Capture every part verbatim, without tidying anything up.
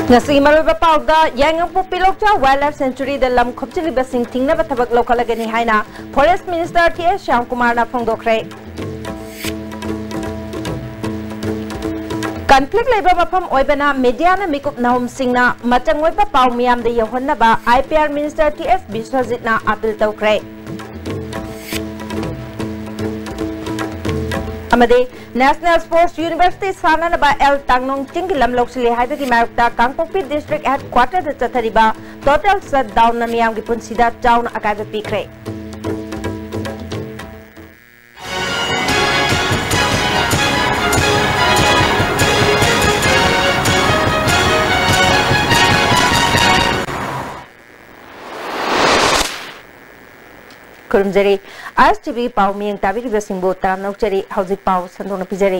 ꯉꯁꯤꯒꯤ ꯃꯔꯨꯑꯣꯏꯕ ꯄꯥꯎꯗ, ꯌꯥꯏꯉꯪꯄꯣꯛꯄꯤ ꯂꯣꯛꯆꯥꯎ Wildlife Sanctuaryꯗ ꯂꯝ ꯈꯣꯞꯆꯤꯜꯂꯤꯕꯁꯤꯡ ꯊꯤꯡꯅꯕ ꯊꯕꯛ ꯂꯧꯈꯠꯂꯒꯅꯤ ꯍꯥꯏꯅ Forest Minister ꯇꯤ ꯑꯦꯁ ꯁ꯭ꯌꯥꯝꯀꯨꯃꯥꯔꯅ ꯐꯣꯡꯗꯣꯛꯈ꯭ꯔꯦ꯫ Conflict ꯂꯩꯕ ꯃꯐꯝ ꯑꯣꯏꯕꯅ mediaꯅ ꯃꯤꯀꯨꯞ ꯅꯍꯨꯝꯁꯤꯡꯅ ꯃꯆꯪ ꯑꯣꯏꯕ ꯄꯥꯎ ꯃꯤꯌꯥꯝꯗ ꯌꯧꯍꯟꯅꯕ I P R Minister T S ꯕꯤꯁ꯭ꯋꯖꯤꯠꯅ appeal ꯇꯧꯈ꯭ꯔꯦ꯫ ꯑꯃꯗꯤ National Sports University ꯁꯥꯟꯅꯅꯕ ꯑꯦꯜ ꯇꯥꯡꯅꯣꯡ ꯆꯤꯡꯒꯤ ꯂꯝ ꯂꯧꯁꯤꯜꯂꯦ ꯍꯥꯏꯕꯒꯤ ꯃꯥꯌꯣꯛꯇ ꯀꯥꯡꯄꯣꯛꯄꯤ District Headquarterꯗ ꯆꯠꯊꯔꯤꯕ total shutdownꯅ ꯃꯤꯌꯥꯝꯒꯤ ꯄꯨꯟꯁꯤꯗ ꯆꯥꯎꯅ ꯑꯀꯥꯏꯕ ꯄꯤꯈ꯭ꯔꯦ꯫ ꯈꯨꯔꯨꯝꯖꯔꯤ꯫ ꯑꯥꯏ ꯑꯦꯁ ꯇꯤ ꯚꯤ ꯄꯥꯎ ꯃꯤꯠꯌꯦꯡ ꯇꯥꯕꯤꯔꯤꯕꯁꯤꯡꯕꯨ ꯇꯔꯥꯝꯅ ꯑꯣꯛꯆꯔꯤ꯫ ꯍꯧꯖꯤꯛ ꯄꯥꯎ ꯁꯟꯗꯣꯛꯅ ꯄꯤꯖꯔꯤ꯫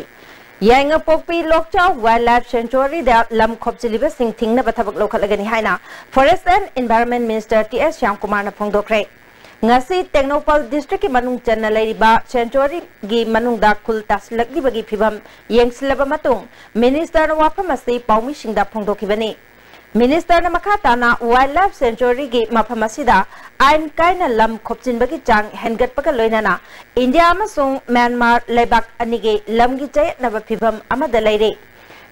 ꯌꯥꯏꯉꯪꯄꯣꯛꯄꯤ ꯂꯣꯛꯆꯥꯎ Wildlife Sanctuaryꯗ ꯂꯝ ꯈꯣꯞꯆꯤꯜꯂꯤꯕꯁꯤꯡ ꯊꯤꯡꯅꯕ ꯊꯕꯛ ꯂꯧꯈꯠꯂꯒꯅꯤ ꯍꯥꯏꯅ Forest and Environment Minister T S ꯁ꯭ꯌꯥꯝꯀꯨꯃꯥꯔꯅ ꯐꯣꯡꯗꯣꯛꯈ꯭ꯔꯦ꯫ ꯉꯁꯤ ꯇꯦꯡꯅꯧꯄꯜ Districtꯀꯤ ꯃꯅꯨꯡ ꯆꯟꯅ ꯂꯩꯔꯤꯕ sanctuaryꯒꯤ ꯃꯅꯨꯡꯗ ꯈꯨꯜ ꯇꯥꯁꯤꯜꯂꯛꯂꯤꯕꯒꯤ ꯐꯤꯚꯝ ꯌꯦꯡꯁꯤꯜꯂꯕ ꯃꯇꯨꯡ, Ministerꯅ ꯋꯥꯐꯝ ꯑꯁꯤ ꯄꯥꯎꯃꯤꯁꯤꯡꯗ ꯐꯣꯡꯗꯣꯛꯈꯤꯕꯅꯤ꯫ Ministerꯅ ꯃꯈꯥ ꯇꯥꯅ Wildlife Sanctuaryꯒꯤ ꯃꯐꯝ ꯑꯁꯤꯗ ꯑꯥꯏꯟ ꯀꯥꯏꯅ ꯂꯝ ꯈꯣꯞꯆꯤꯟꯕꯒꯤ ꯆꯥꯡ ꯍꯦꯟꯒꯠꯄꯒ ꯂꯣꯏꯅꯅ ꯏꯟꯗꯤꯌꯥ ꯑꯃꯁꯨꯡ ꯃ꯭ꯌꯥꯟꯃꯥꯔ ꯂꯩꯕꯥꯛ ꯑꯅꯤꯒꯤ ꯂꯝꯒꯤ ꯆꯌꯦꯠꯅꯕ ꯐꯤꯚꯝ ꯑꯃꯗ ꯂꯩꯔꯦ꯫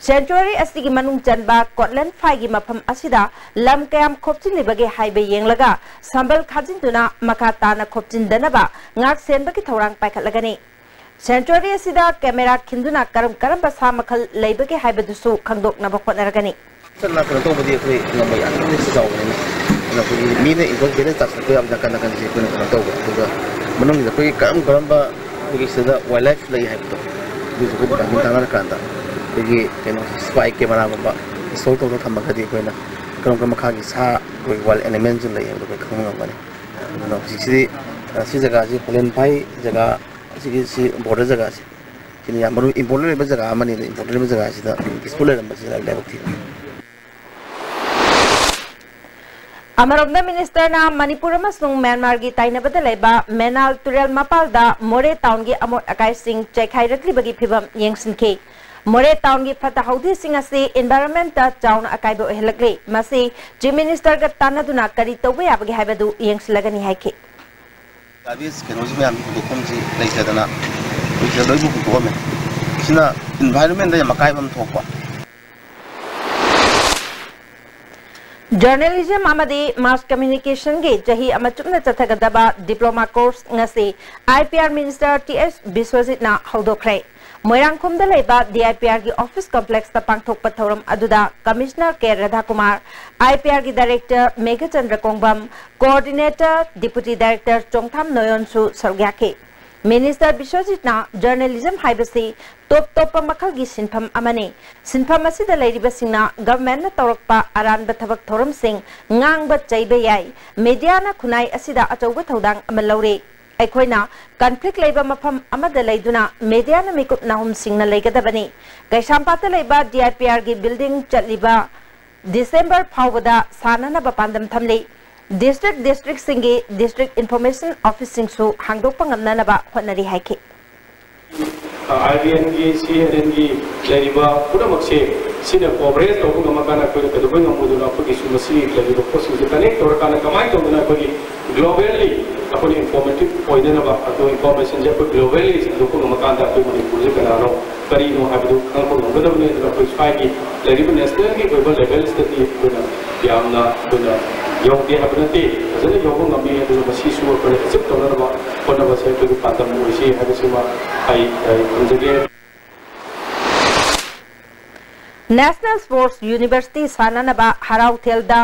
Sanctuary ꯑꯁꯤꯒꯤ ꯃꯅꯨꯡ ꯆꯟꯕ ꯀꯣꯠꯂꯦꯟ ꯐꯥꯏꯒꯤ ꯃꯐꯝ ꯑꯁꯤꯗ ꯂꯝ ꯀꯌꯥꯝ ꯈꯣꯞꯆꯤꯜꯂꯤꯕꯒꯦ ꯍꯥꯏꯕ ꯌꯦꯡꯂꯒ ꯁꯝꯕꯜ ꯈꯥꯖꯤꯟꯗꯨꯅ ꯃꯈꯥ ꯇꯥꯅ ꯈꯣꯞꯆꯤꯟꯗꯅꯕ ꯉꯥꯛ ꯁꯦꯟꯕꯒꯤ ꯊꯧꯔꯥꯡ ꯄꯥꯏꯈꯠꯂꯒꯅꯤ꯫ Sanctuary ꯑꯁꯤꯗ camera ꯈꯤꯟꯗꯨꯅ ꯀꯔꯝ ꯀꯔꯝꯕ ꯁꯥ ꯃꯈꯜ ꯂꯩꯕꯒꯦ ꯍꯥꯏꯕꯗꯨꯁꯨ ꯈꯪꯗꯣꯛꯅꯕ ꯍꯣꯠꯅꯔꯒꯅꯤ꯫ ꯆꯠꯅ ꯀꯩꯅꯣ ꯇꯧꯕꯗꯤ ꯑꯩꯈꯣꯏ ꯉꯝꯃꯣꯏ, ꯌꯥꯝꯅ risk ꯆꯥꯎꯕꯅꯤꯅ꯫ ꯑꯗꯨꯅ ꯑꯩꯈꯣꯏꯒꯤ ꯃꯤꯅ involve ꯍꯦꯟꯅ ꯆꯥꯁꯤꯜꯂꯛꯄ ꯌꯥꯕ ꯅꯥꯀꯟ ꯅꯥꯀꯟꯁꯦ ꯑꯩꯈꯣꯏꯅ ꯀꯩꯅꯣ ꯇꯧꯕ꯫ ꯑꯗꯨꯒ ꯃꯅꯨꯡꯁꯤꯗ ꯑꯩꯈꯣꯏꯒꯤ ꯀꯔꯝ ꯀꯔꯝꯕ ꯑꯩꯈꯣꯏꯒꯤ ꯁꯤꯗ wildlife ꯂꯩ ꯍꯥꯏꯕꯗꯣ, ꯑꯗꯨꯁꯨ ꯑꯩꯈꯣꯏ department ꯇꯥꯟꯅꯔꯀꯥꯟꯗ ꯑꯩꯈꯣꯏꯒꯤ ꯀꯩꯅꯣ spy cameraꯒꯨꯝꯕ install ꯇꯧꯗꯨꯅ ꯊꯝꯃꯒꯗꯤ ꯑꯩꯈꯣꯏꯅ ꯀꯔꯝ ꯀꯔꯝꯕ ꯃꯈꯥꯒꯤ ꯁꯥ, ꯑꯩꯈꯣꯏ wild animalꯁꯤꯡ ꯂꯩ ꯍꯥꯏꯕꯗꯣ ꯑꯩꯈꯣꯏ ꯈꯪꯕ ꯉꯝꯒꯅꯤ꯫ ꯑꯗꯨꯅ ꯍꯧꯖꯤꯛꯁꯤꯗꯤ, ꯑ, ꯁꯤ ꯖꯒꯥꯁꯤ ꯀꯣꯠꯂꯦꯟ ꯐꯥꯏ ꯖꯒꯥ, ꯑꯁꯤꯒꯤ ꯁꯤ border ꯖꯒꯥꯁꯦ, ꯁꯤꯅ ꯌꯥꯝ ꯃꯔꯨ important ꯑꯣꯏꯕ ꯖꯒꯥ ꯑꯃꯅꯤ꯫ ꯑꯗꯣ important ꯑꯣꯏꯕ ꯖꯒꯥꯁꯤꯗ peaceful ꯂꯩꯔꯝꯕꯁꯤꯅ ꯂꯥꯏꯕꯛ ꯊꯤꯕ꯫ ꯑꯃꯔꯣꯝꯗ, Ministerꯅ ꯃꯅꯤꯄꯨꯔ ꯑꯃꯁꯨꯡ ꯃ꯭ꯌꯥꯟꯃꯥꯔꯒꯤ ꯇꯥꯏꯅꯕꯗ ꯂꯩꯕ ꯃꯦꯅꯥꯜ ꯇꯨꯔꯦꯜ ꯃꯄꯥꯜꯗ ꯃꯣꯔꯦ townꯒꯤ ꯑꯃꯣꯠ ꯑꯀꯥꯏꯁꯤꯡ ꯆꯥꯏꯈꯥꯏꯔꯛꯂꯤꯕꯒꯤ ꯐꯤꯚꯝ ꯌꯦꯡꯁꯤꯟꯈꯤ꯫ ꯃꯣꯔꯦ ꯇꯥꯎꯟꯒꯤ ꯐꯠꯇ ꯍꯥꯎꯗꯤꯁꯤꯡ ꯑꯁꯤ ꯏꯟꯚꯥꯏꯔꯣꯟꯃꯦꯟꯇ ꯆꯥꯎꯅ ꯑꯀꯥꯏꯕ ꯑꯣꯏꯍꯜꯂꯛꯂꯤ꯫ ꯃꯁꯤ ꯆꯤꯐ ꯃꯤꯅꯤꯁꯇꯔꯒ ꯇꯥꯟꯅꯗꯨꯅ ꯀꯔꯤ ꯇꯧꯕ ꯌꯥꯕꯒꯦ ꯍꯥꯏꯕꯗꯨ ꯌꯦꯡꯁꯤꯜꯂꯒꯅꯤ ꯍꯥꯏꯈꯤ꯫ ꯒꯥꯔꯕꯦꯖ ꯀꯩꯅꯣꯁꯤ ꯃꯌꯥꯝ ꯍꯨꯟꯗꯣꯛꯐꯝꯁꯤ ꯂꯩꯇꯗꯅ ꯍꯧꯖꯤꯛ ꯂꯣꯏꯕꯨ ꯍꯨꯟꯗꯣꯛꯑꯝꯃꯦ꯫ ꯁꯤꯅ ꯏꯟꯚꯥꯏꯔꯣꯟꯃꯦꯟꯗ ꯌꯥꯝ ꯑꯀꯥꯏꯕ ꯑꯃ ꯊꯣꯛꯄ꯫ ꯖꯔꯅꯦꯂꯤꯖꯝ ꯑꯃꯗꯤ ꯃꯥꯁ ꯀꯝꯃ꯭ꯌꯨꯅꯤꯀꯦꯁꯟꯒꯤ ꯆꯍꯤ ꯑꯃ ꯆꯨꯞꯅ ꯆꯠꯊꯒꯗꯕ ꯗꯤꯄ꯭ꯂꯣꯃꯥ ꯀꯣꯔꯁ ꯉꯁꯤ I P R minister T S ꯕꯤꯁ꯭ꯋꯖꯤꯠꯅ ꯍꯧꯗꯣꯛꯈ꯭ꯔꯦ꯫ ꯃꯣꯏꯔꯥꯡꯈꯣꯝꯗ ꯂꯩꯕ ꯗꯤ ꯑꯥꯏ ꯄꯤ ꯑꯥꯔꯒꯤ ꯑꯣꯐꯤꯁ ꯀꯝꯄ꯭ꯂꯦꯛꯁꯇ ꯄꯥꯡꯊꯣꯛꯄ ꯊꯧꯔꯝ ꯑꯗꯨꯗ commissioner K Radhakumar, I P ꯑꯥꯔꯒꯤ director Meghachandra Kongbam, coordinator deputy director Chongtham ꯅꯣꯌꯣꯟꯁꯨ ꯁꯔꯨꯛ ꯌꯥꯈꯤ꯫ ꯃꯤꯅꯤꯁꯇꯔ ꯕꯤꯁ꯭ꯋꯖꯤꯠꯅ ꯖꯔꯅꯦꯂꯤꯖꯝ ꯍꯥꯏꯕꯁꯤ ꯇꯣꯞ ꯇꯣꯞꯄ ꯃꯈꯜꯒꯤ ꯁꯤꯟꯐꯝ ꯑꯃꯅꯤ꯫ ꯁꯤꯟꯐꯝ ꯑꯁꯤꯗ ꯂꯩꯔꯤꯕꯁꯤꯡꯅ ꯒꯚꯔꯟꯃꯦꯟꯠꯅ ꯇꯧꯔꯛꯄ ꯑꯔꯥꯟꯕ ꯊꯕꯛ ꯊꯧꯔꯝꯁꯤꯡ ꯉꯥꯡꯕ ꯆꯩꯕ ꯌꯥꯏ꯫ ꯃꯤꯗꯤꯌꯥꯅ ꯈꯨꯟꯅꯥꯏ ꯑꯁꯤꯗ ꯑꯆꯧꯕ ꯊꯧꯗꯥꯡ ꯑꯃ ꯂꯧꯔꯤ꯫ ꯑꯩꯈꯣꯏꯅ ꯀꯟꯐ꯭ꯂꯤꯛ ꯂꯩꯕ ꯃꯐꯝ ꯑꯃꯗ ꯂꯩꯗꯨꯅ ꯃꯤꯗꯤꯌꯥꯅ ꯃꯤꯀꯨꯞ ꯅꯥꯍꯨꯝꯁꯤꯡꯅ ꯂꯩꯒꯗꯕꯅꯤ꯫ ꯀꯩꯁꯥꯝꯄꯥꯠꯇ ꯂꯩꯕ ꯗꯤ ꯑꯥꯏ ꯄꯤ ꯑꯥꯔꯒꯤ ꯕꯤꯜꯗꯤꯡ ꯆꯠꯂꯤꯕ ꯗꯤꯁꯦꯝꯕꯔ ꯐꯥꯎꯕꯗ ꯁꯥꯟꯅꯅꯕ ꯄꯥꯟꯗꯝ ꯊꯝꯂꯤ꯫ ꯗꯤꯁꯇ꯭ꯔꯤꯛ ꯗꯤꯁꯇ꯭ꯔꯤꯛꯁꯤꯡꯒꯤ ꯗꯤꯁꯇ꯭ꯔꯤꯛ ꯏꯟꯐꯣꯔꯃꯦꯁꯟ ꯑꯣꯐꯤꯁꯁꯤꯡꯁꯨ ꯍꯥꯡꯗꯣꯛꯄ ꯉꯝꯅꯅꯕ ꯍꯣꯠꯅꯔꯤ ꯍꯥꯏꯈꯤ꯫ ꯑꯥꯏ ꯕꯤ ꯑꯦꯟꯒꯤ, ꯁꯤ ꯑꯦꯟ ꯑꯦꯟꯒꯤ ꯂꯩꯔꯤꯕ ꯄꯨꯝꯅꯃꯛꯁꯦ ꯁꯤꯅ ꯀꯣꯑꯣꯄꯔꯦꯠ ꯇꯧꯕ ꯉꯝꯃꯀꯥꯟꯗ ꯑꯩꯈꯣꯏꯅ ꯀꯩꯗꯧꯕꯩ ꯉꯝꯃꯣꯏꯗꯣꯏꯅꯣ? ꯑꯩꯈꯣꯏꯒꯤꯁꯨ ꯃꯁꯤ ꯂꯩꯔꯤꯕ ꯄꯣꯠꯁꯤꯡꯁꯦ ꯀꯅꯦꯛ ꯇꯧꯔꯀꯥꯟꯗ ꯀꯃꯥꯏꯅ ꯇꯧꯗꯅ ꯑꯩꯈꯣꯏꯒꯤ ꯒ꯭ꯂꯣꯕꯦꯜꯂꯤ ꯑꯩꯈꯣꯏꯅ ꯏꯟꯐꯣꯔꯃꯦꯇꯤꯞ ꯑꯣꯏꯅꯅꯕ, ꯑꯗꯣ ꯏꯟꯐꯣꯔꯃꯦꯁꯟꯁꯦ ꯑꯩꯈꯣꯏ ꯒ꯭ꯂꯣꯕꯦꯜꯂꯤ ꯁꯟꯗꯣꯛꯄ ꯉꯝꯃꯀꯥꯟꯗ ꯑꯩꯈꯣꯏ ꯃꯅꯤꯄꯨꯔꯁꯦ ꯀꯅꯥꯅꯣ, ꯀꯔꯤꯅꯣ ꯍꯥꯏꯕꯗꯨ ꯈꯪꯕ ꯉꯝꯒꯗꯕꯅꯤ꯫ ꯑꯗꯨꯅ ꯑꯩꯈꯣꯏ ꯁ꯭ꯋꯥꯏꯒꯤ ꯂꯩꯔꯤꯕ ꯅꯦꯁꯅꯦꯜꯒꯤ ꯑꯣꯏꯕ ꯂꯦꯚꯦꯜꯁꯤꯗꯗꯤ ꯑꯩꯈꯣꯏꯅ ꯌꯥꯝꯅ ꯑꯩꯈꯣꯏꯅ ꯌꯧꯗꯦ ꯍꯥꯏꯕ ꯅꯠꯇꯦ, ꯐꯖꯅ ꯌꯧꯕ ꯉꯝꯃꯤ꯫ ꯑꯗꯨꯒ ꯃꯁꯤꯁꯨ ꯑꯩꯈꯣꯏꯅ ꯑꯦꯆꯤꯞ ꯇꯧꯅꯅꯕ ꯍꯣꯠꯅꯕꯁꯦ ꯑꯩꯈꯣꯏꯒꯤ ꯄꯥꯟꯗꯝ ꯑꯣꯏꯁꯤ ꯍꯥꯏꯕꯁꯤꯃ ꯑꯩ, ꯑꯩ ꯊꯝꯖꯒꯦ꯫ ꯅꯦꯁꯅꯦꯜ ꯁ꯭ꯄꯣꯔꯠꯁ ꯌꯨꯅꯤꯚꯔꯁꯤꯇꯤ ꯁꯥꯟꯅꯅꯕ ꯍꯔꯥꯎꯊꯦꯜꯗ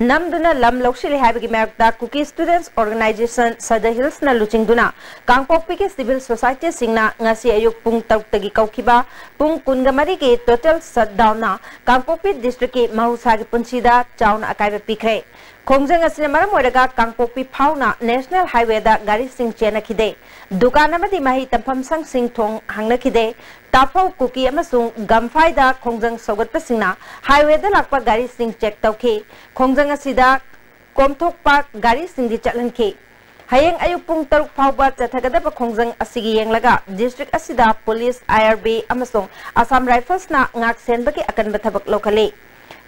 ꯅꯝꯗꯨꯅ ꯂꯝ ꯂꯧꯁꯤꯜꯂꯤ ꯍꯥꯏꯕꯒꯤ ꯃꯥꯌꯣꯛꯇ ꯀꯨꯀꯤ ꯁ꯭ꯇꯨꯗꯦꯟꯠꯁ ꯑꯣꯔꯒꯅꯥꯏꯖꯦꯁꯟ ꯁꯗ ꯍꯤꯜꯁꯅ ꯂꯨꯆꯤꯡꯗꯨꯅ ꯀꯥꯡꯄꯣꯛꯄꯤꯒꯤ ꯁꯤꯚꯤꯜ ꯁꯣꯁꯥꯏꯇꯤꯁꯤꯡꯅ ꯉꯁꯤ ꯑꯌꯨꯛ ꯄꯨꯡ ꯇꯔꯨꯛꯇꯒꯤ ꯀꯧꯈꯤꯕ ꯄꯨꯡ ꯀꯨꯟꯒ ꯃꯔꯤꯒꯤ ꯇꯣꯇꯦꯜ ꯁꯠꯗꯥꯎꯟꯅ ꯀꯥꯡꯄꯣꯛꯄꯤ ꯗꯤꯁꯇ꯭ꯔꯤꯛꯀꯤ ꯃꯍꯧꯁꯥꯒꯤ ꯄꯨꯟꯁꯤꯗ ꯆꯥꯎꯅ ꯑꯀꯥꯏꯕ ꯄꯤꯈ꯭ꯔꯦ꯫ ꯈꯣꯡꯖꯪ ꯑꯁꯤꯅ ꯃꯔꯝ ꯑꯣꯏꯔꯒ ꯀꯥꯡꯄꯣꯛꯄꯤ ꯐꯥꯎꯅ ꯅꯦꯁꯅꯦꯜ ꯍꯥꯏꯋꯦꯗ ꯒꯥꯔꯤꯁꯤꯡ ꯆꯦꯟꯅꯈꯤꯗꯦ꯫ ꯗꯨꯀꯥꯟ ꯑꯃꯗꯤ ꯃꯍꯩ ꯇꯝꯐꯝ ꯁꯪꯁꯤꯡ ꯊꯣꯡ ꯍꯥꯡꯅꯈꯤꯗꯦ꯫ ꯇꯥꯐꯧ, ꯀꯨꯀꯤ ꯑꯃꯁꯨꯡ ꯒꯝꯐꯥꯏꯗ ꯈꯣꯡꯖꯪ ꯁꯧꯒꯠꯄꯁꯤꯡꯅ ꯍꯥꯏꯋꯦꯗ ꯂꯥꯛꯄ ꯒꯥꯔꯤꯁꯤꯡ ꯆꯦꯛ ꯇꯧꯈꯤ꯫ ꯈꯣꯡꯖꯪ ꯑꯁꯤꯗ ꯀꯣꯝꯊꯣꯛꯄ ꯒꯥꯔꯤꯁꯤꯡꯗꯤ ꯆꯠꯍꯟꯈꯤ꯫ ꯍꯌꯦꯡ ꯑꯌꯨꯛ ꯄꯨꯡ ꯇꯔꯨꯛ ꯐꯥꯎꯕ ꯆꯠꯊꯒꯗꯕ ꯈꯣꯡꯖꯪ ꯑꯁꯤꯒꯤ ꯌꯦꯡꯂꯒ district ꯑꯁꯤꯗ police, I R B ꯑꯃꯁꯨꯡ Assam Riflesꯅ ꯉꯥꯛ ꯁꯦꯟꯕꯒꯤ ꯑꯀꯟꯕ ꯊꯕꯛ ꯂꯧꯈꯠꯂꯤ꯫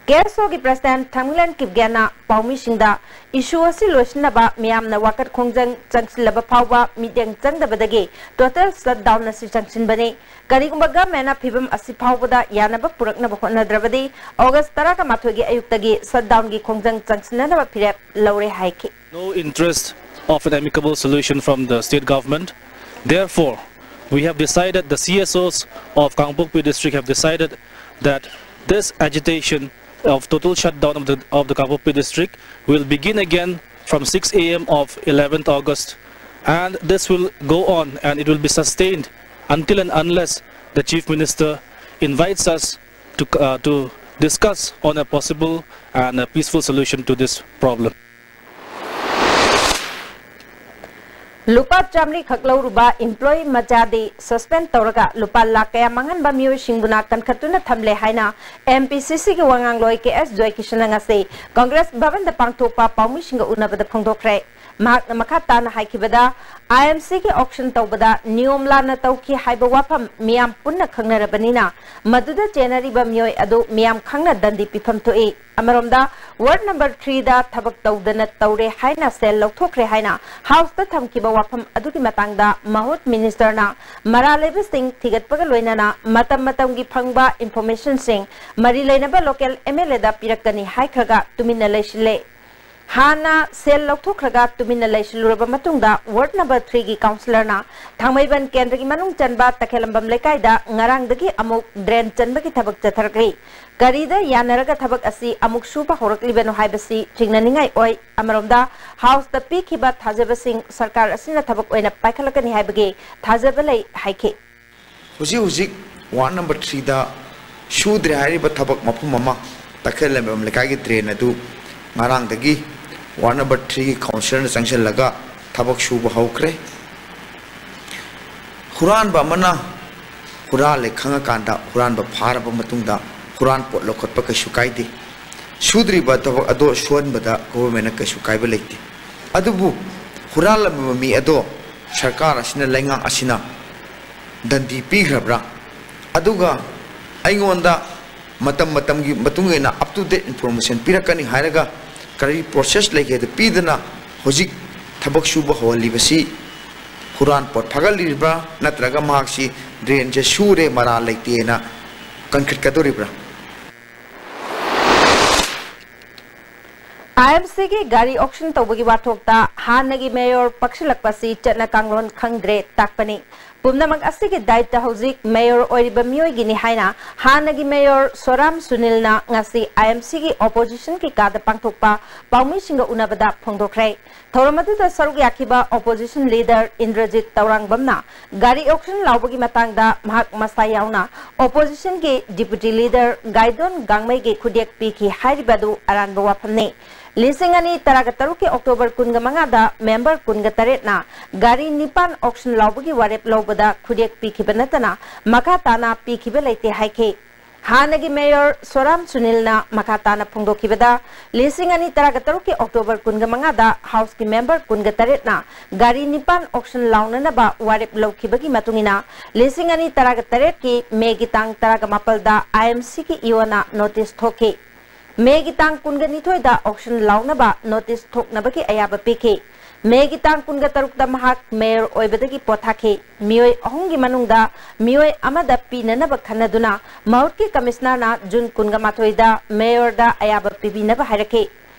KSOꯒꯤ president ꯊꯥꯡꯃꯩꯂꯦꯟ ꯀꯤꯞꯒꯦꯟꯅ ꯄꯥꯎꯃꯤꯁꯤꯡꯗ issue ꯑꯁꯤ ꯂꯣꯏꯁꯤꯟꯅꯕ ꯃꯤꯌꯥꯝꯅ ꯋꯥꯀꯠ ꯈꯣꯡꯖꯪ ꯆꯪꯁꯤꯜꯂꯕ ꯐꯥꯎꯕ ꯃꯤꯠꯌꯦꯡ ꯆꯪꯗꯕꯗꯒꯤ total shutdown ꯑꯁꯤ ꯆꯪꯁꯤꯟꯕꯅꯤ꯫ ꯀꯔꯤꯒꯨꯝꯕ governmentꯅ ꯐꯤꯚꯝ ꯑꯁꯤ ꯐꯥꯎꯕꯗ ꯌꯥꯅꯕ ꯄꯨꯔꯛꯅꯕ ꯍꯣꯠꯅꯗ꯭ꯔꯕꯗꯤ August ꯇꯔꯥꯒ ꯃꯥꯊꯣꯏꯒꯤ ꯑꯌꯨꯛꯇꯒꯤ shutdownꯒꯤ ꯈꯣꯡꯖꯪ ꯆꯪꯁꯤꯟꯅꯅꯕ ꯐꯤꯔꯦꯞ ꯂꯧꯔꯦ ꯍꯥꯏꯈꯤ꯫ No interest of an amicable solution from the state government. Therefore, we have decided, the C S Os of Kangpokpi district have decided that this agitation of total shutdown of the, of the Kangpokpi district will begin again from six a m of eleventh August, and this will go on and it will be sustained until and unless the Chief Minister invites us to, uh, to discuss on a possible and a peaceful solution to this problem. ꯂꯨꯄꯥ ꯆꯥꯃꯔꯤ ꯈꯛ ꯂꯧꯔꯨꯕ employee ꯃꯆꯥꯗꯤ suspend ꯇꯧꯔꯒ ꯂꯨꯄꯥ ꯂꯥꯈ ꯀꯌꯥ ꯃꯥꯡꯍꯟꯕ ꯃꯤꯑꯣꯏꯁꯤꯡꯕꯨꯅ ꯀꯟꯈꯠꯇꯨꯅ ꯊꯝꯂꯦ ꯍꯥꯏꯅ MPCCꯒꯤ ꯋꯥꯉꯥꯡꯂꯣꯏ K S ꯖꯣꯏꯀꯤꯁꯟꯅ ꯉꯁꯤ Congress ꯚꯕꯟꯗ ꯄꯥꯡꯊꯣꯛꯄ ꯄꯥꯎꯃꯤꯁꯤꯡꯒ ꯎꯅꯕꯗ ꯐꯣꯡꯗꯣꯛꯈ꯭ꯔꯦ꯫ ꯃꯍꯥꯛꯅ ꯃꯈꯥ ꯇꯥꯅ ꯍꯥꯏꯈꯤꯕꯗ, IMCꯒꯤ auction ꯇꯧꯕꯗ ꯅꯤꯌꯣꯝ ꯂꯥꯟꯅ ꯇꯧꯈꯤ ꯍꯥꯏꯕ ꯋꯥꯐꯝ ꯃꯤꯌꯥꯝ ꯄꯨꯟꯅ ꯈꯪꯅꯔꯕꯅꯤꯅ, ꯃꯗꯨꯗ ꯆꯦꯟꯅꯔꯤꯕ ꯃꯤꯑꯣꯏ ꯑꯗꯨ ꯃꯤꯌꯥꯝ ꯈꯪꯅ ꯗꯟꯗꯤ ꯄꯤꯐꯝ ꯊꯣꯛꯏ꯫ ꯑꯃꯔꯣꯝꯗ, ward number threeꯗ ꯊꯕꯛ ꯇꯧꯗꯅ ꯇꯧꯔꯦ ꯍꯥꯏꯅ ꯁꯦꯜ ꯂꯧꯊꯣꯛꯈ꯭ꯔꯦ ꯍꯥꯏꯅ Houseꯇ ꯊꯝꯈꯤꯕ ꯋꯥꯐꯝ ꯑꯗꯨꯒꯤ ꯃꯇꯥꯡꯗ ꯃꯍꯨꯠ ministerꯅ ꯃꯔꯥꯜ ꯂꯩꯕꯁꯤꯡ ꯊꯤꯒꯠꯄꯒ ꯂꯣꯏꯅꯅ ꯃꯇꯝ ꯃꯇꯝꯒꯤ ꯐꯪꯕ informationꯁꯤꯡ ꯃꯔꯤ ꯂꯩꯅꯕ local MLAꯗ ꯄꯤꯔꯛꯀꯅꯤ ꯍꯥꯏꯈ꯭ꯔꯒ ꯇꯨꯃꯤꯟꯅ ꯂꯩꯁꯤꯜꯂꯦ꯫ ꯍꯥꯟꯅ ꯁꯦꯜ ꯂꯧꯊꯣꯛꯈ꯭ꯔꯒ ꯇꯨꯃꯤꯟꯅ ꯂꯩꯁꯤꯜꯂꯨꯔꯕ ꯃꯇꯨꯡꯗ ward number threeꯒꯤ councillorꯅ ꯊꯥꯡꯃꯩꯕꯟ ꯀꯦꯟꯗ꯭ꯔꯒꯤ ꯃꯅꯨꯡ ꯆꯟꯕ ꯇꯈꯦꯂꯝꯕꯝ ꯂꯩꯀꯥꯏꯗ ꯉꯔꯥꯡꯗꯒꯤ ꯑꯃꯨꯛ drain ꯆꯟꯕꯒꯤ ꯊꯕꯛ ꯆꯠꯊꯔꯛꯂꯤ꯫ ꯀꯔꯤꯗ ꯌꯥꯅꯔꯒ ꯊꯕꯛ ꯑꯁꯤ ꯑꯃꯨꯛ ꯁꯨꯕ ꯍꯧꯔꯛꯂꯤꯕꯅꯣ ꯍꯥꯏꯕꯁꯤ ꯆꯤꯡꯅꯅꯤꯡꯉꯥꯏ ꯑꯣꯏ꯫ ꯑꯃꯔꯣꯝꯗ, Houseꯇ ꯄꯤꯈꯤꯕ ꯊꯥꯖꯕꯁꯤꯡ ꯁꯔꯀꯥꯔ ꯑꯁꯤꯅ ꯊꯕꯛ ꯑꯣꯏꯅ ꯄꯥꯏꯈꯠꯂꯛꯀꯅꯤ ꯍꯥꯏꯕꯒꯤ ꯊꯥꯖꯕ ꯂꯩ ꯍꯥꯏꯈꯤ꯫ ꯍꯧꯖꯤꯛ ꯍꯧꯖꯤꯛ ward number threeꯗ ꯁꯨꯗ꯭ꯔꯦ ꯍꯥꯏꯔꯤꯕ ꯊꯕꯛ ꯃꯐꯝ ꯑꯃ ꯇꯈꯦꯜꯂꯝꯕꯝ ꯂꯩꯀꯥꯏꯒꯤ drain ꯑꯗꯨ ꯉꯔꯥꯡꯗꯒꯤ ward number threeꯒꯤ councillorꯅ ꯆꯪꯁꯤꯜꯂꯒ ꯊꯕꯛ ꯁꯨꯕ ꯍꯧꯈ꯭ꯔꯦ꯫ ꯍꯨꯔꯥꯟꯕ ꯑꯃꯅ ꯍꯨꯔꯥꯜꯂꯦ ꯈꯪꯉꯀꯥꯟꯗ ꯍꯨꯔꯥꯟꯕ ꯐꯥꯔꯕ ꯃꯇꯨꯡꯗ ꯍꯨꯔꯥꯟ ꯄꯣꯠ ꯂꯧꯈꯠꯄ ꯀꯩꯁꯨ ꯀꯥꯏꯗꯦ꯫ ꯁꯨꯗ꯭ꯔꯤꯕ ꯊꯕꯛ ꯑꯗꯣ ꯁꯨꯍꯟꯕꯗ governmentꯅ ꯀꯩꯁꯨ ꯀꯥꯏꯕ ꯂꯩꯇꯦ꯫ ꯑꯗꯨꯕꯨ ꯍꯨꯔꯥꯜꯂꯝꯃꯤꯕ ꯃꯤ ꯑꯗꯣ ꯁꯔꯀꯥꯔ ꯑꯁꯤꯅ, ꯂꯩꯉꯥꯛ ꯑꯁꯤꯅ ꯗꯟꯗꯤ ꯄꯤꯈ꯭ꯔꯕ꯭ꯔꯥ? ꯑꯗꯨꯒ ꯑꯩꯉꯣꯟꯗ ꯃꯇꯝ ꯃꯇꯝꯒꯤ ꯃꯇꯨꯡ ꯏꯟꯅ up to date information ꯄꯤꯔꯛꯀꯅꯤ ꯍꯥꯏꯔꯒ ꯀꯔꯤ process ꯂꯩꯒꯦꯗ ꯄꯤꯗꯅ ꯍꯧꯖꯤꯛ ꯊꯕꯛ ꯁꯨꯕ ꯍꯧꯍꯜꯂꯤꯕꯁꯤ ꯍꯨꯔꯥꯟ ꯄꯣꯠ ꯐꯥꯒꯠꯂꯤꯕ꯭ꯔꯥ, ꯅꯠꯇ꯭ꯔꯒ ꯃꯍꯥꯛꯁꯤ drainꯁꯦ ꯁꯨꯔꯦ, ꯃꯔꯥꯜ ꯂꯩꯇꯦꯅ ꯀꯟꯈꯠꯀꯗꯧꯔꯤꯕ꯭ꯔꯥ? ꯑꯥꯏ ꯑꯦꯝ ꯁꯤꯒꯤ ꯒꯥꯔꯤ auction ꯇꯧꯕꯒꯤ ꯋꯥꯊꯣꯛꯇ ꯍꯥꯟꯅꯒꯤ mayor ꯄꯛꯁꯤꯜꯂꯛꯄ ꯑꯁꯤ ꯆꯠꯅ ꯀꯥꯡꯂꯣꯟ ꯈꯪꯗ꯭ꯔꯦ ꯇꯥꯛꯄꯅꯤ꯫ ꯄꯨꯝꯅꯃꯛ ꯑꯁꯤꯒꯤ ꯗꯥꯏꯇ ꯍꯧꯖꯤꯛ mayor ꯑꯣꯏꯔꯤꯕ ꯃꯤꯑꯣꯏꯒꯤꯅꯤ ꯍꯥꯏꯅ ꯍꯥꯟꯅꯒꯤ mayor ꯁꯣꯔꯥꯝ ꯁꯨꯅꯤꯜꯅ ꯉꯁꯤ ꯑꯥꯏ ꯑꯦꯝ ꯁꯤꯒꯤ oppositionꯒꯤ ꯀꯥꯗ ꯄꯥꯡꯊꯣꯛꯄ ꯄꯥꯎꯃꯤꯁꯤꯡꯒ ꯎꯅꯕꯗ ꯐꯣꯡꯗꯣꯛꯈ꯭ꯔꯦ꯫ ꯊꯧꯔꯝ ꯑꯗꯨꯗ ꯁꯔꯨꯛ ꯌꯥꯈꯤꯕ opposition leader ꯏꯟꯗ꯭ꯔꯖꯤꯠ ꯇꯧꯔꯥꯡꯕꯝꯅ ꯒꯥꯔꯤ auction ꯂꯥꯎꯕꯒꯤ ꯃꯇꯥꯡꯗ ꯃꯍꯥꯛ ꯃꯁꯥ ꯌꯥꯎꯅ oppositionꯒꯤ deputy leader ꯒꯥꯏꯗꯣꯟ ꯒꯥꯡꯃꯩꯒꯤ ꯈꯨꯗꯦꯛ ꯄꯤꯈꯤ ꯍꯥꯏꯔꯤꯕ ꯑꯗꯨ ꯑꯔꯥꯟꯕ ꯋꯥꯐꯝꯅꯤ꯫ ꯂꯤꯁꯤꯡ ꯑꯅꯤ ꯇꯔꯥꯒ ꯇꯔꯨꯛꯀꯤ October ꯀꯨꯟꯒ ꯃꯉꯥꯗ member ꯀꯨꯟꯒ ꯇꯔꯦꯠꯅ ꯒꯥꯔꯤ ꯅꯤꯄꯥꯟ auction ꯂꯥꯎꯕꯒꯤ ꯋꯥꯔꯦꯞ ꯂꯧꯕꯗ ꯈꯨꯗꯦꯛ ꯄꯤꯈꯤꯕ ꯅꯠꯇꯅ ꯃꯈꯥ ꯇꯥꯅ ꯄꯤꯈꯤꯕ ꯂꯩꯇꯦ ꯍꯥꯏꯈꯤ꯫ ꯍꯥꯟꯅꯒꯤ mayor ꯁꯣꯔꯥꯝ ꯁꯨꯅꯤꯜꯅ ꯃꯈꯥ ꯇꯥꯅ ꯐꯣꯡꯗꯣꯛꯈꯤꯕꯗ, ꯂꯤꯁꯤꯡ ꯑꯅꯤ ꯇꯔꯥꯒ ꯇꯔꯨꯛꯀꯤ October ꯀꯨꯟꯒ ꯃꯉꯥꯗ Houseꯀꯤ member ꯀꯨꯟꯒ ꯇꯔꯦꯠꯅ ꯒꯥꯔꯤ ꯅꯤꯄꯥꯟ auction ꯂꯥꯎꯅꯅꯕ ꯋꯥꯔꯦꯞ ꯂꯧꯈꯤꯕꯒꯤ ꯃꯇꯨꯡ ꯏꯟꯅ, ꯂꯤꯁꯤꯡ ꯑꯅꯤ ꯇꯔꯥꯒ ꯇꯔꯦꯠꯀꯤ Mayꯒꯤ ꯇꯥꯡ ꯇꯔꯥꯒ ꯃꯥꯄꯜꯗ IMCꯒꯤ EOꯅ notice ꯊꯣꯛꯈꯤ꯫ Mayꯒꯤ ꯇꯥꯡ ꯀꯨꯟꯒ ꯅꯤꯊꯣꯏꯗ auction ꯂꯥꯎꯅꯕ notice ꯊꯣꯛꯅꯕꯒꯤ ꯑꯌꯥꯕ ꯄꯤꯈꯤ꯫ Mayꯒꯤ ꯇꯥꯡ ꯀꯨꯟꯒ ꯇꯔꯨꯛꯇ ꯃꯍꯥꯛ mayor ꯑꯣꯏꯕꯗꯒꯤ ꯄꯣꯊꯥꯈꯤ꯫ ꯃꯤꯑꯣꯏ ꯑꯍꯨꯝꯒꯤ ꯃꯅꯨꯡꯗ ꯃꯤꯑꯣꯏ ꯑꯃꯗ ꯄꯤꯅꯅꯕ ꯈꯟꯅꯗꯨꯅ ꯃꯍꯨꯠꯀꯤ commissionerꯅ June ꯀꯨꯟꯒ ꯃꯥꯊꯣꯏꯗ mayorꯗ ꯑꯌꯥꯕ ꯄꯤꯕꯤꯅꯕ ꯍꯥꯏꯔꯛꯈꯤ꯫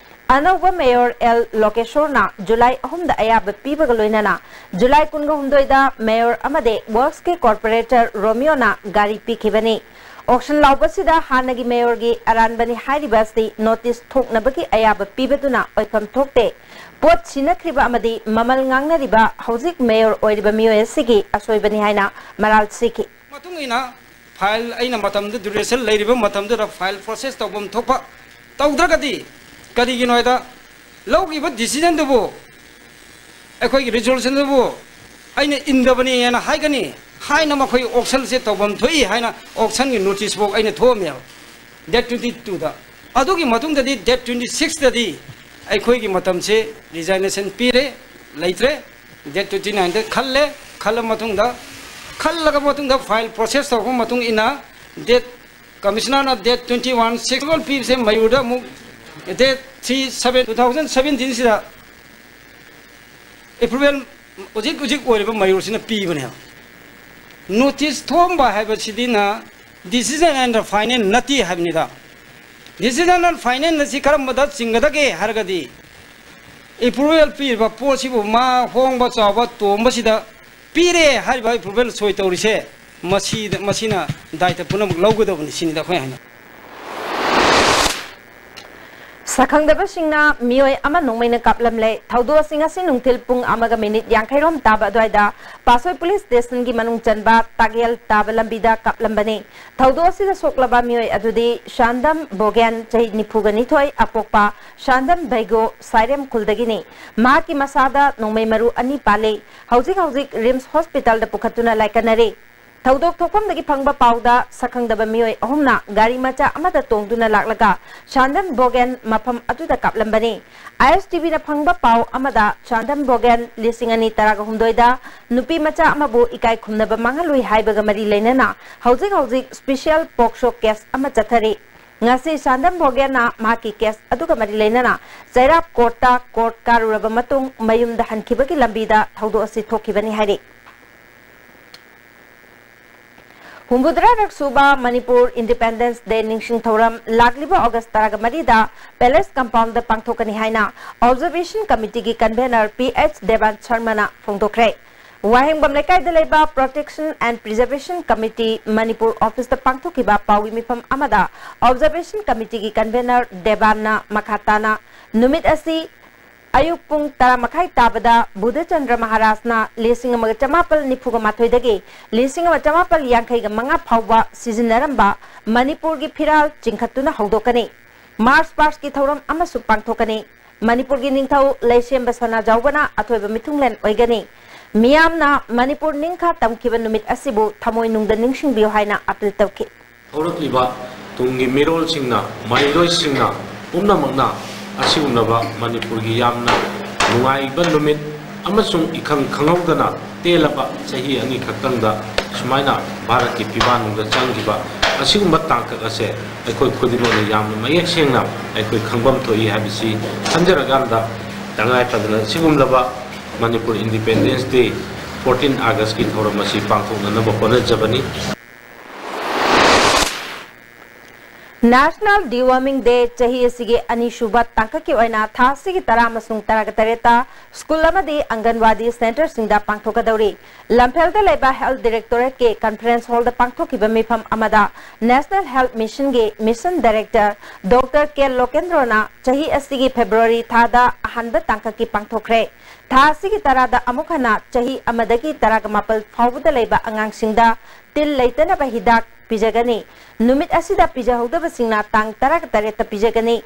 ꯑꯅꯧꯕ mayor L ꯂꯣꯀꯦꯁꯣꯔꯅ July ꯑꯍꯨꯝꯗ ꯑꯌꯥꯕ ꯄꯤꯕꯒ ꯂꯣꯏꯅꯅ July ꯀꯨꯟꯒ ꯍꯨꯝꯗꯣꯏꯗ mayor ꯑꯃꯗꯤ worksꯀꯤ corporator ꯔꯣꯃꯤꯌꯣꯅ ꯒꯥꯔꯤ ꯄꯤꯈꯤꯕꯅꯤ꯫ Auction ꯂꯥꯎꯕꯁꯤꯗ ꯍꯥꯟꯅꯒꯤ mayorꯒꯤ ꯑꯔꯥꯟꯕꯅꯤ ꯍꯥꯏꯔꯤꯕ ꯑꯁꯤ notice ꯊꯣꯛꯅꯕꯒꯤ ꯑꯌꯥꯕ ꯄꯤꯕꯗꯨꯅ ꯑꯣꯏꯐꯝ ꯊꯣꯛꯇꯦ꯫ ꯄꯣꯠ ꯁꯤꯟꯅꯈ꯭ꯔꯤꯕ ꯑꯃꯗꯤ ꯃꯃꯜ ꯉꯥꯡꯅꯔꯤꯕ ꯍꯧꯖꯤꯛ mayor ꯑꯣꯏꯔꯤꯕ ꯃꯤꯑꯣꯏ ꯑꯁꯤꯒꯤ ꯑꯁꯣꯏꯕꯅꯤ ꯍꯥꯏꯅ ꯃꯔꯥꯜ ꯁꯤꯈꯤ꯫ ꯃꯇꯨꯡ ꯏꯟꯅ file ꯑꯩꯅ ꯃꯇꯝꯗꯨ duration ꯂꯩꯔꯤꯕ ꯃꯇꯝꯗꯨꯗ file process ꯇꯧꯐꯝ ꯊꯣꯛꯄ ꯇꯧꯗ꯭ꯔꯒꯗꯤ, ꯀꯔꯤꯒꯤꯅꯣ ꯍꯥꯏꯗ ꯂꯧꯈꯤꯕ decisionꯗꯨꯕꯨ, ꯑꯩꯈꯣꯏꯒꯤ resolutionꯗꯨꯕꯨ ꯑꯩꯅ ꯏꯟꯗꯕꯅꯤ ꯍꯥꯏꯅ ꯍꯥꯏꯒꯅꯤ ꯍꯥꯏꯅ ꯃꯈꯣꯏ auctionꯁꯦ ꯇꯧꯐꯝ ꯊꯣꯛꯏ ꯍꯥꯏꯅ auctionꯒꯤ notice ꯐꯥꯎ ꯑꯩꯅ ꯊꯣꯛꯑꯝꯃꯦꯕ date twenty twoꯗ꯫ ꯑꯗꯨꯒꯤ ꯃꯇꯨꯡꯗꯗꯤ date twenty sixꯇꯗꯤ ꯑꯩꯈꯣꯏꯒꯤ ꯃꯇꯝꯁꯦ resignation ꯄꯤꯔꯦ꯫ ꯂꯩꯇ꯭ꯔꯦ꯫ Date twenty nine ꯗ ꯈꯜꯂꯦ꯫ ꯈꯜꯂ ꯃꯇꯨꯡꯗ, ꯈꯜꯂꯒ ꯃꯇꯨꯡꯗ file process ꯇꯧꯔꯕ ꯃꯇꯨꯡ ꯏꯟꯅ date, commissioner ꯅ date twenty one six ꯄꯤꯕꯁꯦ ꯃꯌꯨꯔꯗ ꯑꯃꯨꯛ date three seven two thousand seventeen ꯁꯤꯗ approval ꯍꯧꯖꯤꯛ ꯍꯧꯖꯤꯛ ꯑꯣꯏꯔꯤꯕ ꯃꯌꯨꯔꯁꯤꯅ ꯄꯤꯕꯅꯦꯕ꯫ Notice ꯊꯣꯛꯑꯝꯕ ꯍꯥꯏꯕꯁꯤꯗꯤꯅ decision and final ꯅꯠꯇꯦ ꯍꯥꯏꯕꯅꯤꯗ꯫ Decision and final ꯑꯁꯤ ꯀꯔꯝꯕꯗ ꯆꯤꯡꯒꯗꯒꯦ ꯍꯥꯏꯔꯒꯗꯤ, approval ꯄꯤꯔꯤꯕ ꯄꯣꯠꯁꯤꯕꯨ ꯃꯥ ꯍꯣꯡꯕ ꯆꯥꯎꯕ ꯇꯣꯡꯕꯁꯤꯗ ꯄꯤꯔꯦ ꯍꯥꯏꯔꯤꯕ approval ꯁꯣꯏ ꯇꯧꯔꯤꯁꯦ, ꯃꯁꯤꯗ, ꯃꯁꯤꯅ ꯗꯥꯏꯇ ꯄꯨꯝꯅꯃꯛ ꯂꯧꯒꯗꯕꯅꯤ ꯁꯤꯅꯤꯗ ꯑꯩꯈꯣꯏ ꯍꯥꯏꯅ꯫ ꯁꯛꯈꯪꯗꯕꯁꯤꯡꯅ ꯃꯤꯑꯣꯏ ꯑꯃ ꯅꯣꯡꯃꯩꯅ ꯀꯥꯞꯂꯝꯂꯦ꯫ ꯊꯧꯗꯣꯛ ꯑꯁꯤ ꯉꯁꯤ ꯅꯨꯡꯊꯤꯜ ꯄꯨꯡ ꯑꯃꯒ ꯃꯤꯅꯤꯠ ꯌꯥꯡꯈꯩꯔꯣꯝ ꯇꯥꯕ ꯑꯗꯨꯋꯥꯏꯗ ꯄꯥꯁꯣꯏ ꯄꯨꯂꯤꯁ ꯁ꯭ꯇꯦꯁꯟꯒꯤ ꯃꯅꯨꯡ ꯆꯟꯕ ꯇꯥꯒꯦꯜ ꯇꯥꯕ ꯂꯝꯕꯤꯗ ꯀꯥꯞꯂꯝꯕꯅꯤ꯫ ꯊꯧꯗꯣꯛ ꯑꯁꯤꯗ ꯁꯣꯛꯂꯕ ꯃꯤꯑꯣꯏ ꯑꯗꯨꯗꯤ ꯁꯥꯟꯗꯝ ꯕꯣꯒꯦꯟ, ꯆꯍꯤ ꯅꯤꯐꯨꯒ ꯅꯤꯊꯣꯏ, ꯑꯄꯣꯛꯄ ꯁꯥꯟꯗꯝ ꯕꯩꯒꯣ, ꯁꯥꯏꯔꯦꯝ ꯈꯨꯜꯗꯒꯤꯅꯤ꯫ ꯃꯍꯥꯛꯀꯤ ꯃꯁꯥꯗ ꯅꯣꯡꯃꯩ ꯃꯔꯨ ꯑꯅꯤ ꯄꯥꯜꯂꯤ꯫ ꯍꯧꯖꯤꯛ ꯍꯧꯖꯤꯛ ꯔꯤꯝꯁ ꯍꯣꯁꯄꯤꯇꯥꯜꯗ ꯄꯨꯈꯠꯇꯨꯅ ꯂꯥꯏꯀꯠꯅꯔꯤ꯫ ꯊꯧꯗꯣꯛ ꯊꯣꯛꯐꯝꯗꯒꯤ ꯐꯪꯕ ꯄꯥꯎꯗ ꯁꯛꯈꯪꯗꯕ ꯃꯤꯑꯣꯏ ꯑꯍꯨꯝꯅ ꯒꯥꯔꯤ ꯃꯆꯥ ꯑꯃꯗ ꯇꯣꯡꯗꯨꯅ ꯂꯥꯛꯂꯒ ꯁꯥꯟꯗꯝ ꯕꯣꯒꯦꯟ ꯃꯐꯝ ꯑꯗꯨꯗ ꯀꯥꯞꯂꯝꯕꯅꯤ꯫ ISTVꯅ ꯐꯪꯕ ꯄꯥꯎ ꯑꯃꯗ ꯁꯥꯟꯗꯝ ꯕꯣꯒꯦꯟ ꯂꯤꯁꯤꯡ ꯑꯅꯤ ꯇꯔꯥꯒ ꯍꯨꯝꯗꯣꯏꯗ ꯅꯨꯄꯤ ꯃꯆꯥ ꯑꯃꯕꯨ ꯏꯀꯥꯏ ꯈꯨꯝꯅꯕ ꯃꯥꯡꯍꯜꯂꯨꯏ ꯍꯥꯏꯕꯒ ꯃꯔꯤ ꯂꯩꯅꯅ ꯍꯧꯖꯤꯛ ꯍꯧꯖꯤꯛ special POCSO case ꯑꯃ ꯆꯠꯊꯔꯤ꯫ ꯉꯁꯤ ꯁꯥꯟꯗꯝ ꯕꯣꯒꯦꯟꯅ ꯃꯍꯥꯛꯀꯤ case ꯑꯗꯨꯒ ꯃꯔꯤ ꯂꯩꯅꯅ ꯆꯩꯔꯥꯞ courtꯇ court ꯀꯥꯔꯨꯔꯕ ꯃꯇꯨꯡ ꯃꯌꯨꯝꯗ ꯍꯟꯈꯤꯕꯒꯤ ꯂꯝꯕꯤꯗ ꯊꯧꯗꯣꯛ ꯑꯁꯤ ꯊꯣꯛꯈꯤꯕꯅꯤ ꯍꯥꯏꯔꯤ꯫ ꯍꯨꯝꯐꯨꯇꯔꯥꯔꯛ ꯁꯨꯕ ꯃꯅꯤꯄꯨꯔ Independence Day ꯅꯤꯡꯁꯤꯡ ꯊꯧꯔꯝ ꯂꯥꯛꯂꯤꯕ August ꯇꯔꯥꯃꯔꯤꯗ Palace Compoundꯗ ꯄꯥꯡꯊꯣꯛꯀꯅꯤ ꯍꯥꯏꯅ Observation Committeeꯒꯤ convener P H Devan ꯁꯔꯃꯅ ꯐꯣꯡꯗꯣꯛꯈ꯭ꯔꯦ꯫ ꯋꯥꯍꯦꯡꯕꯝ ꯂꯩꯀꯥꯏꯗ ꯂꯩꯕ Protection and Preservation Committee Manipur officeꯇ ꯄꯥꯡꯊꯣꯛꯈꯤꯕ ꯄꯥꯎꯒꯤ ꯃꯤꯐꯝ ꯑꯃꯗ Observation Committeeꯒꯤ convener ꯗꯦꯕꯥꯟꯅ ꯃꯈꯥ ꯇꯥꯅ ꯅꯨꯃꯤꯠ ꯑꯁꯤ ꯑꯌꯨꯛ ꯄꯨꯡ ꯇꯔꯥ ꯃꯈꯥꯏ ꯇꯥꯕꯗ ꯕꯨꯙꯆꯟꯗ꯭ꯔ ꯃꯍꯥꯔꯥꯖꯅ ꯂꯤꯁꯤꯡ ꯑꯃꯒ ꯆꯃꯥꯄꯜ ꯅꯤꯐꯨꯒ ꯃꯥꯊꯣꯏꯗꯒꯤ ꯂꯤꯁꯤꯡ ꯑꯃ ꯆꯃꯥꯄꯜ ꯌꯥꯡꯈꯩꯒ ꯃꯉꯥ ꯐꯥꯎꯕ ꯁꯤꯖꯤꯟꯅꯔꯝꯕ ꯃꯅꯤꯄꯨꯔꯒꯤ ꯐꯤꯔꯥꯜ ꯆꯤꯡꯈꯠꯇꯨꯅ ꯍꯧꯗꯣꯛꯀꯅꯤ꯫ March pastꯀꯤ ꯊꯧꯔꯝ ꯑꯃꯁꯨ ꯄꯥꯡꯊꯣꯛꯀꯅꯤ꯫ ꯃꯅꯤꯄꯨꯔꯒꯤ ꯅꯤꯡꯊꯧ ꯂꯩꯁꯦꯝꯕ ꯁꯅꯥꯖꯥꯎꯕꯅ ꯑꯊꯣꯏꯕ ꯃꯤꯊꯨꯡꯂꯦꯟ ꯑꯣꯏꯒꯅꯤ꯫ ꯃꯤꯌꯥꯝꯅ ꯃꯅꯤꯄꯨꯔ ꯅꯤꯡꯈꯥ ꯇꯝꯈꯤꯕ ꯅꯨꯃꯤꯠ ꯑꯁꯤꯕꯨ ꯊꯃꯣꯏꯅꯨꯡꯗ ꯅꯤꯡꯁꯤꯡꯕꯤꯌꯨ ꯍꯥꯏꯅ appeal ꯇꯧꯈꯤ꯫ ꯍꯧꯔꯛꯂꯤꯕ ꯇꯨꯡꯒꯤ ꯃꯤꯔꯣꯜꯁꯤꯡꯅ, ꯃꯍꯩꯔꯣꯏꯁꯤꯡꯅ ꯄꯨꯝꯅꯃꯛꯅ ꯑꯁꯤꯒꯨꯝꯂꯕ ꯃꯅꯤꯄꯨꯔꯒꯤ ꯌꯥꯝꯅ ꯅꯨꯡꯉꯥꯏꯕ ꯅꯨꯃꯤꯠ ꯑꯃꯁꯨꯡ ꯏꯈꯪ ꯈꯪꯍꯧꯗꯅ ꯇꯦꯜꯂꯕ ꯆꯍꯤ ꯑꯅꯤ ꯈꯛꯇꯪꯗ ꯁꯨꯃꯥꯏꯅ ꯚꯥꯔꯠꯀꯤ ꯐꯤꯕꯥꯟꯅꯨꯡꯗ ꯆꯪꯈꯤꯕ ꯑꯁꯤꯒꯨꯝꯕ ꯇꯥꯡꯀꯛ ꯑꯁꯦ ꯑꯩꯈꯣꯏ ꯈꯨꯗꯤꯡꯃꯛꯅ ꯌꯥꯝꯅ ꯃꯌꯦꯛ ꯁꯦꯡꯅ ꯑꯩꯈꯣꯏ ꯈꯪꯐꯝ ꯊꯣꯛꯏ ꯍꯥꯏꯕꯁꯤ ꯈꯟꯖꯔꯀꯥꯟꯗ ꯇꯉꯥꯏ ꯐꯗꯅ ꯁꯤꯒꯨꯝꯂꯕ Manipur Independence Day fourteen August ꯀꯤ ꯊꯧꯔꯝ ꯑꯁꯤ ꯄꯥꯡꯊꯣꯛꯅꯅꯕ ꯍꯣꯠꯅꯖꯕꯅꯤ꯫ National Deworming Day ꯆꯍꯤ ꯑꯁꯤꯒꯤ ꯑꯅꯤꯁꯨꯕ ꯇꯥꯡꯀꯛꯀꯤ ꯑꯣꯏꯅ ꯊꯥ ꯑꯁꯤꯒꯤ ꯇꯔꯥ ꯑꯃꯁꯨꯡ ꯇꯔꯥꯒ ꯇꯔꯦꯠꯇ ꯁ꯭ꯀꯨꯜ ꯑꯃꯗꯤ ꯑꯪꯒꯟꯋꯥꯗꯤ ꯁꯦꯟꯇꯔꯁꯤꯡꯗ ꯄꯥꯡꯊꯣꯛꯀꯗꯧꯔꯤ꯫ ꯂꯝꯐꯦꯜꯗ ꯂꯩꯕ Health Directorate ꯀꯤ Conference Hall ꯗ ꯄꯥꯡꯊꯣꯛꯈꯤꯕ ꯃꯤꯐꯝ ꯑꯃꯗ National Health Mission ꯒꯤ Mission Director Doctor K ꯂꯣꯀꯦꯟꯗ꯭ꯔꯣꯅ ꯆꯍꯤ ꯑꯁꯤꯒꯤ ꯐꯦꯕ꯭ꯔꯨꯋꯥꯔꯤ ꯊꯥꯗ ꯑꯍꯥꯟꯕ ꯇꯥꯡꯀꯛꯀꯤ ꯄꯥꯡꯊꯣꯛꯈ꯭ꯔꯦ꯫ ꯊꯥ ꯑꯁꯤꯒꯤ ꯇꯔꯥꯗ ꯑꯃꯨꯛ ꯍꯟꯅ ꯆꯍꯤ ꯑꯃꯗꯒꯤ ꯇꯔꯥꯒ ꯃꯥꯄꯜ ꯐꯥꯎꯕꯗ ꯂꯩꯕ ꯑꯉꯥꯡꯁꯤꯡꯗ ꯇꯤꯜ ꯂꯩꯇꯅꯕ ꯍꯤꯗꯥꯛ ꯄꯤꯖꯒꯅꯤ꯫ ꯅꯨꯃꯤꯠ ꯑꯁꯤꯗ ꯄꯤꯖꯍꯧꯗꯕꯁꯤꯡꯅ ꯇꯥꯡ ꯇꯔꯥꯒ ꯇꯔꯦꯠꯇ ꯄꯤꯖꯒꯅꯤ꯫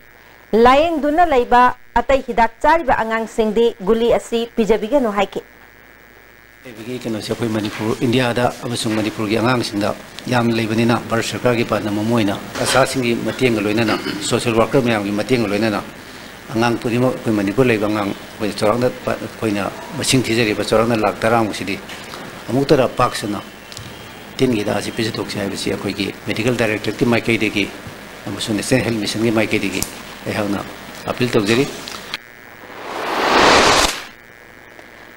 ꯂꯥꯌꯦꯡꯗꯨꯅ ꯂꯩꯕ ꯑꯇꯩ ꯍꯤꯗꯥꯛ ꯆꯥꯔꯤꯕ ꯑꯉꯥꯡꯁꯤꯡꯗꯤ ꯒꯨꯂꯤ ꯑꯁꯤ ꯄꯤꯖꯕꯤꯒꯅꯨ ꯍꯥꯏꯈꯤ꯫ ꯂꯩꯕꯒꯤ ꯀꯩꯅꯣꯁꯦ ꯑꯩꯈꯣꯏ ꯃꯅꯤꯄꯨꯔ, ꯏꯟꯗꯤꯌꯥꯗ ꯑꯃꯁꯨꯡ ꯃꯅꯤꯄꯨꯔꯒꯤ ꯑꯉꯥꯡꯁꯤꯡꯗ ꯌꯥꯝꯅ ꯂꯩꯕꯅꯤꯅ, ꯚꯥꯔꯠ ꯁꯔꯀꯥꯔꯒꯤ ꯄꯥꯟꯗꯝ ꯑꯃ ꯑꯣꯏꯅ ꯑꯁꯥꯁꯤꯡꯒꯤ ꯃꯇꯦꯡꯒ ꯂꯣꯏꯅꯅ, social worker ꯃꯌꯥꯝꯒꯤ ꯃꯇꯦꯡꯒ ꯂꯣꯏꯅꯅ ꯑꯉꯥꯡ ꯈꯨꯗꯤꯡꯃꯛ, ꯑꯩꯈꯣꯏ ꯃꯅꯤꯄꯨꯔ ꯂꯩꯕ ꯑꯉꯥꯡ, ꯑꯩꯈꯣꯏ ꯆꯥꯎꯔꯥꯛꯅ, ꯑꯩꯈꯣꯏꯅ ꯃꯁꯤꯡ ꯊꯤꯖꯔꯤꯕ ꯆꯥꯎꯔꯥꯛꯅ ꯂꯥꯈ ꯇꯔꯥꯃꯨꯛꯁꯤꯗꯤ ꯑꯃꯨꯛꯇꯗ ꯄꯥꯛ ꯁꯟꯅ ꯇꯤꯟꯒꯤ ꯍꯤꯗꯥꯛ ꯑꯁꯤ ꯄꯤꯖꯊꯣꯛꯁꯤ ꯍꯥꯏꯕꯁꯤ ꯑꯩꯈꯣꯏꯒꯤ Medical Directorate ꯀꯤ ꯃꯥꯏꯀꯩꯗꯒꯤ ꯑꯃꯁꯨꯡ National Health Mission ꯒꯤ ꯃꯥꯏꯀꯩꯗꯒꯤ ꯑꯩꯍꯥꯛꯅ appeal ꯇꯧꯖꯔꯤ꯫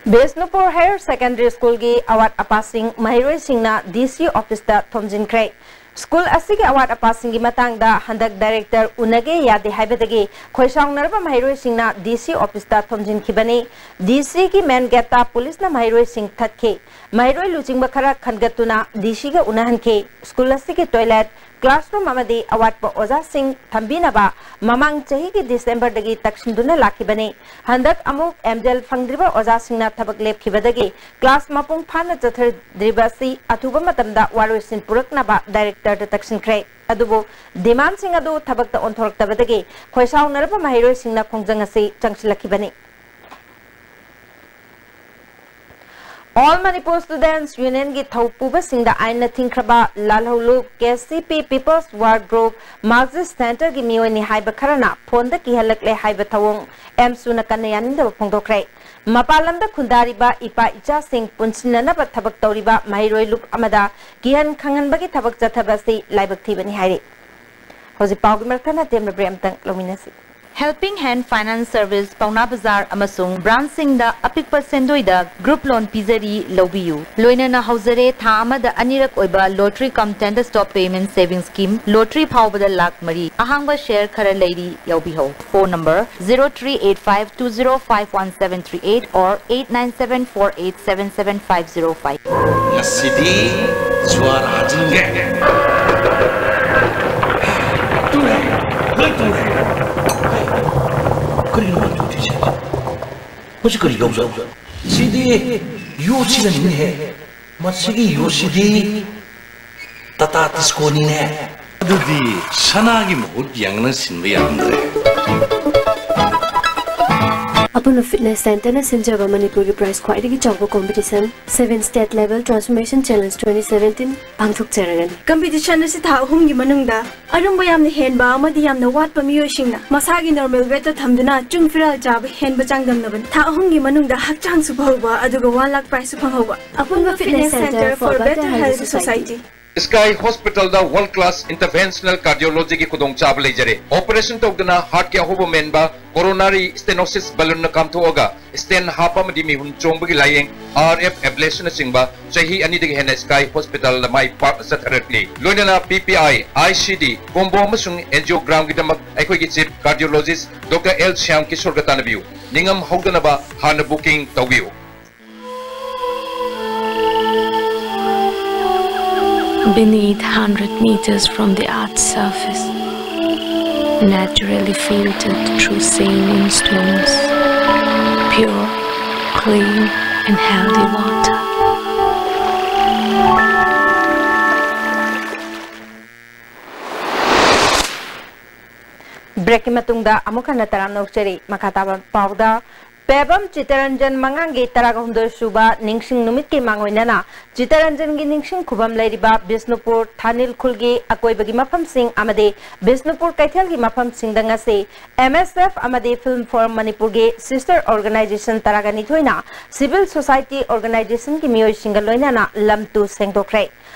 ꯕꯤꯁꯅꯨꯄꯨꯔ Higher Secondary School ꯒꯤ ꯑꯋꯥꯠ ꯑꯄꯥꯁꯤꯡ ꯃꯍꯩꯔꯣꯏꯁꯤꯡꯅ D C office ꯇ ꯊꯣꯝꯖꯤꯟꯈ꯭ꯔꯦ꯫ ꯁ꯭ꯀꯨꯜ ꯑꯁꯤꯒꯤ ꯑꯋꯥꯠ ꯑꯄꯥꯁꯤꯡꯒꯤ ꯃꯇꯥꯡꯗ ꯍꯟꯗꯛ Director ꯎꯅꯒꯦ ꯌꯥꯗꯦ ꯍꯥꯏꯕꯗꯒꯤ ꯈꯣꯏꯁꯥꯎꯅꯔꯕ ꯃꯍꯩꯔꯣꯏꯁꯤꯡꯅ D C office ꯇ ꯊꯣꯝꯖꯤꯟꯈꯤꯕꯅꯤ꯫ D C ꯒꯤ main gate ꯇ ꯄꯨꯂꯤꯁꯅ ꯃꯍꯩꯔꯣꯏꯁꯤꯡ ꯊꯠꯈꯤ꯫ ꯃꯍꯩꯔꯣꯏ ꯂꯨꯆꯤꯡꯕ ꯈꯔ ꯈꯟꯒꯠꯇꯨꯅ D C ꯒ ꯎꯅꯍꯟꯈꯤ꯫ ꯁ꯭ꯀꯨꯜ ꯑꯁꯤꯒꯤ toilet, classroom ꯑꯃꯗꯤ ꯑꯋꯥꯠꯄ ꯑꯣꯖꯥꯁꯤꯡ ꯊꯝꯕꯤꯅꯕ ꯃꯃꯥꯡ ꯆꯍꯤꯒꯤ December ꯗꯒꯤ ꯇꯛꯁꯤꯟꯗꯨꯅ ꯂꯥꯛꯈꯤꯕꯅꯤ꯫ ꯍꯟꯗꯛ ꯑꯃꯨꯛ ꯑꯦꯝꯖꯦꯜ ꯐꯪꯗ꯭ꯔꯤꯕ ꯑꯣꯖꯥꯁꯤꯡꯅ ꯊꯕꯛ ꯂꯦꯞꯈꯤꯕꯗꯒꯤ class ꯃꯄꯨꯡ ꯐꯥꯅ ꯆꯠꯊꯗ꯭ꯔꯤꯕ ꯑꯁꯤ ꯑꯊꯨꯕ ꯃꯇꯝꯗ ꯋꯥꯔꯣꯏꯁꯤꯟ ꯄꯨꯔꯛꯅꯕ Director ꯗ ꯇꯛꯁꯤꯟꯈ꯭ꯔꯦ꯫ ꯑꯗꯨꯕꯨ demand ꯁꯤꯡ ꯑꯗꯨ ꯊꯕꯛꯇ ꯑꯣꯟꯊꯣꯔꯛꯇꯕꯗꯒꯤ ꯈꯣꯏꯁꯥꯎꯅꯔꯕ ꯃꯍꯩꯔꯣꯏꯁꯤꯡꯅ ꯈꯣꯡꯖꯪ ꯑꯁꯤ ꯆꯪꯁꯤꯜꯂꯛꯈꯤꯕꯅꯤ꯫ All Manipur Students Unionꯒꯤ ꯊꯧꯄꯨꯕꯁꯤꯡꯗ ꯑꯥꯏꯟꯅ ꯊꯤꯡꯈ꯭ꯔꯕ ꯂꯥꯜꯍꯧꯂꯨꯞ, KCP People's War Group, Marxist Centreꯒꯤ ꯃꯤꯑꯣꯏꯅꯤ ꯍꯥꯏꯕ ꯈꯔꯅ ꯐꯣꯟꯗ ꯀꯤꯍꯜꯂꯛꯂꯦ ꯍꯥꯏꯕ ꯊꯧꯑꯣꯡ ꯑꯦꯝꯁꯨꯅ ꯀꯟꯅ ꯌꯥꯅꯤꯡꯗꯕ ꯐꯣꯡꯗꯣꯛꯈ꯭ꯔꯦ꯫ ꯃꯄꯥꯟ ꯂꯝꯗ ꯈꯨꯟꯗꯥꯔꯤꯕ ꯏꯄꯥ ꯏꯆꯥꯁꯤꯡ ꯄꯨꯟꯁꯤꯟꯅꯅꯕ ꯊꯕꯛ ꯇꯧꯔꯤꯕ ꯃꯍꯩꯔꯣꯏ ꯂꯨꯞ ꯑꯃꯗ ꯀꯤꯍꯟ ꯈꯪꯍꯟꯕꯒꯤ ꯊꯕꯛ ꯆꯠꯊꯕ ꯑꯁꯤ ꯂꯥꯏꯕꯛ ꯊꯤꯕꯅꯤ ꯍꯥꯏꯔꯤ꯫ ꯍꯧꯖꯤꯛ ꯄꯥꯎꯒꯤ ꯃꯔꯛ ꯊꯠꯅ ꯇꯦꯟꯕ break ꯑꯃꯇꯪ ꯂꯧꯃꯤꯟꯅꯁꯤ꯫ Helping Hand Finance Service ꯄꯥꯎꯅꯥ ꯕꯖꯥꯔ ꯑꯃꯁꯨꯡ branchꯁꯤꯡꯗ ꯑꯄꯤꯛꯄ ꯁꯦꯟꯗꯣꯏꯗ group loan ꯄꯤꯖꯔꯤ, ꯂꯧꯕꯤꯌꯨ꯫ ꯂꯣꯏꯅꯅ ꯍꯧꯖꯔꯦ ꯊꯥ ꯑꯃꯗ ꯑꯅꯤꯔꯛ ꯑꯣꯏꯕ lottery cum tender stop payment saving scheme, lottery ꯐꯥꯎꯕꯗ ꯂꯥꯈ ꯃꯔꯤ꯫ ꯑꯍꯥꯡꯕ share ꯈꯔ ꯂꯩꯔꯤ, ꯌꯥꯎꯕꯤꯍꯧ꯫ Phone number zero three eight five two zero five one seven three eight or eight nine seven four eight seven seven five zero five꯫ ꯉꯁꯤꯗꯤ ꯖ꯭ꯋꯥꯔ ꯍꯥꯖꯤꯟꯒꯦ꯫ ꯇꯨꯔꯦ, ꯂꯣꯏ ꯇꯨꯔꯦ꯫ ꯀꯔꯤꯅꯣ ꯃꯥ ꯇꯨꯔꯤꯁꯦ? ꯃꯁꯤ ꯀꯔꯤ ꯌꯣꯠꯁꯛ? ꯁꯤꯗꯤ ꯌꯣꯠꯁꯤꯅꯅꯤꯅꯦꯍꯦ꯫ ꯃꯁꯤꯒꯤ ꯌꯣꯠꯁꯤꯗꯤ ꯇꯥꯇꯥ ꯇꯤꯁꯀꯣꯅꯤꯅꯦ꯫ ꯑꯗꯨꯗꯤ ꯁꯅꯥꯒꯤ ꯃꯍꯨꯠ ꯌꯥꯡꯅ ꯁꯤꯟꯕ ꯌꯥꯔꯝꯗ꯭ꯔꯦ꯫ ꯑꯄꯨꯟꯕ Fitness Centreꯅ ꯁꯤꯟꯖꯕ ꯃꯅꯤꯄꯨꯔꯒꯤ prize ꯈ꯭ꯋꯥꯏꯗꯒꯤ ꯆꯥꯎꯕ competition Seven State Level Transformation Challenge twenty seventeen ꯄꯥꯡꯊꯣꯛꯆꯔꯒꯅꯤ꯫ Competition ꯑꯁꯤ ꯊꯥ ꯑꯍꯨꯝꯒꯤ ꯃꯅꯨꯡꯗ ꯑꯔꯨꯝꯕ ꯌꯥꯝꯅ ꯍꯦꯟꯕ ꯑꯃꯗꯤ ꯌꯥꯝꯅ ꯋꯥꯠꯄ ꯃꯤꯑꯣꯏꯁꯤꯡꯅ ꯃꯁꯥꯒꯤ normal weightꯇ ꯊꯝꯗꯨꯅ ꯆꯨꯡ ꯐꯤꯔꯥꯜ ꯆꯥꯕ ꯍꯦꯟꯕ ꯆꯥꯡꯗꯝꯅꯕꯅꯤ꯫ ꯊꯥ ꯑꯍꯨꯝꯒꯤ ꯃꯅꯨꯡꯗ ꯍꯛꯆꯥꯡꯁꯨ ꯐꯍꯧꯕ ꯑꯗꯨꯒ one lakh prizeꯁꯨ ꯐꯪꯍꯧꯕ꯫ ꯑꯄꯨꯟꯕ Fitness Centre for better health society꯫ Sky Hospitalꯗ world class interventional cardiologyꯒꯤ ꯈꯨꯗꯣꯡꯆꯥꯕ ꯂꯩꯖꯔꯦ꯫ Operation ꯇꯧꯗꯅ heartꯀꯤ ꯑꯍꯣꯕ ꯃꯦꯟꯕ, coronary stenosis balloonꯅ ꯀꯥꯝꯊꯣꯛꯑꯒ stent ꯍꯥꯞꯄ ꯑꯃꯗꯤ ꯃꯤꯍꯨꯟ ꯆꯣꯡꯕꯒꯤ ꯂꯥꯌꯦꯡ, RF ablationꯅꯆꯤꯡꯕ ꯆꯍꯤ ꯑꯅꯤꯗꯒꯤ ꯍꯦꯟꯅ Sky Hospitalꯗ ꯃꯥꯏ ꯄꯥꯛꯅ ꯆꯠꯊꯔꯛꯂꯤ꯫ ꯂꯣꯏꯅꯅ PPI, ICD, combo ꯑꯃꯁꯨꯡ angiogramꯒꯤꯗꯃꯛ ꯑꯩꯈꯣꯏꯒꯤ chief cardiologist Doctor L Shyam ꯀꯤꯁꯣꯔꯒ ꯇꯥꯟꯅꯕꯤꯌꯨ꯫ ꯅꯤꯡꯉꯝ ꯍꯧꯗꯅꯕ ꯍꯥꯟꯅ booking ꯇꯧꯕꯤꯌꯨ꯫ Beneath, hundred meters from the earth's surface, naturally filtered through saline stones, pure, clean and healthy water. Breakꯀꯤ ꯃꯇꯨꯡꯗ ꯑꯃꯨꯛ ꯍꯟꯅ ꯇꯔꯥꯝꯅ ꯑꯣꯛꯆꯔꯤ꯫ ꯃꯈꯥ ꯇꯥꯕ ꯄꯥꯎꯗ ꯄꯦꯕꯝ ꯆꯤꯇꯔꯟꯖꯟ ꯃꯉꯥꯡꯒꯤ ꯇꯔꯥꯒ ꯍꯨꯝꯗꯣꯏ ꯁꯨꯕ ꯅꯤꯡꯁꯤꯡ ꯅꯨꯃꯤꯠꯀꯤ ꯃꯥꯡꯑꯣꯏꯅꯅ ꯆꯤꯇꯔꯟꯖꯟꯒꯤ ꯅꯤꯡꯁꯤꯡ ꯈꯨꯕꯝ ꯂꯩꯔꯤꯕ ꯕꯤꯁꯅꯨꯄꯨꯔ, ꯊꯥꯅꯤꯜ ꯈꯨꯜꯒꯤ ꯑꯀꯣꯏꯕꯒꯤ ꯃꯐꯝꯁꯤꯡ ꯑꯃꯗꯤ ꯕꯤꯁꯅꯨꯄꯨꯔ ꯀꯩꯊꯦꯜꯒꯤ ꯃꯐꯝꯁꯤꯡꯗ ꯉꯁꯤ M S F ꯑꯃꯗꯤ Film Forum ꯃꯅꯤꯄꯨꯔꯒꯤ sister organization ꯇꯔꯥꯒ ꯅꯤꯊꯣꯏꯅ civil society organizationꯒꯤ ꯃꯤꯑꯣꯏꯁꯤꯡꯒ ꯂꯣꯏꯅꯅ ꯂꯝ ꯇꯨ ꯁꯦꯡꯗꯣꯛꯈ꯭ꯔꯦ꯫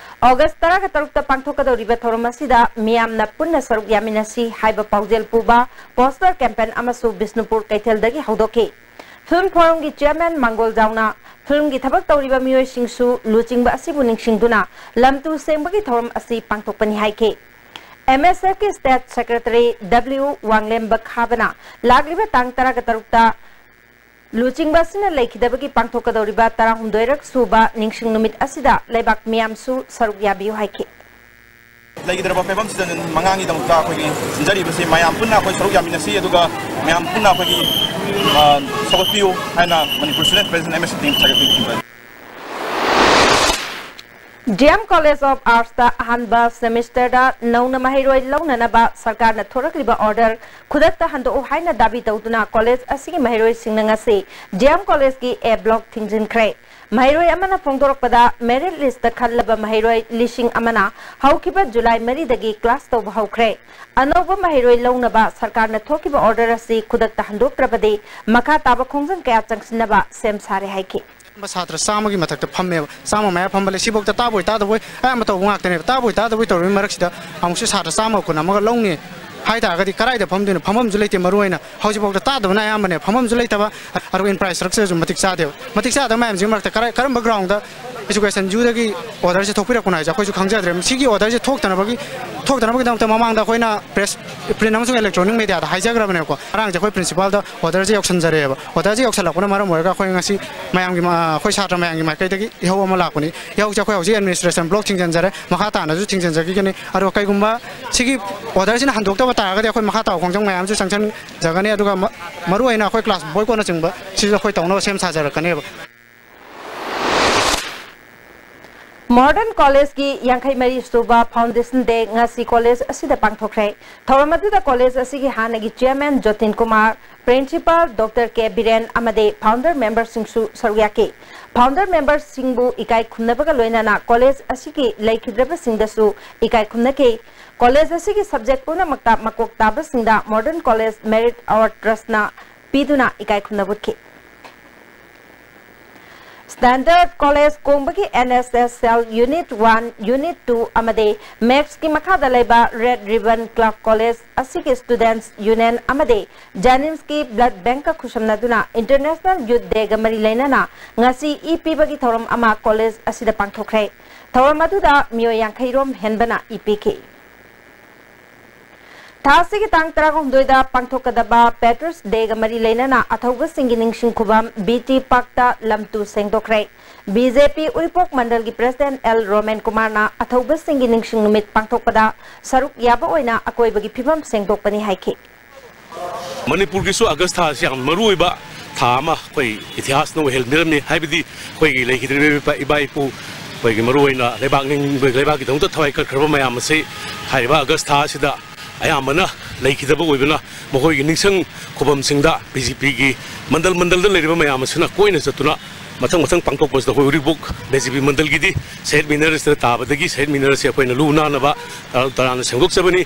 ꯑꯣꯒꯁ ꯇꯔꯥꯒ ꯇꯔꯨꯛꯇ ꯄꯥꯡꯊꯣꯛꯀꯗꯧꯔꯤꯕ ꯊꯧꯔꯝ ꯑꯁꯤꯗ ꯃꯤꯌꯥꯝꯅ ꯄꯨꯟꯅ ꯁꯔꯨꯛ ꯌꯥꯃꯤꯟꯅꯁꯤ ꯍꯥꯏꯕ ꯄꯥꯎꯖꯦꯜ ꯄꯨꯕ poster campaign ꯑꯃꯁꯨ ꯕꯤꯁꯅꯨꯄꯨꯔ ꯀꯩꯊꯦꯜꯗꯒꯤ ꯍꯧꯗꯣꯛꯈꯤ꯫ Film Forumꯒꯤ chairman ꯃꯥꯡꯒꯣꯜ ꯖꯥꯎꯅ filmꯒꯤ ꯊꯕꯛ ꯇꯧꯔꯤꯕ ꯃꯤꯑꯣꯏꯁꯤꯡꯁꯨ ꯂꯨꯆꯤꯡꯕ ꯑꯁꯤꯕꯨ ꯅꯤꯡꯁꯤꯡꯗꯨꯅ ꯂꯝ ꯇꯨ ꯁꯦꯡꯕꯒꯤ ꯊꯧꯔꯝ ꯑꯁꯤ ꯄꯥꯡꯊꯣꯛꯄꯅꯤ ꯍꯥꯏꯈꯤ꯫ M S Fꯀꯤ state secretary W ꯋꯥꯡꯂꯦꯝꯕ ꯈꯥꯕꯅ ꯂꯥꯛꯂꯤꯕ ꯇꯥꯡ ꯇꯔꯥꯒ ꯇꯔꯨꯛꯇ ꯂꯨꯆꯤꯡꯕ ꯑꯁꯤꯅ ꯂꯩꯈꯤꯗꯕꯒꯤ ꯄꯥꯡꯊꯣꯛꯀꯗꯧꯔꯤꯕ ꯇꯔꯥꯍꯨꯝꯗꯣꯏꯔꯛ ꯁꯨꯕ ꯅꯤꯡꯁꯤꯡ ꯅꯨꯃꯤꯠ ꯑꯁꯤꯗ ꯂꯩꯕꯥꯛ ꯃꯤꯌꯥꯝꯁꯨ ꯁꯔꯨꯛ ꯌꯥꯕꯤꯌꯨ ꯍꯥꯏꯈꯤ꯫ ꯂꯩꯈꯤꯗ꯭ꯔꯕ ꯐꯤꯕꯝꯁꯤꯗ ꯃꯉꯥꯒꯤꯗꯃꯛꯇ ꯑꯩꯈꯣꯏꯒꯤ ꯁꯤꯟꯖꯔꯤꯕꯁꯤ ꯃꯌꯥꯝ ꯄꯨꯟꯅ ꯑꯩꯈꯣꯏ ꯁꯔꯨꯛ ꯌꯥꯃꯤꯟꯅꯁꯤ, ꯑꯗꯨꯒ ꯃꯌꯥꯝ ꯄꯨꯟꯅ ꯑꯩꯈꯣꯏꯒꯤ, ꯑ, ꯁꯧꯒꯠꯄꯤꯌꯨ ꯍꯥꯏꯅ Manipur Student President M S F team ꯊꯥꯒꯠꯄꯤꯈꯤꯕ꯫ D M College of Artsꯇ ꯑꯍꯥꯟꯕ semesterꯗ ꯅꯧꯅ ꯃꯍꯩꯔꯣꯏ ꯂꯧꯅꯅꯕ ꯁꯔꯀꯥꯔꯅ ꯊꯣꯔꯛꯂꯤꯕ order ꯈꯨꯗꯛꯇ ꯍꯟꯗꯣꯛꯎ ꯍꯥꯏꯅ ꯗꯥꯕꯤ ꯇꯧꯗꯨꯅ college ꯑꯁꯤꯒꯤ ꯃꯍꯩꯔꯣꯏꯁꯤꯡꯅ ꯉꯁꯤ D M Collegeꯀꯤ A block ꯊꯤꯡꯖꯤꯟꯈ꯭ꯔꯦ꯫ ꯃꯍꯩꯔꯣꯏ ꯑꯃꯅ ꯐꯣꯡꯗꯣꯔꯛꯄꯗ, merit listꯇ ꯈꯜꯂꯕ ꯃꯍꯩꯔꯣꯏ ꯂꯤꯁꯤꯡ ꯑꯃꯅ ꯍꯧꯈꯤꯕ ꯖꯨꯂꯥꯏ ꯃꯔꯤꯗꯒꯤ class ꯇꯧꯕ ꯍꯧꯈ꯭ꯔꯦ꯫ ꯑꯅꯧꯕ ꯃꯍꯩꯔꯣꯏ ꯂꯧꯅꯕ ꯁꯔꯀꯥꯔꯅ ꯊꯣꯛꯈꯤꯕ order ꯑꯁꯤ ꯈꯨꯗꯛꯇ ꯍꯟꯗꯣꯛꯇ꯭ꯔꯕꯗꯤ ꯃꯈꯥ ꯇꯥꯕ ꯈꯣꯡꯖꯪ ꯀꯌꯥ ꯆꯪꯁꯤꯟꯅꯕ ꯁꯦꯝ ꯁꯥꯔꯦ ꯍꯥꯏꯈꯤ꯫ ꯑꯌꯥꯝꯕ ꯁꯥꯇ꯭ꯔ ꯆꯥꯝꯃꯒꯤ ꯃꯊꯛꯇ ꯐꯝꯃꯦꯕ꯫ ꯆꯥꯝꯃ ꯃꯌꯥ ꯐꯝꯕ ꯂꯩ꯫ ꯁꯤꯐꯥꯎꯗ ꯇꯥꯕꯣꯏ ꯇꯥꯗꯕꯣꯏ ꯑꯌꯥꯝꯕ ꯇꯧꯕ ꯉꯥꯛꯇꯅꯦꯕ꯫ ꯇꯥꯕꯣꯏ ꯇꯥꯗꯕꯣꯏ ꯇꯧꯔꯤꯕ ꯃꯔꯛꯁꯤꯗ ꯑꯃꯨꯛꯁꯨ ꯁꯥꯇ꯭ꯔ ꯆꯥꯝꯃꯒ ꯀꯨꯟ ꯑꯃꯒ ꯂꯧꯅꯤ ꯍꯥꯏ ꯇꯥꯔꯒꯗꯤ ꯀꯗꯥꯏꯗ ꯐꯝꯗꯣꯏꯅꯣ? ꯐꯝꯐꯝꯁꯨ ꯂꯩꯇꯦ꯫ ꯃꯔꯨ ꯑꯣꯏꯅ ꯍꯧꯖꯤꯛꯐꯥꯎꯗ ꯇꯥꯗꯕꯅ ꯑꯌꯥꯝꯕꯅꯦ꯫ ꯐꯝꯐꯝꯁꯨ ꯂꯩꯇꯕ, ꯑꯗꯨꯒ infrastructureꯁꯨ ꯃꯇꯤꯛ ꯆꯥꯗꯦꯕ꯫ ꯃꯇꯤꯛ ꯆꯥꯗꯕ ꯃꯌꯥꯝꯁꯤꯒꯤ ꯃꯔꯛꯇ ꯀꯔꯥꯏ-, ꯀꯔꯝꯕ groundꯗ education Uꯗꯒꯤ orderꯁꯦ ꯊꯣꯛꯄꯤꯔꯛꯄꯅꯣ ꯍꯥꯏꯁꯦ ꯑꯩꯈꯣꯏꯁꯨ ꯈꯪꯖꯗ꯭ꯔꯦ꯫ ꯁꯤꯒꯤ orderꯁꯦ ꯊꯣꯛꯇꯅꯕꯒꯤ, ꯊꯣꯛꯇꯅꯕꯒꯤꯗꯃꯛꯇ ꯃꯃꯥꯡꯗ ꯑꯩꯈꯣꯏꯅ press, print ꯑꯃꯁꯨꯡ electronic mediaꯗ ꯍꯥꯏꯖꯈ꯭ꯔꯕꯅꯦꯕꯀꯣ꯫ ꯉꯔꯥꯡꯁꯦ ꯑꯩꯈꯣꯏ principalꯗ orderꯁꯦ ꯌꯧꯁꯟꯖꯔꯛꯑꯦꯕ꯫ Orderꯁꯦ ꯌꯧꯁꯜꯂꯛꯄꯅ ꯃꯔꯝ ꯑꯣꯏꯔꯒ ꯑꯩꯈꯣꯏ ꯉꯁꯤ ꯃꯌꯥꯝꯒꯤ ꯃ-, ꯑꯩꯈꯣꯏ ꯁꯥꯇ꯭ꯔ ꯃꯌꯥꯝꯒꯤ ꯃꯥꯏꯀꯩꯗꯒꯤ ꯏꯍꯧ ꯑꯃ ꯂꯥꯛꯄꯅꯤ꯫ ꯏꯍꯧꯁꯦ ꯑꯩꯈꯣꯏ ꯍꯧꯖꯤꯛ administration block ꯊꯤꯡꯖꯤꯟꯖꯔꯦ, ꯃꯈꯥ ꯇꯥꯅꯁꯨ ꯊꯤꯡꯖꯤꯟꯖꯈꯤꯒꯅꯤ꯫ ꯑꯗꯣ ꯀꯩꯒꯨꯝꯕ ꯁꯤꯒꯤ orderꯁꯤꯅ ꯍꯟꯗꯣꯛꯇꯕ ꯇꯥꯔꯒꯗꯤ ꯑꯩꯈꯣꯏ ꯃꯈꯥ ꯇꯥꯕ ꯈꯣꯡꯖꯪ ꯃꯌꯥꯝꯁꯨ ꯆꯪꯁꯤꯟꯖꯒꯅꯤ꯫ ꯑꯗꯨꯒ ꯃ-, ꯃꯔꯨꯑꯣꯏꯅ ꯑꯩꯈꯣꯏ class boycottꯅꯆꯤꯡꯕ ꯁꯤꯁꯨ ꯑꯩꯈꯣꯏ ꯇꯧꯅꯕ ꯁꯦꯝ ꯁꯥꯖꯔꯛꯀꯅꯦꯕ꯫ Modern Collegeꯀꯤ ꯌꯥꯡꯈꯩ ꯃꯔꯤ ꯁꯨꯕ Foundation Day ꯉꯁꯤ college ꯑꯁꯤꯗ ꯄꯥꯡꯊꯣꯛꯈ꯭ꯔꯦ꯫ ꯊꯧꯔꯝ ꯑꯗꯨꯗ college ꯑꯁꯤꯒꯤ ꯍꯥꯟꯅꯒꯤ chairman ꯖꯣꯇꯤꯟ Kumar, Principal Doctor K Biren ꯑꯃꯗꯤ founder memberꯁꯤꯡꯁꯨ ꯁꯔꯨꯛ ꯌꯥꯈꯤ꯫ Founder memberꯁꯤꯡꯕꯨ ꯏꯀꯥꯏ ꯈꯨꯝꯅꯕꯒ ꯂꯣꯏꯅꯅ college ꯑꯁꯤꯒꯤ ꯂꯩꯈꯤꯗ꯭ꯔꯕꯁꯤꯡꯗꯁꯨ ꯏꯀꯥꯏ ꯈꯨꯝꯅꯈꯤ꯫ College ꯑꯁꯤꯒꯤ subject ꯄꯨꯝꯅꯃꯛꯇ ꯃꯀꯣꯛ ꯇꯥꯕꯁꯤꯡꯗ Modern College Merit Award Trustꯅ ꯄꯤꯗꯨꯅ ꯏꯀꯥꯏ ꯈꯨꯝꯅꯕ ꯎꯠꯈꯤ꯫ Standard College ꯀꯣꯡꯕꯒꯤ N S S Cell Unit one, Unit two ꯑꯃꯗꯤ ꯃꯦꯛꯁꯀꯤ ꯃꯈꯥꯗ ꯂꯩꯕ Red Ribbon Club College ꯑꯁꯤꯒꯤ Students Union ꯑꯃꯗꯤ JNIMSꯀꯤ Blood Bankꯀ ꯈꯨꯠꯁꯝꯅꯗꯨꯅ International Youth Dayꯒ ꯃꯔꯤ ꯂꯩꯅꯅ ꯉꯁꯤ ꯏ ꯄꯤꯕꯒꯤ ꯊꯧꯔꯝ ꯑꯃ college ꯑꯁꯤꯗ ꯄꯥꯡꯊꯣꯛꯈ꯭ꯔꯦ꯫ ꯊꯧꯔꯝ ꯑꯗꯨꯗ ꯃꯤꯑꯣꯏ ꯌꯥꯡꯈꯩ ꯔꯣꯝ ꯍꯦꯟꯕꯅ ꯏ ꯄꯤꯈꯤ꯫ ꯊꯥ ꯑꯁꯤꯒꯤ ꯇꯥꯡ ꯇꯔꯥꯍꯨꯝꯗꯣꯏꯗ ꯄꯥꯡꯊꯣꯛꯀꯗꯕ Patriots Dayꯒ ꯃꯔꯤ ꯂꯩꯅꯅ ꯑꯊꯧꯕꯁꯤꯡꯒꯤ ꯅꯤꯡꯁꯤꯡ ꯈꯨꯕꯝ B T Parkꯇ ꯂꯝ ꯇꯨ ꯁꯦꯡꯗꯣꯛꯈ꯭ꯔꯦ꯫ B J P ꯎꯔꯤꯄꯣꯛ ꯃꯟꯗꯜꯒꯤ President L ꯔꯣꯃꯦꯟ ꯀꯨꯃꯥꯔꯅ ꯑꯊꯧꯕꯁꯤꯡꯒꯤ ꯅꯤꯡꯁꯤꯡ ꯅꯨꯃꯤꯠ ꯄꯥꯡꯊꯣꯛꯄꯗ ꯁꯔꯨꯛ ꯌꯥꯕ ꯑꯣꯏꯅ ꯑꯀꯣꯏꯕꯒꯤ ꯐꯤꯕꯝ ꯁꯦꯡꯗꯣꯛꯄꯅꯤ ꯍꯥꯏꯈꯤ꯫ ꯃꯅꯤꯄꯨꯔꯒꯤꯁꯨ ꯑꯥꯒꯁ ꯊꯥ ꯑꯁꯤ ꯌꯥꯝ ꯃꯔꯨ ꯑꯣꯏꯕ ꯊꯥ ꯑꯃ ꯑꯩꯈꯣꯏ ꯏꯇꯤꯍꯥꯁꯅ ꯑꯣꯏꯍꯟꯕꯤꯔꯝꯃꯤ꯫ ꯍꯥꯏꯕꯗꯤ ꯑꯩꯈꯣꯏꯒꯤ ꯂꯩꯈꯤꯗ꯭ꯔꯤꯕ ꯏꯄꯥ, ꯏꯄꯥ ꯏꯄꯨ, ꯑꯩꯈꯣꯏꯒꯤ ꯃꯔꯨ ꯑꯣꯏꯅ ꯂꯩꯕꯥꯛ ꯅꯤꯡꯕ, ꯂꯩꯕꯥꯛꯀꯤꯗꯃꯛꯇ ꯊꯋꯥꯏ ꯀꯠꯈ꯭ꯔꯕ ꯃꯌꯥꯝ ꯑꯁꯤ ꯍꯥꯏꯔꯤꯕ ꯑꯥꯒꯁ ꯊꯥ ꯑꯁꯤꯗ ꯑꯌꯥꯝꯕꯅ ꯂꯩꯈꯤꯗꯕ ꯑꯣꯏꯕꯅ, ꯃꯈꯣꯏꯒꯤ ꯅꯤꯡꯁꯤꯡ ꯈꯨꯕꯝꯁꯤꯡꯗ B J Pꯒꯤ ꯃꯟꯗꯜ ꯃꯟꯗꯜꯗ ꯂꯩꯔꯤꯕ ꯃꯌꯥꯝ ꯑꯁꯤꯅ ꯀꯣꯏꯅ ꯆꯠꯇꯨꯅ ꯃꯊꯪ ꯃꯊꯪ ꯄꯥꯡꯊꯣꯛꯄꯁꯤꯗ ꯑꯩꯈꯣꯏ ꯎꯔꯤꯄꯣꯛ B J P ꯃꯟꯗꯜꯒꯤꯗꯤ ꯁꯍꯤꯗ ꯃꯤꯅꯔꯁꯤꯗ ꯇꯥꯕꯗꯒꯤ ꯁꯍꯤꯗ ꯃꯤꯅꯔꯁꯤ ꯑꯩꯈꯣꯏꯅ ꯂꯨ ꯅꯥꯟꯅꯕ ꯇꯔꯥꯝ ꯇꯔꯥꯝꯅ ꯁꯦꯡꯗꯣꯛꯆꯕꯅꯤ꯫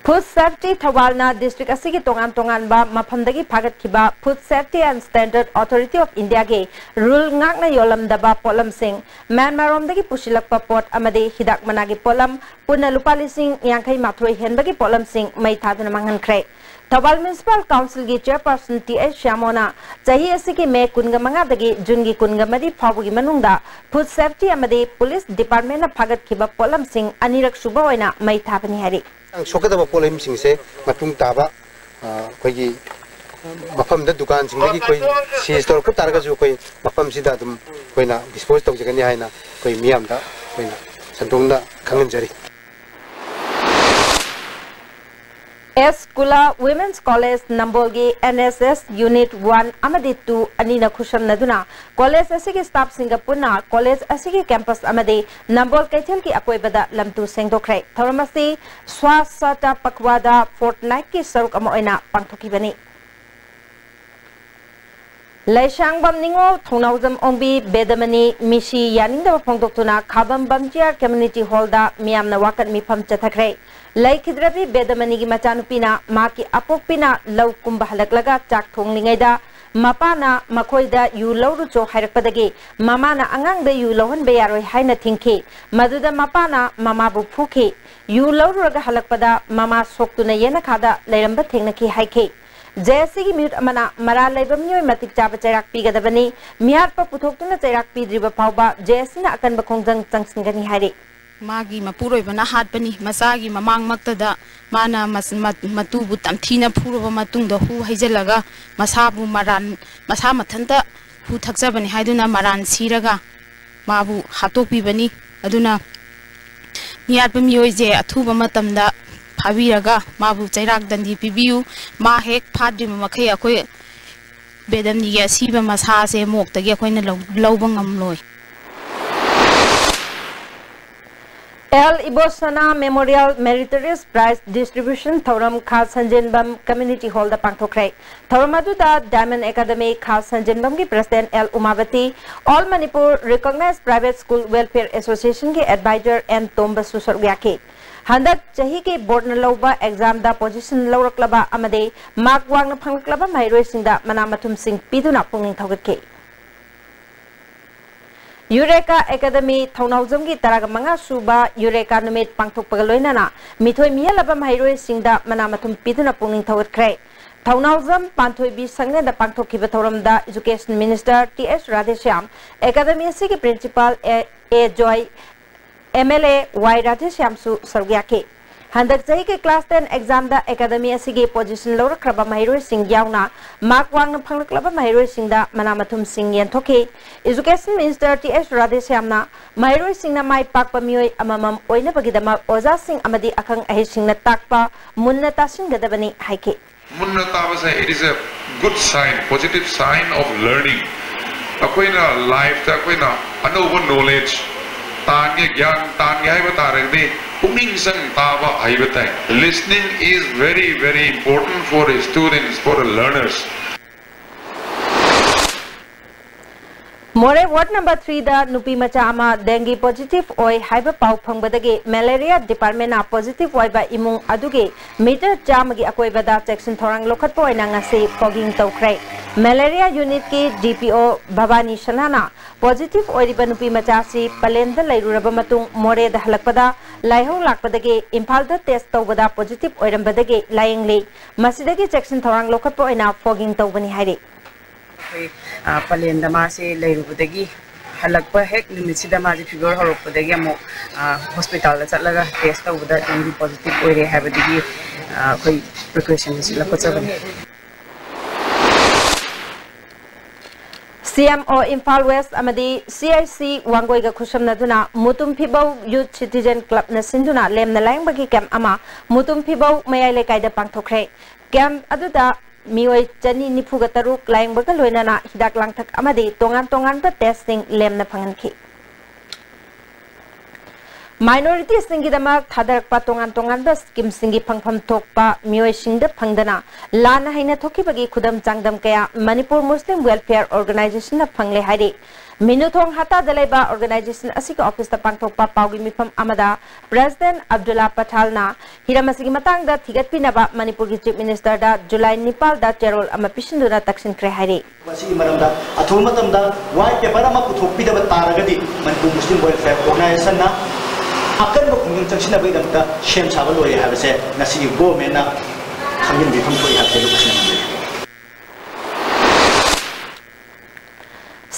Food Safety ꯊꯧꯕꯥꯜꯅ district ꯑꯁꯤꯒꯤ ꯇꯣꯉꯥꯟ ꯇꯣꯉꯥꯟꯕ ꯃꯐꯝꯗꯒꯤ ꯐꯥꯒꯠꯈꯤꯕ Food Safety and Standard Authority of Indiaꯒꯤ rule ꯉꯥꯛꯅ ꯌꯣꯜꯂꯝꯗꯕ ꯄꯣꯠꯂꯝꯁꯤꯡ, ꯃ꯭ꯌꯥꯟꯃꯥꯔꯔꯣꯝꯗꯒꯤ ꯄꯨꯁꯤꯜꯂꯛꯄ ꯄꯣꯠ ꯑꯃꯗꯤ ꯍꯤꯗꯥꯛ ꯃꯅꯥꯒꯤ ꯄꯣꯠꯂꯝ ꯄꯨꯟꯅ ꯂꯨꯄꯥ ꯂꯤꯁꯤꯡ ꯌꯥꯡꯈꯩ ꯃꯥꯊꯣꯏ ꯍꯦꯟꯕꯒꯤ ꯄꯣꯠꯂꯝꯁꯤꯡ ꯃꯩ ꯊꯥꯗꯨꯅ ꯃꯥꯡꯍꯟꯈ꯭ꯔꯦ꯫ Thoubal Municipal Councilꯒꯤ Chairperson T H ꯁ꯭ꯌꯥꯃꯣꯅ ꯆꯍꯤ ꯑꯁꯤꯒꯤ ꯃꯦ ꯀꯨꯟꯒ ꯃꯉꯥꯗꯒꯤ ꯖꯨꯟꯒꯤ ꯀꯨꯟꯒ ꯃꯔꯤ ꯐꯥꯎꯕꯒꯤ ꯃꯅꯨꯡꯗ Food Safety ꯑꯃꯗꯤ Police Departmentꯅ ꯐꯥꯒꯠꯈꯤꯕ ꯄꯣꯠꯂꯝꯁꯤꯡ ꯑꯅꯤꯔꯛ ꯁꯨꯕ ꯑꯣꯏꯅ ꯃꯩ ꯊꯥꯕꯅꯤ ꯍꯥꯏꯔꯤ꯫ ꯁꯣꯛꯀꯗꯕ ꯄꯣꯠꯂꯝꯁꯤꯡꯁꯦ ꯃꯇꯨꯡ ꯇꯥꯕ, ꯑ, ꯑꯩꯈꯣꯏꯒꯤ ꯃꯐꯝꯗ ꯗꯨꯀꯥꯟꯁꯤꯡꯗꯒꯤ ꯑꯩꯈꯣꯏ seize ꯇꯧꯔꯛꯄ ꯇꯥꯔꯒꯁꯨ ꯑꯩꯈꯣꯏ ꯃꯐꯝꯁꯤꯗ ꯑꯗꯨꯝ ꯑꯩꯈꯣꯏꯅ dispose ꯇꯧꯖꯒꯅꯤ ꯍꯥꯏꯅ ꯑꯩꯈꯣꯏ ꯃꯤꯌꯥꯝꯗ ꯑꯩꯈꯣꯏꯅ ꯁꯟꯗꯣꯛꯅ ꯈꯪꯍꯟꯖꯔꯤ꯫ ꯑꯦꯁ ꯀꯨꯂꯥ ꯋꯤꯃꯦꯟꯁ ꯀꯣꯂꯦꯖ ꯅꯝꯕꯣꯜꯒꯤ N S S unit one ꯑꯃꯗꯤ ꯇꯨ ꯑꯅꯤꯅ ꯈꯨꯠꯁꯝꯅꯗꯨꯅ ꯀꯣꯂꯦꯖ ꯑꯁꯤꯒꯤ ꯁ꯭ꯇꯥꯐꯁꯤꯡꯒ ꯄꯨꯟꯅ ꯀꯣꯂꯦꯖ ꯑꯁꯤꯒꯤ ꯀꯦꯝꯄꯁ ꯑꯃꯗꯤ ꯅꯝꯕꯣꯜ ꯀꯩꯊꯦꯜꯒꯤ ꯑꯀꯣꯏꯕꯗ ꯂꯝꯇꯨ ꯁꯦꯡꯗꯣꯛꯈ꯭ꯔꯦ꯫ ꯊꯧꯔꯝ ꯑꯁꯤ ꯁ꯭ꯋꯥꯁꯥꯇꯥ ꯄꯈꯋꯥꯗ ꯐꯣꯔꯠꯅꯥꯏꯠꯀꯤ ꯁꯔꯨꯛ ꯑꯃ ꯑꯣꯏꯅ ꯄꯥꯡꯊꯣꯛꯈꯤꯕꯅꯤ꯫ ꯂꯩꯁꯥꯡꯕꯝ ꯅꯤꯉꯣꯜ ꯊꯧꯅꯥꯎꯖꯝ ꯑꯣꯡꯕꯤ ꯕꯦꯗꯃꯅꯤ ꯃꯤꯁꯤ ꯌꯥꯅꯤꯡꯗꯕ ꯐꯣꯡꯗꯣꯛꯇꯨꯅ ꯈꯥꯕꯝ ꯕꯝꯖꯤꯌꯥꯔ ꯀꯝꯃ꯭ꯌꯨꯅꯤꯇꯤ ꯍꯣꯜꯗ ꯃꯤꯌꯥꯝꯅ ꯋꯥꯀꯠ ꯃꯤꯐꯝ ꯆꯠꯊꯈ꯭ꯔꯦ꯫ ꯂꯩꯈꯤꯗ꯭ꯔꯕꯤ ꯕꯦꯗꯃꯅꯤꯒꯤ ꯃꯆꯥꯅꯨꯄꯤꯅ ꯃꯍꯥꯛꯀꯤ ꯑꯄꯣꯛꯄꯤꯅ ꯂꯧ ꯀꯨꯝꯕ ꯍꯜꯂꯛꯂꯒ ꯆꯥꯛ ꯊꯣꯡꯂꯤꯉꯩꯗ ꯃꯄꯥꯅ ꯃꯈꯣꯏꯗ ꯌꯨ ꯂꯧꯔꯨꯆꯣ ꯍꯥꯏꯔꯛꯄꯗꯒꯤ ꯃꯃꯥꯅ ꯑꯉꯥꯡꯗ ꯌꯨ ꯂꯧꯍꯟꯕ ꯌꯥꯔꯣꯏ ꯍꯥꯏꯅ ꯊꯤꯡꯈꯤ꯫ ꯃꯗꯨꯗ ꯃꯄꯥꯅ ꯃꯃꯥꯕꯨ ꯐꯨꯈꯤ꯫ ꯌꯨ ꯂꯧꯔꯨꯔꯒ ꯍꯜꯂꯛꯄꯗ ꯃꯃꯥ ꯁꯣꯛꯇꯨꯅ ꯌꯦꯅꯈꯥꯗ ꯂꯩꯔꯝꯕ ꯊꯦꯡꯅꯈꯤ ꯍꯥꯏꯈꯤ꯫ ꯖꯦ ꯑꯦꯁ ꯁꯤꯒꯤ ꯃꯤꯍꯨꯠ ꯑꯃꯅ ꯃꯔꯥꯜ ꯂꯩꯕ ꯃꯤꯑꯣꯏ ꯃꯇꯤꯛ ꯆꯥꯕ ꯆꯩꯔꯥꯛ ꯄꯤꯒꯗꯕꯅꯤ꯫ ꯃꯤꯍꯥꯠꯄ ꯄꯨꯊꯣꯛꯇꯨꯅ ꯆꯩꯔꯥꯛ ꯄꯤꯗ꯭ꯔꯤꯕ ꯐꯥꯎꯕ ꯖꯦ ꯑꯦꯁ ꯁꯤꯅ ꯑꯀꯟꯕ ꯈꯣꯡꯖꯪ ꯆꯪꯁꯤꯟꯒꯅꯤ ꯍꯥꯏꯔꯤ꯫ ꯃꯥꯒꯤ ꯃꯄꯨꯔꯣꯏꯕꯅ ꯍꯥꯠꯄꯅꯤ꯫ ꯃꯆꯥꯒꯤ ꯃꯃꯥꯡꯃꯛꯇꯗ ꯃꯥꯅ ꯃꯁ-, ꯃꯠ-, ꯃꯇꯨꯕꯨ ꯇꯝꯊꯤꯅ ꯐꯨꯔꯕ ꯃꯇꯨꯡꯗ ꯍꯨ ꯍꯩꯖꯤꯜꯂꯒ ꯃꯁꯥꯕꯨ ꯃꯔꯥꯟ, ꯃꯁꯥ ꯃꯊꯟꯇ ꯍꯨ ꯊꯛꯆꯕꯅꯤ ꯍꯥꯏꯗꯨꯅ ꯃꯔꯥꯟ ꯁꯤꯔꯒ ꯃꯥꯕꯨ ꯍꯥꯠꯇꯣꯛꯄꯤꯕꯅꯤ꯫ ꯑꯗꯨꯅ ꯃꯤꯍꯥꯠꯄ ꯃꯤꯑꯣꯏꯁꯦ ꯑꯊꯨꯕ ꯃꯇꯝꯗ ꯐꯥꯕꯤꯔꯒ ꯃꯥꯕꯨ ꯆꯩꯔꯥꯛ ꯗꯟꯗꯤ ꯄꯤꯕꯤꯌꯨ꯫ ꯃꯥ ꯍꯦꯛ ꯐꯥꯗ꯭ꯔꯤꯕ ꯃꯈꯩ ꯑꯩꯈꯣꯏ ꯕꯦꯗꯝꯅꯤꯒꯤ ꯑꯁꯤꯕ ꯃꯁꯥꯁꯦ ꯃꯣꯛꯇꯒꯤ ꯑꯩꯈꯣꯏꯅ ꯂꯧ-, ꯂꯧꯕ ꯉꯝꯂꯣꯏ꯫ ꯑꯦꯜ ꯏꯕꯣꯁꯅꯥ ꯃꯦꯃꯣꯔꯤꯌꯦꯜ ꯃꯦꯔꯤꯇꯣꯔꯤꯌꯁ ꯄ꯭ꯔꯥꯏꯖ ꯗꯤꯁꯇ꯭ꯔꯤꯕ꯭ꯌꯨꯁꯟ ꯊꯧꯔꯝ ꯈꯥ ꯁꯟꯖꯦꯟꯕꯝ ꯀꯝꯃ꯭ꯌꯨꯅꯤꯇꯤ ꯍꯣꯜꯗ ꯄꯥꯡꯊꯣꯛꯈ꯭ꯔꯦ꯫ ꯊꯧꯔꯝ ꯑꯗꯨꯗ ꯗꯥꯏꯃꯟ ꯑꯦꯀꯥꯗꯃꯤ ꯈꯥ ꯁꯟꯖꯦꯟꯕꯝꯒꯤ president L Umabati, all Manipur recognised private school welfare ꯑꯦꯁꯣꯁꯤꯌꯦꯁꯟꯒꯤ ꯑꯦꯗꯚꯥꯏꯖꯔ ꯑꯦꯟ ꯇꯣꯝꯕꯁꯨ ꯁꯔꯨꯛ ꯌꯥꯈꯤ꯫ ꯍꯟꯗꯛ ꯆꯍꯤꯒꯤ ꯕꯣꯔꯗꯅ ꯂꯧꯕ ꯑꯦꯛꯖꯥꯝꯗ ꯄꯣꯖꯤꯁꯟ ꯂꯧꯔꯛꯂꯕ ꯑꯃꯗꯤ ꯃꯥꯔꯛ ꯋꯥꯡꯅ ꯐꯪꯂꯛꯂꯕ ꯃꯍꯩꯔꯣꯏꯁꯤꯡꯗ ꯃꯅꯥ ꯃꯊꯨꯝꯁꯤꯡ ꯄꯤꯗꯨꯅ ꯄꯨꯛꯅꯤꯡ ꯊꯧꯒꯠꯈꯤ꯫ ꯌꯨꯔꯦꯀꯥ ꯑꯦꯀꯥꯗꯃꯤ ꯊꯧꯅꯥꯎꯖꯝꯒꯤ ꯇꯔꯥꯃꯉꯥ ꯁꯨꯕ ꯌꯨꯔꯦꯀꯥ ꯅꯨꯃꯤꯠ ꯄꯥꯡꯊꯣꯛꯄꯒ ꯂꯣꯏꯅꯅ ꯃꯤꯊꯣꯏ ꯃꯤꯍꯦꯜꯂꯕ ꯃꯍꯩꯔꯣꯏꯁꯤꯡꯗ ꯃꯅꯥ ꯃꯊꯨꯝ ꯄꯤꯗꯨꯅ ꯄꯨꯛꯅꯤꯡ ꯊꯧꯒꯠꯈ꯭ꯔꯦ꯫ ꯊꯧꯅꯥꯎꯖꯝ ꯄꯥꯟꯊꯣꯏꯕꯤ ꯁꯪꯂꯦꯟꯗ ꯄꯥꯡꯊꯣꯛꯈꯤꯕ ꯊꯧꯔꯝꯗ education minister T S Radheshyam, academy ꯑꯁꯤꯒꯤ principal A, A Joy, M L A Y ꯔꯥꯙꯦꯁ꯭ꯌꯥꯝꯁꯨ ꯁꯔꯨꯛ ꯌꯥꯈꯤ꯫ ꯍꯟꯗꯛ ꯆꯍꯤꯒꯤ class ten examꯗ academy ꯑꯁꯤꯒꯤ position ꯂꯧꯔꯛꯈ꯭ꯔꯕ ꯃꯍꯩꯔꯣꯏꯁꯤꯡ ꯌꯥꯎꯅ mark ꯋꯥꯡꯅ ꯐꯪꯂꯛꯂꯕ ꯃꯍꯩꯔꯣꯏꯁꯤꯡꯗ ꯃꯅꯥ ꯃꯊꯨꯝꯁꯤꯡ ꯌꯦꯟꯊꯣꯛꯈꯤ꯫ Education Minister T H ꯔꯥꯙꯦꯁ꯭ꯌꯥꯝꯅ ꯃꯍꯩꯔꯣꯏꯁꯤꯡꯅ ꯃꯥꯏ ꯄꯥꯛꯄ ꯃꯤꯑꯣꯏ ꯑꯃꯃꯝ ꯑꯣꯏꯅꯕꯒꯤꯗꯃꯛ ꯑꯣꯖꯥꯁꯤꯡ ꯑꯃꯗꯤ ꯑꯈꯪ ꯑꯍꯩꯁꯤꯡꯅ ꯇꯥꯛꯄ ꯃꯨꯟꯅ ꯇꯥꯁꯤꯟꯒꯗꯕꯅꯤ ꯍꯥꯏꯈꯤ꯫ ꯃꯨꯟꯅ ꯇꯥꯕꯁꯦ, it is a good sign, positive sign of learning. ꯑꯩꯈꯣꯏꯅ lifeꯇ ꯑꯩꯈꯣꯏꯅ ꯑꯅꯧꯕ knowledge ꯇꯥꯟꯒꯦ, ꯒ꯭ꯌꯥꯟ ꯇꯥꯟꯒꯦ ꯍꯥꯏꯕ ꯇꯥꯔꯒꯗꯤ ꯄꯨꯛꯅꯤꯡ ꯆꯪ ꯇꯥꯕ ꯍꯩꯕ ꯇꯥꯏ꯫ Listening is very, very important for students, for learners. ꯃꯣꯔꯦ ward number threeꯗ ꯅꯨꯄꯤ ꯃꯆꯥ ꯑꯃ dengue positive ꯑꯣꯏ ꯍꯥꯏꯕ ꯄꯥꯎ ꯐꯪꯕꯗꯒꯤ malaria departmentꯅ positive ꯑꯣꯏꯕ ꯏꯃꯨꯡ ꯑꯗꯨꯒꯤ meter ꯆꯥꯝꯃꯒꯤ ꯑꯀꯣꯏꯕꯗ ꯆꯦꯛꯁꯤꯟ ꯊꯧꯔꯥꯡ ꯂꯧꯈꯠꯄ ꯑꯣꯏꯅ ꯉꯁꯤ fogging ꯇꯧꯈ꯭ꯔꯦ꯫ Malaria unitꯀꯤ D P O ꯚꯕꯥꯅꯤ ꯁꯅꯥꯅ positive ꯑꯣꯏꯔꯤꯕ ꯅꯨꯄꯤ ꯃꯆꯥ ꯑꯁꯤ ꯄꯂꯦꯟꯗ ꯂꯩꯔꯨꯔꯕ ꯃꯇꯨꯡ ꯃꯣꯔꯦꯗ ꯍꯜꯂꯛꯄꯗ ꯂꯥꯏꯍꯧ ꯂꯥꯛꯄꯗꯒꯤ ꯏꯝꯐꯥꯜꯗ test ꯇꯧꯕꯗ positive ꯑꯣꯏꯔꯝꯕꯗꯒꯤ ꯂꯥꯌꯦꯡꯂꯤ꯫ ꯃꯁꯤꯗꯒꯤ ꯆꯦꯛꯁꯤꯟ ꯊꯧꯔꯥꯡ ꯂꯧꯈꯠꯄ ꯑꯣꯏꯅ fogging ꯇꯧꯕꯅꯤ ꯍꯥꯏꯔꯤ꯫ ꯑꯩꯈꯣꯏ, ꯑ, ꯄꯂꯦꯟꯗ ꯃꯥꯁꯦ ꯂꯩꯔꯨꯕꯗꯒꯤ ꯍꯜꯂꯛꯄ ꯍꯦꯛ ꯅꯨꯃꯤꯠꯁꯤꯗ ꯃꯥꯁꯦ fever ꯍꯧꯔꯛꯄꯗꯒꯤ ꯑꯃꯨꯛ, ꯑ, hospitalꯗ ꯆꯠꯂꯒ test ꯇꯧꯕꯗ dengue positive ꯑꯣꯏꯔꯦ ꯍꯥꯏꯕꯗꯒꯤ, ꯑ, ꯑꯩꯈꯣꯏ precaution ꯑꯁꯤ ꯂꯧꯈꯠꯆꯕꯅꯤ꯫ C M O Imphal West ꯑꯃꯗꯤ C I C ꯋꯥꯡꯒꯣꯏꯒ ꯈꯨꯠꯁꯝꯅꯗꯨꯅ Mutum ꯐꯤꯕꯧ Youth Citizen Clubꯅ ꯁꯤꯟꯗꯨꯅ ꯂꯦꯝꯅ ꯂꯥꯌꯦꯡꯕꯒꯤ camp ꯑꯃ ꯃꯨꯇꯨꯝ ꯐꯤꯕꯧ ꯃꯌꯥꯏ ꯂꯩꯀꯥꯏꯗ ꯄꯥꯡꯊꯣꯛꯈ꯭ꯔꯦ꯫ Camp ꯑꯗꯨꯗ ꯃꯤꯑꯣꯏ ꯆꯅꯤ ꯅꯤꯐꯨꯒ ꯇꯔꯨꯛ ꯂꯥꯌꯦꯡꯕꯒ ꯂꯣꯏꯅꯅ ꯍꯤꯗꯥꯛ ꯂꯥꯡꯊꯛ ꯑꯃꯗꯤ ꯇꯣꯉꯥꯟ ꯇꯣꯉꯥꯟꯕ testꯁꯤꯡ ꯂꯦꯝꯅ ꯐꯪꯍꯟꯈꯤ꯫ Minoritiesꯁꯤꯡꯒꯤꯗꯃꯛ ꯊꯥꯗꯔꯛꯄ ꯇꯣꯉꯥꯟ ꯇꯣꯉꯥꯟꯕ schemeꯁꯤꯡꯒꯤ ꯐꯪꯐꯝ ꯊꯣꯛꯄ ꯃꯤꯑꯣꯏꯁꯤꯡꯗ ꯐꯪꯗꯅ ꯂꯥꯟꯅ ꯍꯩꯅ ꯊꯣꯛꯈꯤꯕꯒꯤ ꯈꯨꯗꯝ ꯆꯥꯡꯗꯝ ꯀꯌꯥ ꯃꯅꯤꯄꯨꯔ Muslim Welfare Organisationꯅ ꯐꯪꯂꯦ ꯍꯥꯏꯔꯤ꯫ ꯃꯤꯅꯨꯊꯣꯡ ꯍꯠꯇꯥꯗ ꯂꯩꯕ organization ꯑꯁꯤꯒꯤ officeꯇ ꯄꯥꯡꯊꯣꯛꯄ ꯄꯥꯎꯒꯤ ꯃꯤꯐꯝ ꯑꯃꯗ President ꯑꯕꯗꯨꯜꯂꯥ ꯄꯊꯥꯜꯅ ꯍꯤꯔꯝ ꯑꯁꯤꯒꯤ ꯃꯇꯥꯡꯗ ꯊꯤꯒꯠꯄꯤꯅꯕ ꯃꯅꯤꯄꯨꯔꯒꯤ Chief Ministerꯗ July ꯅꯤꯄꯥꯜꯗ ꯆꯦꯔꯣꯜ ꯑꯃ ꯄꯤꯁꯤꯟꯗꯨꯅ ꯇꯛꯁꯤꯟꯈ꯭ꯔꯦ ꯍꯥꯏꯔꯤ꯫ ꯃꯁꯤꯒꯤ ꯃꯔꯝꯗ ꯑꯊꯨꯕ ꯃꯇꯝꯗ white paper ꯑꯃ ꯄꯨꯊꯣꯛꯄꯤꯗꯕ ꯇꯥꯔꯒꯗꯤ ꯃꯅꯤꯄꯨꯔ Muslim Welfare Organisationꯅ ꯑꯀꯟꯕ ꯈꯣꯡꯖꯪ ꯆꯪꯁꯤꯟꯅꯕꯒꯤꯗꯃꯛꯇ ꯁꯦꯝ ꯁꯥꯕ ꯂꯣꯏꯔꯦ ꯍꯥꯏꯕꯁꯦ ꯉꯁꯤꯒꯤ governmentꯅ ꯈꯪꯖꯤꯟꯕꯤꯐꯝ ꯊꯣꯛꯏ ꯍꯥꯏꯕꯁꯦ ꯂꯨꯞꯁꯤꯟꯅꯤꯡꯖꯔꯤ꯫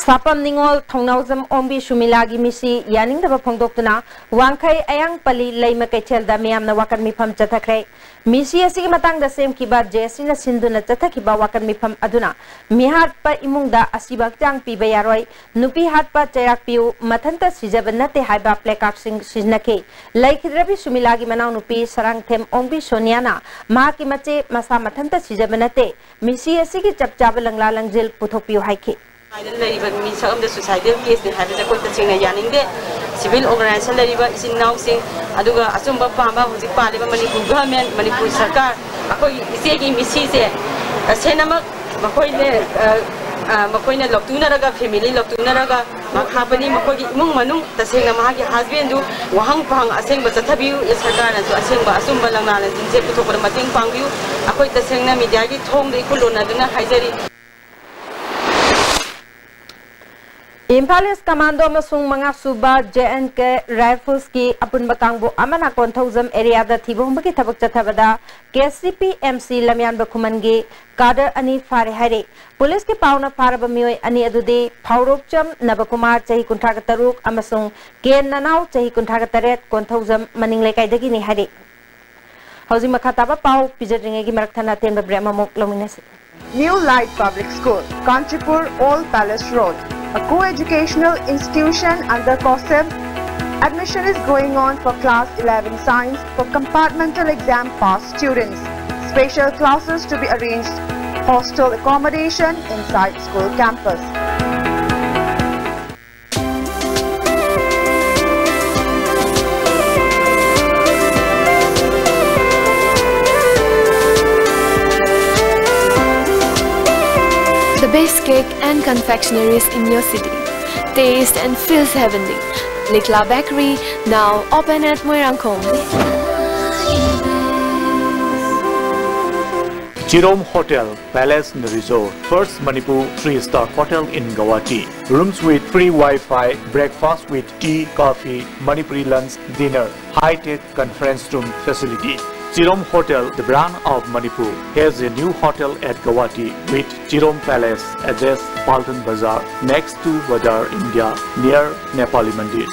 ꯁꯥꯄꯝ ꯅꯤꯉꯣꯜ ꯊꯧꯅꯥꯎꯖꯝ ꯑꯣꯡꯕꯤ ꯁꯨꯃꯤꯂꯥꯒꯤ ꯃꯤꯁꯤ ꯌꯥꯅꯤꯡꯗꯕ ꯐꯣꯡꯗꯣꯛꯇꯨꯅ ꯋꯥꯡꯈꯩ ꯑꯌꯥꯡꯄꯜꯂꯤ ꯂꯩꯃ ꯀꯩꯊꯦꯜꯗ ꯃꯤꯌꯥꯝꯅ ꯋꯥꯀꯠ ꯃꯤꯐꯝ ꯆꯠꯊꯈ꯭ꯔꯦ꯫ ꯃꯤꯁꯤ ꯑꯁꯤꯒꯤ ꯃꯇꯥꯡꯗ ꯁꯦꯝꯈꯤꯕ ꯖꯦ ꯑꯦꯁ ꯁꯤꯅ ꯁꯤꯟꯗꯨꯅ ꯆꯠꯊꯈꯤꯕ ꯋꯥꯀꯠ ꯃꯤꯐꯝ ꯑꯗꯨꯅ ꯃꯤꯍꯥꯠꯄ ꯏꯃꯨꯡꯗ ꯑꯁꯤꯕ ꯍꯛꯆꯥꯡ ꯄꯤꯕ ꯌꯥꯔꯣꯏ, ꯅꯨꯄꯤ ꯍꯥꯠꯄ ꯆꯩꯔꯥꯛ ꯄꯤꯌꯨ, ꯃꯊꯟꯇ ꯁꯤꯖꯕ ꯅꯠꯇꯦ ꯍꯥꯏꯕ placardꯁꯤꯡ ꯁꯤꯖꯤꯟꯅꯈꯤ꯫ ꯂꯩꯈꯤꯗ꯭ꯔꯕꯤ ꯁꯨꯃꯤꯂꯥꯒꯤ ꯃꯅꯥꯎꯅꯨꯄꯤ ꯁꯔꯥꯡꯊꯦꯝ ꯑꯣꯡꯕꯤ ꯁꯣꯅꯤꯌꯥꯅ ꯃꯍꯥꯛꯀꯤ ꯃꯆꯦ ꯃꯁꯥ ꯃꯊꯟꯇ ꯁꯤꯖꯕ ꯅꯠꯇꯦ, ꯃꯤꯁꯤ ꯑꯁꯤꯒꯤ ꯆꯞ ꯆꯥꯕ ꯂꯪꯂꯥ ꯂꯪꯖꯤꯜ ꯄꯨꯊꯣꯛꯄꯤꯌꯨ ꯍꯥꯏꯈꯤ꯫ ꯁ꯭ꯋꯥꯏꯗ ꯂꯩꯔꯤꯕ ꯃꯤꯁꯛ ꯑꯃꯗ suicidal caseꯅꯤ ꯍꯥꯏꯕꯁꯦ ꯑꯩꯈꯣꯏ ꯇꯁꯦꯡꯅ ꯌꯥꯅꯤꯡꯗꯦ꯫ Civil organization ꯂꯩꯔꯤꯕ ꯏꯆꯤꯟ ꯏꯅꯥꯎꯁꯤꯡ, ꯑꯗꯨꯒ ꯑꯆꯨꯝꯕ ꯄꯥꯝꯕ ꯍꯧꯖꯤꯛ ꯄꯥꯜꯂꯤꯕ ꯃꯅꯤꯄꯨꯔ government, ꯃꯅꯤꯄꯨꯔ ꯁꯔꯀꯥꯔ, ꯑꯩꯈꯣꯏꯒꯤ ꯏꯆꯦꯒꯤ ꯃꯤꯁꯤꯁꯦ ꯇꯁꯦꯡꯅꯃꯛ ꯃꯈꯣꯏꯅ, ꯑ, ꯑ, ꯃꯈꯣꯏꯅ ꯂꯧꯇꯨꯅꯔꯒ, family ꯂꯧꯇꯨꯅꯔꯒ ꯃꯍꯥꯛ ꯍꯥꯞꯄꯅꯤ꯫ ꯃꯈꯣꯏꯒꯤ ꯏꯃꯨꯡ ꯃꯅꯨꯡ, ꯇꯁꯦꯡꯅ ꯃꯍꯥꯛꯀꯤ husbandꯗꯨ ꯋꯥꯍꯪ ꯄꯥꯎꯍꯪ ꯑꯁꯦꯡꯕ ꯆꯠꯊꯕꯤꯌꯨ꯫ ꯁꯔꯀꯥꯔꯅꯁꯨ ꯑꯁꯦꯡꯕ ꯑꯆꯨꯝꯕ ꯂꯪꯂꯥ ꯂꯪꯁꯤꯟꯁꯦ ꯄꯨꯊꯣꯛꯄꯗ ꯃꯇꯦꯡ ꯄꯥꯡꯕꯤꯌꯨ꯫ ꯑꯩꯈꯣꯏ ꯇꯁꯦꯡꯅ mediaꯒꯤ ꯊꯣꯡꯗ ꯏꯈꯨꯠ ꯂꯣꯟꯅꯗꯨꯅ ꯍꯥꯏꯖꯔꯤ꯫ ꯏꯝꯐꯥꯜ ꯏꯁ ꯀꯃꯥꯟꯗꯣ ꯑꯃꯁꯨꯡ ꯃꯉꯥꯁꯨꯕ J and K Riflesꯀꯤ ꯑꯄꯨꯟꯕ ꯀꯥꯡꯕꯨ ꯑꯃꯅ ꯀꯣꯟꯊꯧꯖꯝ areaꯗ ꯊꯤꯕ ꯍꯨꯝꯕꯒꯤ ꯊꯕꯛ ꯆꯠꯊꯕꯗ K C P M C ꯂꯝꯌꯥꯟꯕ ꯈꯨꯃꯟꯒꯤ cadre ꯑꯅꯤ ꯐꯥꯔꯦ ꯍꯥꯏꯔꯤ꯫ ꯄꯨꯂꯤꯁꯀꯤ ꯄꯥꯎꯅ ꯐꯥꯔꯕ ꯃꯤꯑꯣꯏ ꯑꯅꯤ ꯑꯗꯨꯗꯤ ꯐꯥꯎꯔꯣꯛꯆꯝ ꯅꯕꯀꯨꯃꯥꯔ, ꯆꯍꯤ ꯀꯨꯟꯊ꯭ꯔꯥꯒ ꯇꯔꯨꯛ, ꯑꯃꯁꯨꯡ ꯀꯦ ꯅꯅꯥꯎ, ꯆꯍꯤ ꯀꯨꯟꯊ꯭ꯔꯥꯒ ꯇꯔꯦꯠ, ꯀꯣꯟꯊꯧꯖꯝ ꯃꯅꯤꯡ ꯂꯩꯀꯥꯏꯗꯒꯤꯅꯤ ꯍꯥꯏꯔꯤ꯫ ꯍꯧꯖꯤꯛ ꯃꯈꯥ ꯇꯥꯕ ꯄꯥꯎ ꯄꯤꯖꯗ꯭ꯔꯤꯉꯩꯒꯤ ꯃꯔꯛ ꯊꯠꯅ ꯑꯇꯦꯟꯕ break ꯑꯃꯃꯨꯛ ꯂꯧꯃꯤꯟꯅꯁꯤ꯫ New Light Public School, Kanchipur, Old Palace Road, a co-educational institution under COSEB. Admission is going on for class eleven science for compartmental exam pass students. Special classes to be arranged. Hostel accommodation inside school campus. The best cake and confectionaries in your city. Taste and feels heavenly. Likla Bakery, now open at Moirangkhom. Jerome Hotel, Palace and Resort, first Manipur three-star hotel in Guwahati. Rooms with free Wi-Fi, breakfast with tea, coffee, Manipuri lunch, dinner, high-tech conference room facility. Chirom Hotel, the brand of Manipur, has a new hotel at Guwahati with Chirom Palace, address Paltan Bazar, next to Bazar India, near Nepali Mandir.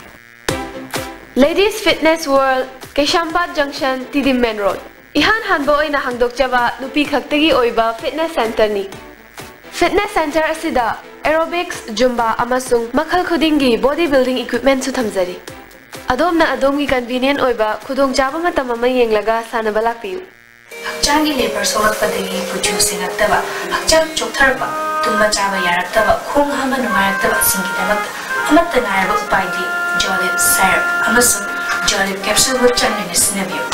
Ladies Fitness World, Keishampat Junction, Tidim Main Road. ꯏꯍꯥꯟ ꯍꯥꯟꯕ ꯑꯣꯏꯅ ꯍꯥꯡꯗꯣꯛꯆꯕ ꯅꯨꯄꯤ ꯈꯛꯇꯒꯤ ꯑꯣꯏꯕ fitness centreꯅꯤ꯫ Fitness centre ꯑꯁꯤꯗ aerobics, Zumba ꯑꯃꯁꯨꯡ ꯃꯈꯜ ꯈꯨꯗꯤꯡꯒꯤ body building equipmentꯁꯨ ꯊꯝꯖꯔꯤ꯫ ꯑꯗꯣꯝꯅ ꯑꯗꯣꯝꯒꯤ convenient ꯑꯣꯏꯕ ꯈꯨꯗꯣꯡꯆꯥꯕ ꯃꯇꯝ ꯑꯃ ꯌꯦꯡꯂꯒ ꯁꯥꯟꯅꯕ ꯂꯥꯛꯄꯤꯌꯨ꯫ ꯍꯛꯆꯥꯡꯒꯤ ꯂꯦꯕꯔ ꯁꯣꯛꯂꯛꯄꯗꯒꯤ ꯀꯨꯆꯨ ꯁꯦꯡꯉꯛꯇꯕ, ꯍꯛꯆꯥꯡ ꯆꯣꯛꯊꯔꯛꯄ, ꯇꯨꯝꯕ ꯆꯥꯕ ꯌꯥꯔꯛꯇꯕ, ꯈꯣꯡ ꯍꯥꯝꯕ ꯅꯨꯡꯉꯥꯏꯔꯛꯇꯕꯁꯤꯡꯒꯤꯗꯃꯛꯇ ꯑꯃꯠꯇ ꯉꯥꯏꯔꯕ ꯎꯄꯥꯏꯗꯤ Jolib syrup ꯑꯃꯁꯨꯡ Jolib capsuleꯕꯨ ꯆꯥꯡ ꯅꯥꯏꯅ ꯁꯤꯖꯤꯟꯅꯕꯤꯌꯨ꯫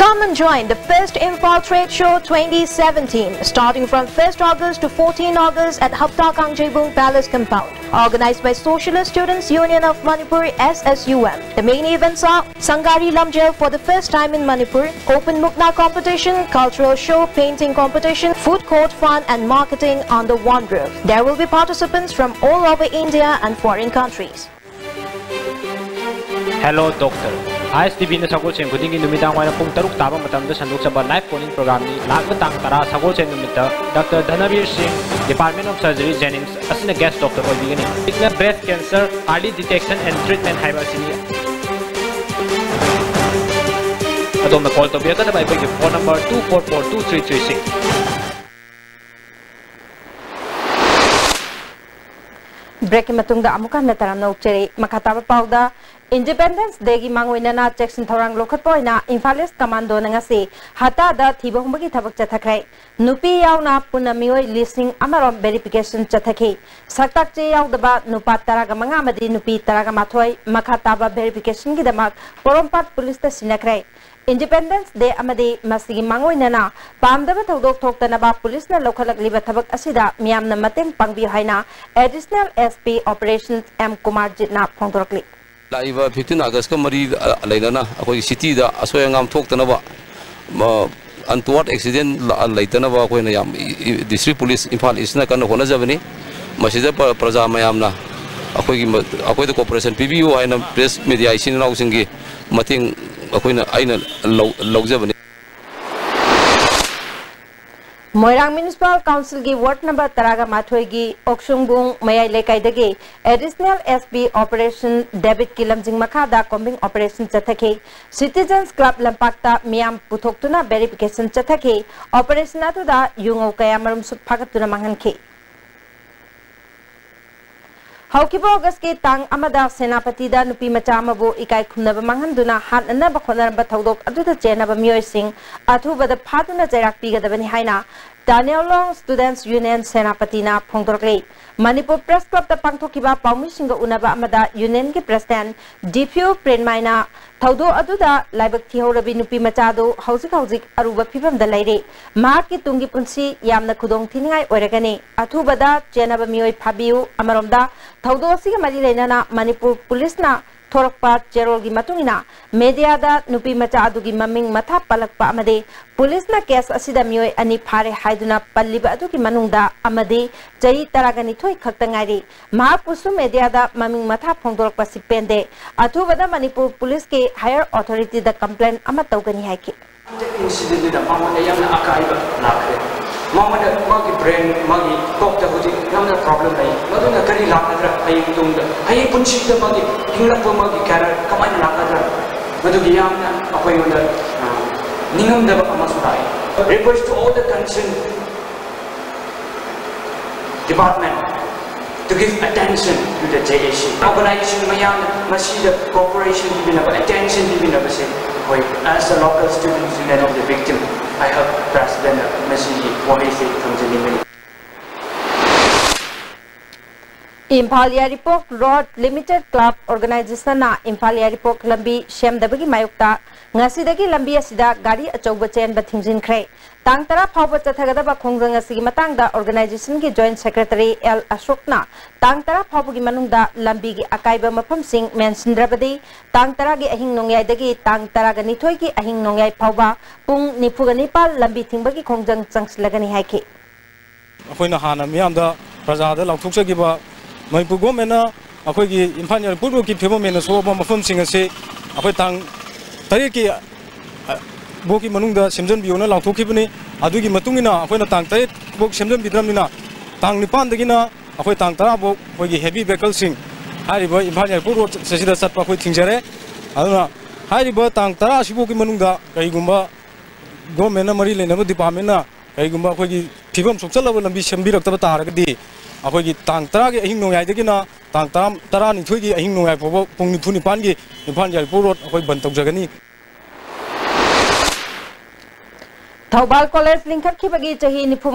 Come and join the first Imphal Trade Show twenty seventeen, starting from first August to fourteen August at Hapta Kangjeibung Palace Compound. Organized by Socialist Students Union of Manipur, S S U M. The main events are Sangari Lamjel for the first time in Manipur, open Mukna competition, cultural show, painting competition, food court fun and marketing under one roof. There will be participants from all over India and foreign countries. Hello Doctor. I S T ꯚꯤꯅ ꯁꯒꯣꯜꯁꯦꯟ ꯈꯨꯗꯤꯡꯒꯤ ꯅꯨꯃꯤꯗꯥꯡ ꯋꯥꯏꯔꯝ ꯄꯨꯡ ꯇꯔꯨꯛ ꯇꯥꯕ ꯃꯇꯝꯗ ꯁꯟꯗꯣꯛꯆꯕ live call-in program-ꯅꯤ꯫ ꯂꯥꯛꯂꯤꯕ ꯇꯥꯡ ꯇꯔꯥ ꯁꯒꯣꯜꯁꯦꯟ ꯅꯨꯃꯤꯠꯇ Doctor ꯙꯅꯕꯤꯔ ꯁꯤꯡ, Department of Surgery, Jennings ꯑꯁꯤꯅ guest doctor ꯑꯣꯏꯕꯤꯒꯅꯤ꯫ ꯍꯧꯖꯤꯛꯅ breast cancer early detection and treatment ꯍꯥꯏꯕ ꯑꯁꯤꯅꯤ꯫ ꯑꯗꯣꯝꯅ call ꯇꯧꯕꯤꯔꯛꯀꯗꯕ ꯑꯩꯈꯣꯏꯒꯤ phone number two four four two three three six꯫ Break-ꯀꯤ ꯃꯇꯨꯡꯗ ꯑꯃꯨꯛ ꯍꯟꯅ ꯇꯔꯥꯝꯅ ꯑꯣꯛꯆꯔꯤ꯫ ꯃꯈꯥ ꯇꯥꯕ ꯄꯥꯎꯗ, Independence Day-ꯒꯤ ꯃꯥꯡꯑꯣꯏꯅꯅ ꯆꯦꯛꯁꯤꯟ ꯊꯧꯔꯥꯡ ꯂꯧꯈꯠꯄ ꯑꯣꯏꯅ ꯏꯝꯐꯥꯜ ꯏꯁ ꯀꯃꯥꯟꯗꯣꯅ ꯉꯁꯤ ꯍꯠꯇꯥꯗ ꯊꯤꯕ ꯍꯨꯝꯕꯒꯤ ꯊꯕꯛ ꯆꯠꯊꯈ꯭ꯔꯦ꯫ ꯅꯨꯄꯤ ꯌꯥꯎꯅ ꯄꯨꯟꯅ ꯃꯤꯑꯣꯏ ꯂꯤꯁꯤꯡ ꯑꯃꯔꯣꯝ verification ꯆꯠꯊꯈꯤ꯫ ꯁꯛꯇꯥꯛ ꯆꯦ ꯌꯥꯎꯗꯕ ꯅꯨꯄꯥ ꯇꯔꯥꯒ ꯃꯉꯥ ꯑꯃꯗꯤ ꯅꯨꯄꯤ ꯇꯔꯥꯒ ꯃꯥꯊꯣꯏ ꯃꯈꯥ ꯇꯥꯕ verification-ꯒꯤꯗꯃꯛ ꯄꯣꯔꯣꯝꯄꯥꯠ ꯄꯨꯂꯤꯁꯇ ꯁꯤꯟꯅꯈ꯭ꯔꯦ꯫ Independence Day ꯑꯃꯗꯤ ꯃꯁꯤꯒꯤ ꯃꯥꯡꯑꯣꯏꯅꯅ ꯄꯥꯝꯗꯕ ꯊꯧꯗꯣꯛ ꯊꯣꯛꯇꯅꯕ ꯄꯨꯂꯤꯁꯅ ꯂꯧꯈꯠꯂꯛꯂꯤꯕ ꯊꯕꯛ ꯑꯁꯤꯗ ꯃꯤꯌꯥꯝꯅ ꯃꯇꯦꯡ ꯄꯥꯡꯕꯤꯌꯨ ꯍꯥꯏꯅ Additional S P Operations M ꯀꯨꯃꯥꯔꯖꯤꯠꯅ ꯐꯣꯡꯗꯣꯔꯛꯂꯤ꯫ ꯂꯥꯛꯏꯕ fifteen August-ꯀ ꯃꯔꯤ ꯂꯩꯅꯅ ꯑꯩꯈꯣꯏꯒꯤ city-ꯗ ꯑꯁꯣꯏ ꯑꯉꯥꯝ ꯊꯣꯛꯇꯅꯕ, ꯃ-, ꯑꯟꯇꯣꯋꯥꯔꯗ ꯑꯦꯛꯁꯤꯗꯦꯟ ꯂꯩꯇꯅꯕ ꯑꯩꯈꯣꯏꯅ ꯌꯥꯝ ꯗꯤꯁꯇ꯭ꯔꯤꯛ ꯄꯨꯂꯤꯁ ꯏꯝꯐꯥꯜ ꯏꯁꯅ ꯀꯟꯅ ꯍꯣꯠꯅꯖꯕꯅꯤ꯫ ꯃꯁꯤꯗ ꯄ꯭ꯔꯖꯥ ꯃꯌꯥꯝꯅ ꯑꯩꯈꯣꯏꯒꯤ ꯑꯩꯈꯣꯏꯗ ꯀꯣꯑꯣꯄꯔꯦꯁꯟ ꯄꯤꯕꯤꯌꯨ ꯍꯥꯏꯅ ꯄ꯭ꯔꯦꯁ ꯃꯦꯗꯤꯌꯥ ꯏꯆꯤꯟ ꯏꯅꯥꯎꯁꯤꯡꯒꯤ ꯃꯇꯦꯡ ꯑꯩꯈꯣꯏꯅ ꯑꯩꯅ ꯂꯧꯖꯕꯅꯤ꯫ ꯃꯣꯏꯔꯥꯡ ꯃ꯭ꯌꯨꯅꯤꯁꯤꯄꯥꯜ ꯀꯥꯎꯟꯁꯤꯜꯒꯤ ꯋꯥꯔꯗ ꯅꯝꯕꯔ ꯇꯔꯥꯒ ꯃꯥꯊꯣꯏꯒꯤ ꯑꯣꯛꯁꯨꯡꯕꯨꯡ ꯃꯌꯥꯏ ꯂꯩꯀꯥꯏꯗꯒꯤ ꯑꯦꯗꯤꯁꯅꯦꯜ ꯑꯦꯁ ꯄꯤ ꯑꯣꯄꯔꯦꯁꯟ ꯗꯦꯕꯤꯠꯀꯤ ꯂꯝꯖꯤꯡ ꯃꯈꯥꯗ ꯀꯣꯝꯕꯤꯡ ꯑꯣꯄꯔꯦꯁꯟ ꯆꯠꯊꯈꯤ꯫ ꯁꯤꯇꯤꯖꯟꯁ ꯀ꯭ꯂꯕ ꯂꯝꯄꯥꯛꯇ ꯃꯤꯌꯥꯝ ꯄꯨꯊꯣꯛꯇꯨꯅ ꯚꯦꯔꯤꯐꯤꯀꯦꯁꯟ ꯆꯠꯊꯈꯤ꯫ ꯑꯣꯄꯔꯦꯁꯟ ꯑꯗꯨꯗ ꯌꯨꯉꯧ ꯀꯌꯥ ꯃꯔꯨꯝꯁꯨ ꯐꯥꯒꯠꯇꯨꯅ ꯃꯥꯡꯍꯟꯈꯤ꯫ ꯍꯧꯈꯤꯕ ꯑꯣꯒꯁꯀꯤ ꯇꯥꯡ ꯑꯃꯗ ꯁꯦꯅꯥꯄꯇꯤꯗ ꯅꯨꯄꯤ ꯃꯆꯥ ꯑꯃꯕꯨ ꯏꯀꯥꯏ ꯈꯨꯝꯅꯕ ꯃꯥꯡꯍꯟꯗꯨꯅ ꯍꯥꯠꯅꯅꯕ ꯍꯣꯠꯅꯔꯝꯕ ꯊꯧꯗꯣꯛ ꯑꯗꯨꯗ ꯆꯦꯟꯅꯕ ꯃꯤꯑꯣꯏꯁꯤꯡ ꯑꯊꯨꯕꯗ ꯐꯥꯗꯨꯅ ꯆꯩꯔꯥꯛ ꯄꯤꯒꯗꯕꯅꯤ ꯍꯥꯏꯅ ꯇꯥꯅꯦꯂꯣꯡ ꯁ꯭ꯇꯨꯗꯦꯟꯠꯁ ꯌꯨꯅꯤꯌꯟ ꯁꯦꯅꯥꯄꯇꯤꯅ ꯐꯣꯡꯗꯣꯔꯛꯂꯤ꯫ ꯃꯅꯤꯄꯨꯔ ꯄ꯭ꯔꯦꯁ ꯀ꯭ꯂꯕꯇ ꯄꯥꯡꯊꯣꯛꯈꯤꯕ ꯄꯥꯎꯃꯤꯁꯤꯡꯒ ꯎꯅꯕ ꯑꯃꯗ ꯌꯨꯅꯤꯌꯟꯒꯤ ꯄ꯭ꯔꯦꯁꯤꯗꯦꯟꯠ ꯗꯤꯐ꯭ꯌꯨ ꯄ꯭ꯔꯦꯝꯃꯥꯏꯅ ꯊꯧꯗꯣꯛ ꯑꯗꯨꯗ ꯂꯥꯏꯕꯛ ꯊꯤꯍꯧꯔꯕꯤ ꯅꯨꯄꯤ ꯃꯆꯥ ꯑꯗꯨ ꯍꯧꯖꯤꯛ ꯍꯧꯖꯤꯛ ꯑꯔꯨꯕ ꯐꯤꯕꯝꯗ ꯂꯩꯔꯤ꯫ ꯃꯍꯥꯛꯀꯤ ꯇꯨꯡꯒꯤ ꯄꯨꯟꯁꯤ ꯌꯥꯝꯅ ꯈꯨꯗꯣꯡ ꯊꯤꯅꯤꯡꯉꯥꯏ ꯑꯣꯏꯔꯒꯅꯤ꯫ ꯑꯊꯨꯕꯗ ꯆꯦꯟꯅꯕ ꯃꯤꯑꯣꯏ ꯐꯥꯕꯤꯌꯨ꯫ ꯑꯃꯔꯣꯝꯗ, ꯊꯧꯗꯣꯛ ꯑꯁꯤꯒ ꯃꯔꯤ ꯂꯩꯅꯅ ꯃꯅꯤꯄꯨꯔ ꯄꯨꯂꯤꯁꯅ ꯊꯣꯔꯛꯄ ꯆꯦꯔꯣꯜꯒꯤ ꯃꯇꯨꯡ ꯏꯟꯅ, ꯃꯦꯗꯤꯌꯥꯗ ꯅꯨꯄꯤ ꯃꯆꯥ ꯑꯗꯨꯒꯤ ꯃꯃꯤꯡ ꯃꯊꯥ ꯄꯜꯂꯛꯄ ꯑꯃꯗꯤ ꯄꯨꯂꯤꯁꯅ ꯀꯦꯁ ꯑꯁꯤꯗ ꯃꯤꯑꯣꯏ ꯑꯅꯤ ꯐꯥꯔꯦ ꯍꯥꯏꯗꯨꯅ ꯄꯜꯂꯤꯕ ꯑꯗꯨꯒꯤ ꯃꯅꯨꯡꯗ ꯑꯃꯗꯤ ꯆꯍꯤ ꯇꯔꯥꯒ ꯅꯤꯊꯣꯏ ꯈꯛꯇ ꯉꯥꯏꯔꯤ꯫ ꯃꯍꯥꯛꯄꯨꯁꯨ ꯃꯦꯗꯤꯌꯥꯗ ꯃꯃꯤꯡ ꯃꯊꯥ ꯐꯣꯡꯗꯣꯔꯛꯄꯁꯤ ꯄꯦꯟꯗꯦ꯫ ꯑꯊꯨꯕꯗ ꯃꯅꯤꯄꯨꯔ ꯄꯨꯂꯤꯁꯀꯤ ꯍꯥꯌꯔ ꯑꯣꯊꯣꯔꯤꯇꯤꯗ ꯀꯝꯄ꯭ꯂꯦꯟ ꯑꯃ ꯇꯧꯒꯅꯤ ꯍꯥꯏꯈꯤ꯫ ꯏꯟꯁꯤꯗꯦꯟꯗꯨꯗ ꯃꯉꯣꯟꯗ ꯌꯥꯝꯅ ꯑꯀꯥꯏꯕ ꯂꯥꯛꯈ꯭ꯔꯦ꯫ ꯃꯉꯣꯟꯗ ꯃꯥꯒꯤ ꯕ꯭ꯔꯦꯟ, ꯃꯥꯒꯤ ꯀꯣꯛꯇ ꯍꯧꯖꯤꯛ ꯌꯥꯝꯅ ꯄ꯭ꯔꯣꯕ꯭ꯂꯦꯝ ꯂꯩ꯫ ꯃꯗꯨꯅ ꯀꯔꯤ ꯂꯥꯛꯀꯗ꯭ꯔꯥ ꯍꯌꯦꯡ ꯇꯨꯡꯗ, ꯍꯌꯦꯡ ꯄꯨꯟꯁꯤꯗ ꯃꯥꯒꯤ ꯍꯤꯡꯂꯛꯄ ꯃꯥꯒꯤ ꯀꯦꯔꯤꯌꯔ ꯀꯃꯥꯏꯅ ꯂꯥꯛꯀꯗ꯭ꯔꯥ? ꯃꯗꯨꯒꯤ ꯌꯥꯝꯅ ꯑꯩꯈꯣꯏꯉꯣꯟꯗ, ꯑ, ꯅꯤꯡꯉꯝꯗꯕ ꯑꯃꯁꯨ ꯂꯥꯛꯑꯦ꯫ Request to all the concerned department to give attention to the J A C organization ꯃꯌꯥꯝꯅ ꯃꯁꯤꯗ cooperation ꯄꯤꯕꯤꯅꯕ, attention ꯄꯤꯕꯤꯅꯕꯁꯦ ꯑꯩꯈꯣꯏ as a local students union of the victim, I have president ꯃꯁꯤꯒꯤ ꯋꯥꯍꯩꯁꯦ ꯊꯝꯖꯅꯤꯡꯕꯅꯤ꯫ ꯏꯝꯐꯥꯜ ꯌꯥꯏꯔꯤꯄꯣꯛ ꯔꯣꯗ ꯂꯤꯃꯤꯇꯦꯗ ꯀ꯭ꯂꯕ ꯑꯣꯔꯒꯅꯥꯏꯖꯦꯁꯟꯅ ꯏꯝꯐꯥꯜ ꯌꯥꯏꯔꯤꯄꯣꯛ ꯂꯝꯕꯤ ꯁꯦꯝꯗꯕꯒꯤ ꯃꯥꯌꯣꯛꯇ ꯉꯁꯤꯗꯒꯤ ꯂꯝꯕꯤ ꯑꯁꯤꯗ ꯒꯥꯔꯤ ꯑꯆꯧꯕ ꯆꯦꯟꯕ ꯊꯤꯡꯖꯤꯟꯈ꯭ꯔꯦ꯫ ꯇꯥꯡ ꯇꯔꯥ ꯐꯥꯎꯕ ꯆꯠꯊꯒꯗꯕ ꯈꯣꯡꯖꯪ ꯑꯁꯤꯒꯤ ꯃꯇꯥꯡꯗ ꯑꯣꯔꯒꯅꯥꯏꯖꯦꯁꯟꯒꯤ ꯖꯣꯏꯟꯠ ꯁꯦꯀ꯭ꯔꯦꯇꯔꯤ ꯑꯦꯜ ꯑꯁꯣꯛꯅ ꯇꯥꯡ ꯇꯔꯥ ꯐꯥꯎꯕꯒꯤ ꯃꯅꯨꯡꯗ ꯂꯝꯕꯤꯒꯤ ꯑꯀꯥꯏꯕ ꯃꯐꯝꯁꯤꯡ ꯃꯦꯟꯁꯤꯟꯗ꯭ꯔꯕꯗꯤ ꯇꯥꯡ ꯇꯔꯥꯒꯤ ꯑꯍꯤꯡ ꯅꯣꯡꯌꯥꯏꯗꯒꯤ ꯇꯥꯡ ꯇꯔꯥꯒ ꯅꯤꯊꯣꯏꯒꯤ ꯑꯍꯤꯡ ꯅꯣꯡꯌꯥꯏ ꯐꯥꯎꯕ ꯄꯨꯡ ꯅꯤꯐꯨꯒ ꯅꯤꯄꯥꯜ ꯂꯝꯕꯤ ꯊꯤꯡꯕꯒꯤ ꯈꯣꯡꯖꯪ ꯆꯪꯁꯤꯜꯂꯒꯅꯤ ꯍꯥꯏꯈꯤ꯫ ꯑꯩꯈꯣꯏꯅ ꯍꯥꯟꯅ ꯃꯤꯌꯥꯝꯗ, ꯄ꯭ꯔꯖꯥꯗ ꯂꯥꯎꯊꯣꯛꯆꯈꯤꯕ ꯃꯅꯤꯄꯨꯔ ꯒꯣꯔꯃꯦꯟꯅ ꯑꯩꯈꯣꯏꯒꯤ ꯏꯝꯐꯥꯜ ꯌꯥꯏꯔꯤꯄꯣꯛ ꯔꯣꯗꯀꯤ ꯐꯤꯕꯝ ꯍꯦꯟꯅ ꯁꯣꯛꯑꯕ ꯃꯐꯝꯁꯤꯡ ꯑꯁꯤ ꯑꯩꯈꯣꯏ ꯇꯥꯡ ꯇꯔꯦꯠꯀꯤ, ꯑ, ꯕꯣꯛꯀꯤ ꯃꯅꯨꯡꯗ ꯁꯦꯝꯖꯤꯟꯕꯤꯌꯣꯅ ꯂꯥꯎꯊꯣꯛꯈꯤꯕꯅꯤ꯫ ꯑꯗꯨꯒꯤ ꯃꯇꯨꯡ ꯏꯟꯅ ꯑꯩꯈꯣꯏꯅ ꯇꯥꯡ ꯇꯔꯦꯠ ꯐꯥꯎ ꯁꯦꯝꯖꯤꯟꯕꯤꯗ꯭ꯔꯕꯅꯤꯅ ꯇꯥꯡ ꯅꯤꯄꯥꯟꯗꯒꯤꯅ ꯑꯩꯈꯣꯏ ꯇꯥꯡ ꯇꯔꯥ ꯐꯥꯎ ꯑꯩꯈꯣꯏꯒꯤ ꯍꯦꯚꯤ ꯚꯦꯍꯤꯀꯜꯁꯤꯡ ꯍꯥꯏꯔꯤꯕ ꯏꯝꯐꯥꯜ ꯌꯥꯏꯔꯤꯄꯣꯛ ꯔꯣꯗ ꯑꯁꯤꯗ ꯆꯠꯄ ꯑꯩꯈꯣꯏ ꯊꯤꯡꯖꯔꯦ꯫ ꯑꯗꯨꯅ ꯍꯥꯏꯔꯤꯕ ꯇꯥꯡ ꯇꯔꯥ ꯑꯁꯤꯐꯥꯎꯒꯤ ꯃꯅꯨꯡꯗ ꯀꯔꯤꯒꯨꯝꯕ ꯒꯣꯔꯃꯦꯟꯅ ꯃꯔꯤ ꯂꯩꯅꯕ ꯗꯤꯄꯥꯔꯠꯃꯦꯟꯅ ꯀꯔꯤꯒꯨꯝꯕ ꯑꯩꯈꯣꯏꯒꯤ ꯐꯤꯕꯝ ꯁꯣꯛꯆꯜꯂꯕ ꯂꯝꯕꯤ ꯁꯦꯝꯕꯤꯔꯛꯇꯕ ꯇꯥꯔꯒꯗꯤ ꯑꯩꯈꯣꯏꯒꯤ ꯇꯥꯡ ꯇꯔꯥꯒꯤ ꯑꯍꯤꯡ ꯅꯣꯡꯌꯥꯏꯗꯒꯤꯅ ꯇꯥꯡ ꯇꯔꯥ, ꯇꯔꯥꯅꯤꯊꯣꯏꯒꯤ ꯑꯍꯤꯡ ꯅꯣꯡꯌꯥꯏ ꯐꯥꯎꯕ ꯄꯨꯡ ꯅꯤꯐꯨ ꯅꯤꯄꯥꯟꯒꯤ ꯏꯝꯐꯥꯜ ꯌꯥꯏꯔꯤꯄꯣꯛ ꯔꯣꯗ ꯑꯩꯈꯣꯏ ꯕꯟ ꯇꯧꯖꯒꯅꯤ꯫ ꯊꯧꯕꯥꯜ ꯀꯣꯂꯦꯖ ꯂꯤꯡꯈꯠꯈꯤꯕꯒꯤ ꯆꯍꯤ ꯅꯤꯐꯨ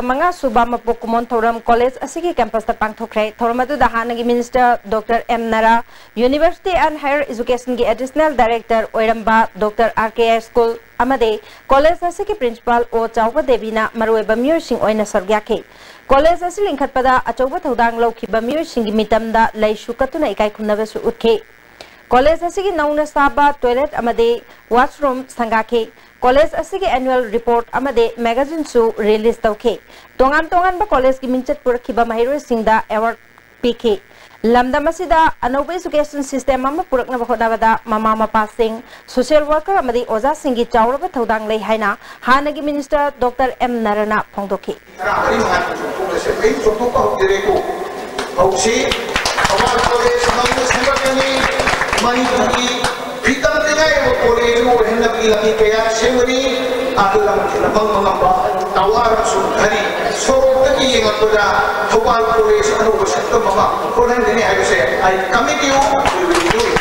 ꯃꯉꯥ ꯁꯨꯕ ꯃꯄꯣꯛ ꯀꯨꯝꯑꯣꯟ ꯊꯧꯔꯝ ꯀꯣꯂꯦꯖ ꯑꯁꯤꯒꯤ ꯀꯦꯝꯄꯁꯇ ꯄꯥꯡꯊꯣꯛꯈ꯭ꯔꯦ꯫ ꯊꯧꯔꯝ ꯑꯗꯨꯗ ꯍꯥꯟꯅꯒꯤ minister doctor M Nara, University and Higher Educationꯒꯤ ꯑꯦꯗꯤꯁꯅꯦꯜ ꯗꯥꯏꯔꯦꯛꯇꯔ ꯑꯣꯏꯔꯝꯕ ꯗꯣꯛꯇꯔ ꯑꯥꯔ ꯀꯦ ꯑꯥꯏ ꯁ꯭ꯀꯨꯜ ꯑꯃꯗꯤ ꯀꯣꯂꯦꯖ ꯑꯁꯤꯒꯤ ꯄ꯭ꯔꯤꯟꯁꯤꯄꯥꯜ ꯑꯣ ꯆꯥꯎꯕ ꯗꯦꯕꯤꯅ ꯃꯔꯨꯑꯣꯏꯕ ꯃꯤꯑꯣꯏꯁꯤꯡ ꯑꯣꯏꯅ ꯁꯔꯨꯛ ꯌꯥꯈꯤ꯫ ꯀꯣꯂꯦꯖ ꯑꯁꯤ ꯂꯤꯡꯈꯠꯄꯗ ꯑꯆꯧꯕ ꯊꯧꯗꯥꯡ ꯂꯧꯈꯤꯕ ꯃꯤꯑꯣꯏꯁꯤꯡꯒꯤ ꯃꯤꯇꯝꯗ ꯂꯩꯁꯨ ꯀꯠꯇꯨꯅ ꯏꯀꯥꯏ ꯈꯨꯝꯅꯕꯁꯨ ꯎꯠꯈꯤ꯫ ꯀꯣꯂꯦꯖ ꯑꯁꯤꯒꯤ ꯅꯧꯅ ꯁꯥꯕ ꯇꯣꯏꯂꯦꯠ ꯑꯃꯗꯤ ꯋꯥꯁꯔꯨꯝ ꯁꯪꯒꯥꯈꯤ꯫ ꯀꯣꯂꯦꯖ ꯑꯁꯤꯒꯤ ꯑꯦꯅꯨꯑꯦꯜ ꯔꯤꯄꯣꯔꯠ ꯑꯃꯗꯤ ꯃꯦꯒꯥꯖꯤꯟꯁꯨ ꯔꯤꯂꯤꯖ ꯇꯧꯈꯤ꯫ ꯇꯣꯉꯥꯟ ꯇꯣꯉꯥꯟꯕ ꯀꯣꯂꯦꯖꯀꯤ ꯃꯤꯡꯆꯠ ꯄꯨꯔꯛꯈꯤꯕ ꯃꯍꯩꯔꯣꯏꯁꯤꯡꯗ ꯑꯦꯋꯥꯔꯗ ꯄꯤꯈꯤ꯫ ꯂꯝꯗꯝ ꯑꯁꯤꯗ ꯑꯅꯧꯕ ꯑꯦꯖꯨꯀꯦꯁꯟ ꯁꯤꯁꯇꯦꯝ ꯑꯃ ꯄꯨꯔꯛꯅꯕ ꯍꯣꯠꯅꯕꯗ ꯃꯃꯥ ꯃꯄꯥꯁꯤꯡ, ꯁꯣꯁꯤꯌꯦꯜ ꯋꯥꯔꯀꯔ ꯑꯃꯗꯤ ꯑꯣꯖꯥꯁꯤꯡꯒꯤ ꯆꯥꯎꯔꯕ ꯊꯧꯗꯥꯡ ꯂꯩ ꯍꯥꯏꯅ ꯍꯥꯟꯅꯒꯤ ꯃꯤꯅꯤꯁꯇꯔ ꯗꯣꯛꯇꯔ ꯑꯦꯝ ꯅꯔꯥꯅ ꯐꯣꯡꯗꯣꯛꯈꯤ꯫ ꯇꯔꯥꯃꯔꯤ ꯃꯉꯥ ꯆꯣꯡꯊꯣꯛꯂꯁꯦ꯫ ꯑꯩ ꯆꯣꯡꯊꯣꯛꯄ ꯍꯧꯖꯔꯦꯀꯣ꯫ ꯍꯧꯁꯤ꯫ ꯊꯧꯕꯥꯜ ꯀꯣꯂꯦꯖ ꯅꯧꯅ ꯁꯦꯝꯒꯠꯀꯅꯤ꯫ ꯃꯅꯤꯄꯨꯔꯒꯤ ꯐꯤꯗꯝ ꯂꯩꯉꯥꯏꯔꯕ ꯀꯣꯂꯦꯖ ꯑꯃ ꯑꯣꯏꯍꯟꯅꯕꯒꯤ ꯂꯝꯕꯤ ꯀꯌꯥ ꯁꯦꯝꯒꯅꯤ꯫ ꯑꯗꯨ ꯂꯝꯕꯤꯗ ꯐꯪꯕ ꯉꯝꯕ ꯇꯋꯥꯔ ꯑꯃꯁꯨꯡ ꯘꯔꯤ ꯁꯣꯔꯣꯛꯇꯒꯤ ꯌꯦꯡꯂꯛꯄꯗ ꯊꯧꯕꯥꯜ ꯀꯣꯂꯦꯖ ꯑꯅꯧꯕ ꯁꯛꯇꯝ ꯑꯃ ꯑꯣꯜꯍꯟꯒꯅꯤ ꯍꯥꯏꯕꯁꯦ I commit you, we will do it꯫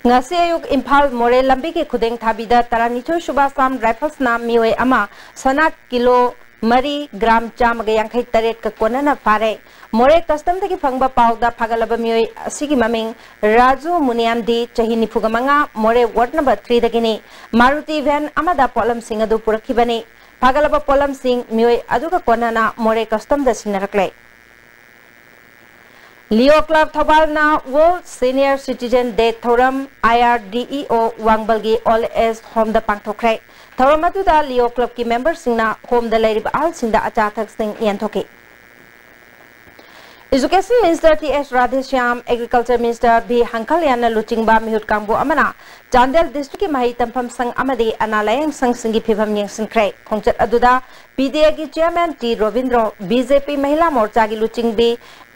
ꯉꯁꯤ ꯑꯌꯨꯛ ꯏꯝꯐꯥꯜ ꯃꯣꯔꯦ ꯂꯝꯕꯤꯒꯤ ꯈꯨꯗꯦꯡ ꯊꯥꯕꯤꯗ ꯇꯔꯥꯅꯤꯊꯣꯏ ꯁꯨꯕ ꯑꯁꯥꯝ ꯔꯥꯏꯐꯜꯁꯅ ꯃꯤꯑꯣꯏ ꯑꯃ ꯁꯅꯥ ꯀꯤꯂꯣ ꯃꯔꯤ ꯒ꯭ꯔꯥꯝ ꯆꯥꯝꯃꯒ ꯌꯥꯡꯈꯩ ꯇꯔꯦꯠꯀ ꯀꯣꯟꯅꯅ ꯐꯥꯔꯦ꯫ ꯃꯣꯔꯦ ꯀꯁꯇꯝꯗꯒꯤ ꯐꯪꯕ ꯄꯥꯎꯗ ꯐꯥꯒꯠꯂꯕ ꯃꯤꯑꯣꯏ ꯑꯁꯤꯒꯤ ꯃꯃꯤꯡ ꯔꯥꯖꯨ ꯃꯨꯅꯤꯌꯥꯟꯗꯤ, ꯆꯍꯤ ꯅꯤꯐꯨꯒ ꯃꯉꯥ, ꯃꯣꯔꯦ ꯋꯥꯔꯗ ꯅꯝꯕꯔ ꯊ꯭ꯔꯤꯗꯒꯤꯅꯤ꯫ ꯃꯥꯔꯨꯇꯤ ꯚꯦꯟ ꯑꯃꯗ ꯄꯣꯠꯂꯝꯁꯤꯡ ꯑꯗꯨ ꯄꯨꯔꯛꯈꯤꯕꯅꯤ꯫ ꯐꯥꯒꯠꯂꯕ ꯄꯣꯠꯂꯝꯁꯤꯡ ꯃꯤꯑꯣꯏ ꯑꯗꯨꯒ ꯀꯣꯟꯅꯅ ꯃꯣꯔꯦ ꯀꯁꯇꯝꯗ ꯁꯤꯟꯅꯔꯛꯂꯦ꯫ ꯂꯤꯑꯣ ꯀ꯭ꯂꯕ ꯊꯧꯕꯥꯜꯅ World Senior Citizen Day ꯊꯧꯔꯝ I R D E O ꯋꯥꯡꯕꯜꯒꯤ ꯑꯣꯜ ꯑꯦꯖ ꯍꯣꯝꯗ ꯄꯥꯡꯊꯣꯛꯈ꯭ꯔꯦ꯫ ꯊꯧꯔꯝ ꯑꯗꯨꯗ ꯂꯤꯑꯣ ꯀ꯭ꯂꯕꯀꯤ ꯃꯦꯝꯕꯔꯁꯤꯡꯅ ꯍꯣꯝꯗ ꯂꯩꯔꯤꯕ ꯑꯍꯜꯁꯤꯡꯗ ꯑꯆꯥ ꯑꯊꯛꯁꯤꯡ ꯌꯦꯟꯊꯣꯛꯈꯤ꯫ Education Minister T S Radheshyam, Agriculture Minister B ꯍꯪꯈꯜꯌꯥꯟꯅ ꯂꯨꯆꯤꯡꯕ ꯃꯤꯍꯨꯠ ꯀꯥꯡꯕꯨ ꯑꯃꯅ ꯆꯥꯟꯗꯦꯜ ꯗꯤꯁꯇ꯭ꯔꯤꯛꯀꯤ ꯃꯍꯩ ꯇꯝꯐꯝ ꯁꯪ ꯑꯃꯗꯤ ꯑꯅꯥ ꯂꯥꯌꯦꯡ ꯁꯪꯁꯤꯡꯒꯤ ꯐꯤꯕꯝ ꯌꯦꯡꯁꯤꯟꯈ꯭ꯔꯦ꯫ ꯈꯣꯡꯆꯠ ꯑꯗꯨꯗ P D Aꯒꯤ chairman T Robindro, B J P ꯃꯍꯤꯂꯥ ꯃꯣꯔꯆꯥꯒꯤ ꯂꯨꯆꯤꯡꯕꯤ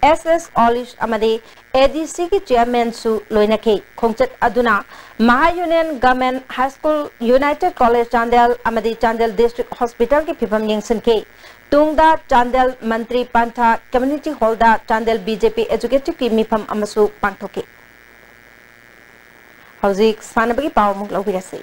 ꯑꯦꯁ ꯑꯦꯁ ꯑꯣꯂꯤꯁ ꯑꯃꯗꯤ A D Cꯒꯤ ꯆꯤꯌꯔꯃꯦꯟꯁꯨ ꯂꯣꯏꯅꯈꯤ꯫ ꯈꯣꯡꯆꯠ ꯑꯗꯨꯅ ꯃꯍꯥ union government high school, united college Chandel ꯑꯃꯗꯤ ꯆꯥꯟꯗꯦꯜ ꯗꯤꯁꯇ꯭ꯔꯤꯛ ꯍꯣꯁꯄꯤꯇꯥꯜꯒꯤ ꯐꯤꯕꯝ ꯌꯦꯡꯁꯤꯟꯈꯤ꯫ ꯇꯨꯡꯗ ꯆꯥꯟꯗꯦꯜ ꯃꯟꯇ꯭ꯔꯤ ꯄꯟꯊꯥ ꯀꯝꯃ꯭ꯌꯨꯅꯤꯇꯤ ꯍꯣꯜꯗ ꯆꯥꯟꯗꯦꯜ B J P ꯑꯦꯖꯨꯀꯦꯇꯤꯚꯀꯤ ꯃꯤꯐꯝ ꯑꯃꯁꯨ ꯄꯥꯡꯊꯣꯛꯈꯤ꯫ ꯍꯧꯖꯤꯛ ꯁꯥꯟꯅꯕꯒꯤ ꯄꯥꯎ ꯑꯃꯨꯛ ꯂꯧꯕꯤꯔꯁꯤ꯫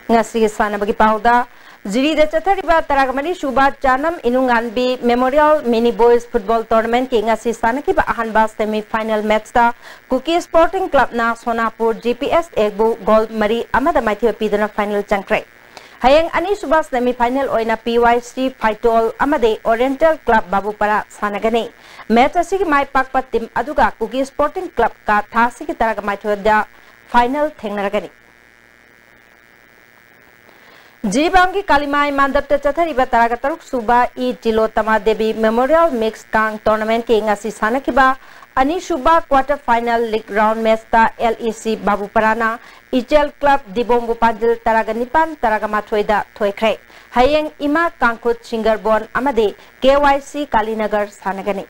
ꯉꯁꯤꯒꯤ ꯁꯥꯟꯅꯕꯒꯤ ꯄꯥꯎꯗ, ꯖꯤꯔꯤꯗ ꯆꯠꯊꯔꯤꯕ ꯇꯔꯥꯃꯔꯤ ꯁꯨꯕ ꯆꯥꯅꯝ ꯏꯅꯨꯉꯥꯟꯕꯤ Memorial Mini Boys Football Tournamentꯀꯤ ꯉꯁꯤ ꯁꯥꯟꯅꯈꯤꯕ ꯑꯍꯥꯟꯕ semi final matchꯇ ꯀꯨꯀꯤ Sporting Clubꯅ ꯁꯣꯅꯥꯄꯨꯔ G P S Aꯕꯨ goal ꯃꯔꯤ ꯑꯃꯗ ꯃꯥꯏꯊꯤꯕ ꯄꯤꯗꯨꯅ final ꯆꯪꯈ꯭ꯔꯦ꯫ ꯍꯌꯦꯡ ꯑꯅꯤꯁꯨꯕ semi final ꯑꯣꯏꯅ P Y C ꯐꯥꯏꯇꯣꯜ ꯑꯃꯗꯤ Oriental Club ꯕꯥꯕꯨꯄꯥꯔꯥ ꯁꯥꯟꯅꯒꯅꯤ꯫ Match ꯑꯁꯤꯒꯤ ꯃꯥꯏ ꯄꯥꯛꯄ team ꯑꯗꯨꯒ ꯀꯨꯀꯤ Sporting Clubꯀ ꯊꯥ ꯑꯁꯤꯒꯤ ꯇꯔꯥꯃꯥꯊꯣꯏꯗ final ꯊꯦꯡꯅꯔꯒꯅꯤ꯫ ꯖꯤꯔꯤꯕꯥꯝꯒꯤ ꯀꯥꯂꯤꯃꯥꯏ ꯃꯥꯟꯗꯞꯇ ꯆꯠꯊꯔꯤꯕ ꯇꯔꯥꯇꯔꯨꯛ ꯁꯨꯕ E ꯇꯤꯂꯣꯇꯃꯥ Devi Memorial Mixed Kang Tournamentꯀꯤ ꯉꯁꯤ ꯁꯥꯟꯅꯈꯤꯕ ꯑꯅꯤꯁꯨꯕ quarter final league round matchꯇ L E C ꯕꯥꯕꯨꯄꯥꯔꯥꯅ ꯏꯆꯦꯜ Club ꯗꯤꯕꯣꯝꯕꯨ ꯄꯥꯟꯖꯤꯜ ꯇꯔꯥꯅꯤꯄꯥꯟ ꯇꯔꯥꯃꯥꯊꯣꯏꯗ ꯊꯣꯏꯈ꯭ꯔꯦ꯫ ꯍꯌꯦꯡ ꯏꯃꯥ ꯀꯥꯡꯈꯨꯠ ꯁꯤꯡꯒꯔꯕꯣꯟ ꯑꯃꯗꯤ K Y C ꯀꯥꯂꯤꯅꯒꯔ ꯁꯥꯟꯅꯒꯅꯤ꯫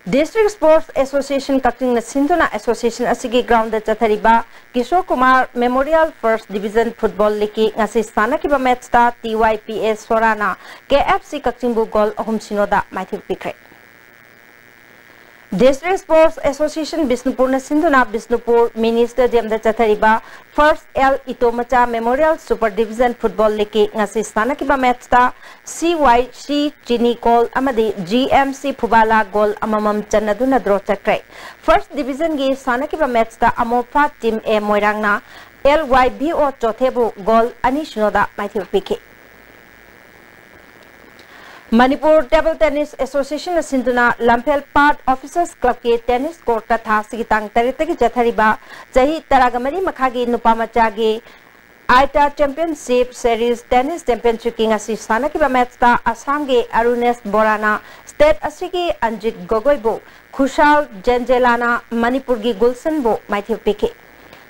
District Sports Association ꯀꯛꯆꯤꯡꯅ ꯁꯤꯟꯗꯨꯅ association ꯑꯁꯤꯒꯤ ground ꯆꯠꯊꯔꯤꯕ Kishore Kumar Memorial First Division Football Leagueꯀꯤ ꯉꯁꯤ ꯁꯥꯟꯅꯈꯤꯕ matchꯇ T Y P A ꯁꯣꯔꯥꯅ K F C ꯀꯛꯆꯤꯡꯕꯨ goal ꯑꯍꯨꯝ ꯁꯤꯅꯣꯗ ꯃꯥꯏꯊꯤꯕ ꯄꯤꯈ꯭ꯔꯦ꯫ District Sports Association ꯕꯤꯁꯅꯨꯄꯨꯔꯅ ꯁꯤꯟꯗꯨꯅ ꯕꯤꯁꯅꯨꯄꯨꯔ Mini Stadiumꯗ ꯆꯠꯊꯔꯤꯕ First L ꯏꯇꯣꯃꯆꯥ Memorial Super Division Football Leagueꯀꯤ ꯉꯁꯤ ꯁꯥꯟꯅꯈꯤꯕ matchꯇ C Y C ꯆꯤꯅꯤ goal ꯑꯃꯗꯤ G M C ꯐꯨꯕꯥꯂꯥ goal ꯑꯃꯃꯝ ꯆꯟꯅꯗꯨꯅ draw ꯆꯠꯈ꯭ꯔꯦ꯫ First Divisionꯒꯤ ꯁꯥꯟꯅꯈꯤꯕ matchꯇ ꯑꯃꯣꯐꯥ Team A ꯃꯣꯏꯔꯥꯡꯅ L Y B O ꯆꯣꯊꯦꯕꯨ goal ꯑꯅꯤ ꯁꯤꯅꯣꯗ ꯃꯥꯏꯊꯤꯕ ꯄꯤꯈꯤ꯫ Manipur Table Tennis Associationꯅ ꯁꯤꯟꯗꯨꯅ ꯂꯝꯐꯦꯜ Path Officers Clubꯀꯤ tennis courtꯇ ꯊꯥ ꯑꯁꯤꯒꯤ ꯇꯥꯡ ꯇꯔꯦꯠꯇꯒꯤ ꯆꯠꯊꯔꯤꯕ ꯆꯍꯤ ꯇꯔꯥꯒ ꯃꯔꯤ ꯃꯈꯥꯒꯤ ꯅꯨꯄꯥ ꯃꯆꯥꯒꯤ ITA Championship Series Tennis Championshipꯀꯤ ꯉꯁꯤ ꯁꯥꯟꯅꯈꯤꯕ matchꯇ ꯑꯁꯥꯝꯒꯤ ꯑꯔꯨꯅꯦꯁ ꯕꯣꯔꯥꯅ state ꯑꯁꯤꯒꯤ ꯑꯟꯖꯤꯠ ꯒꯣꯒꯣꯏꯕꯨ, ꯈꯨꯁꯥꯜ ꯖꯦꯟꯖꯦꯂꯥꯅ ꯃꯅꯤꯄꯨꯔꯒꯤ ꯒꯨꯜꯁꯟꯕꯨ ꯃꯥꯏꯊꯤꯕ ꯄꯤꯈꯤ꯫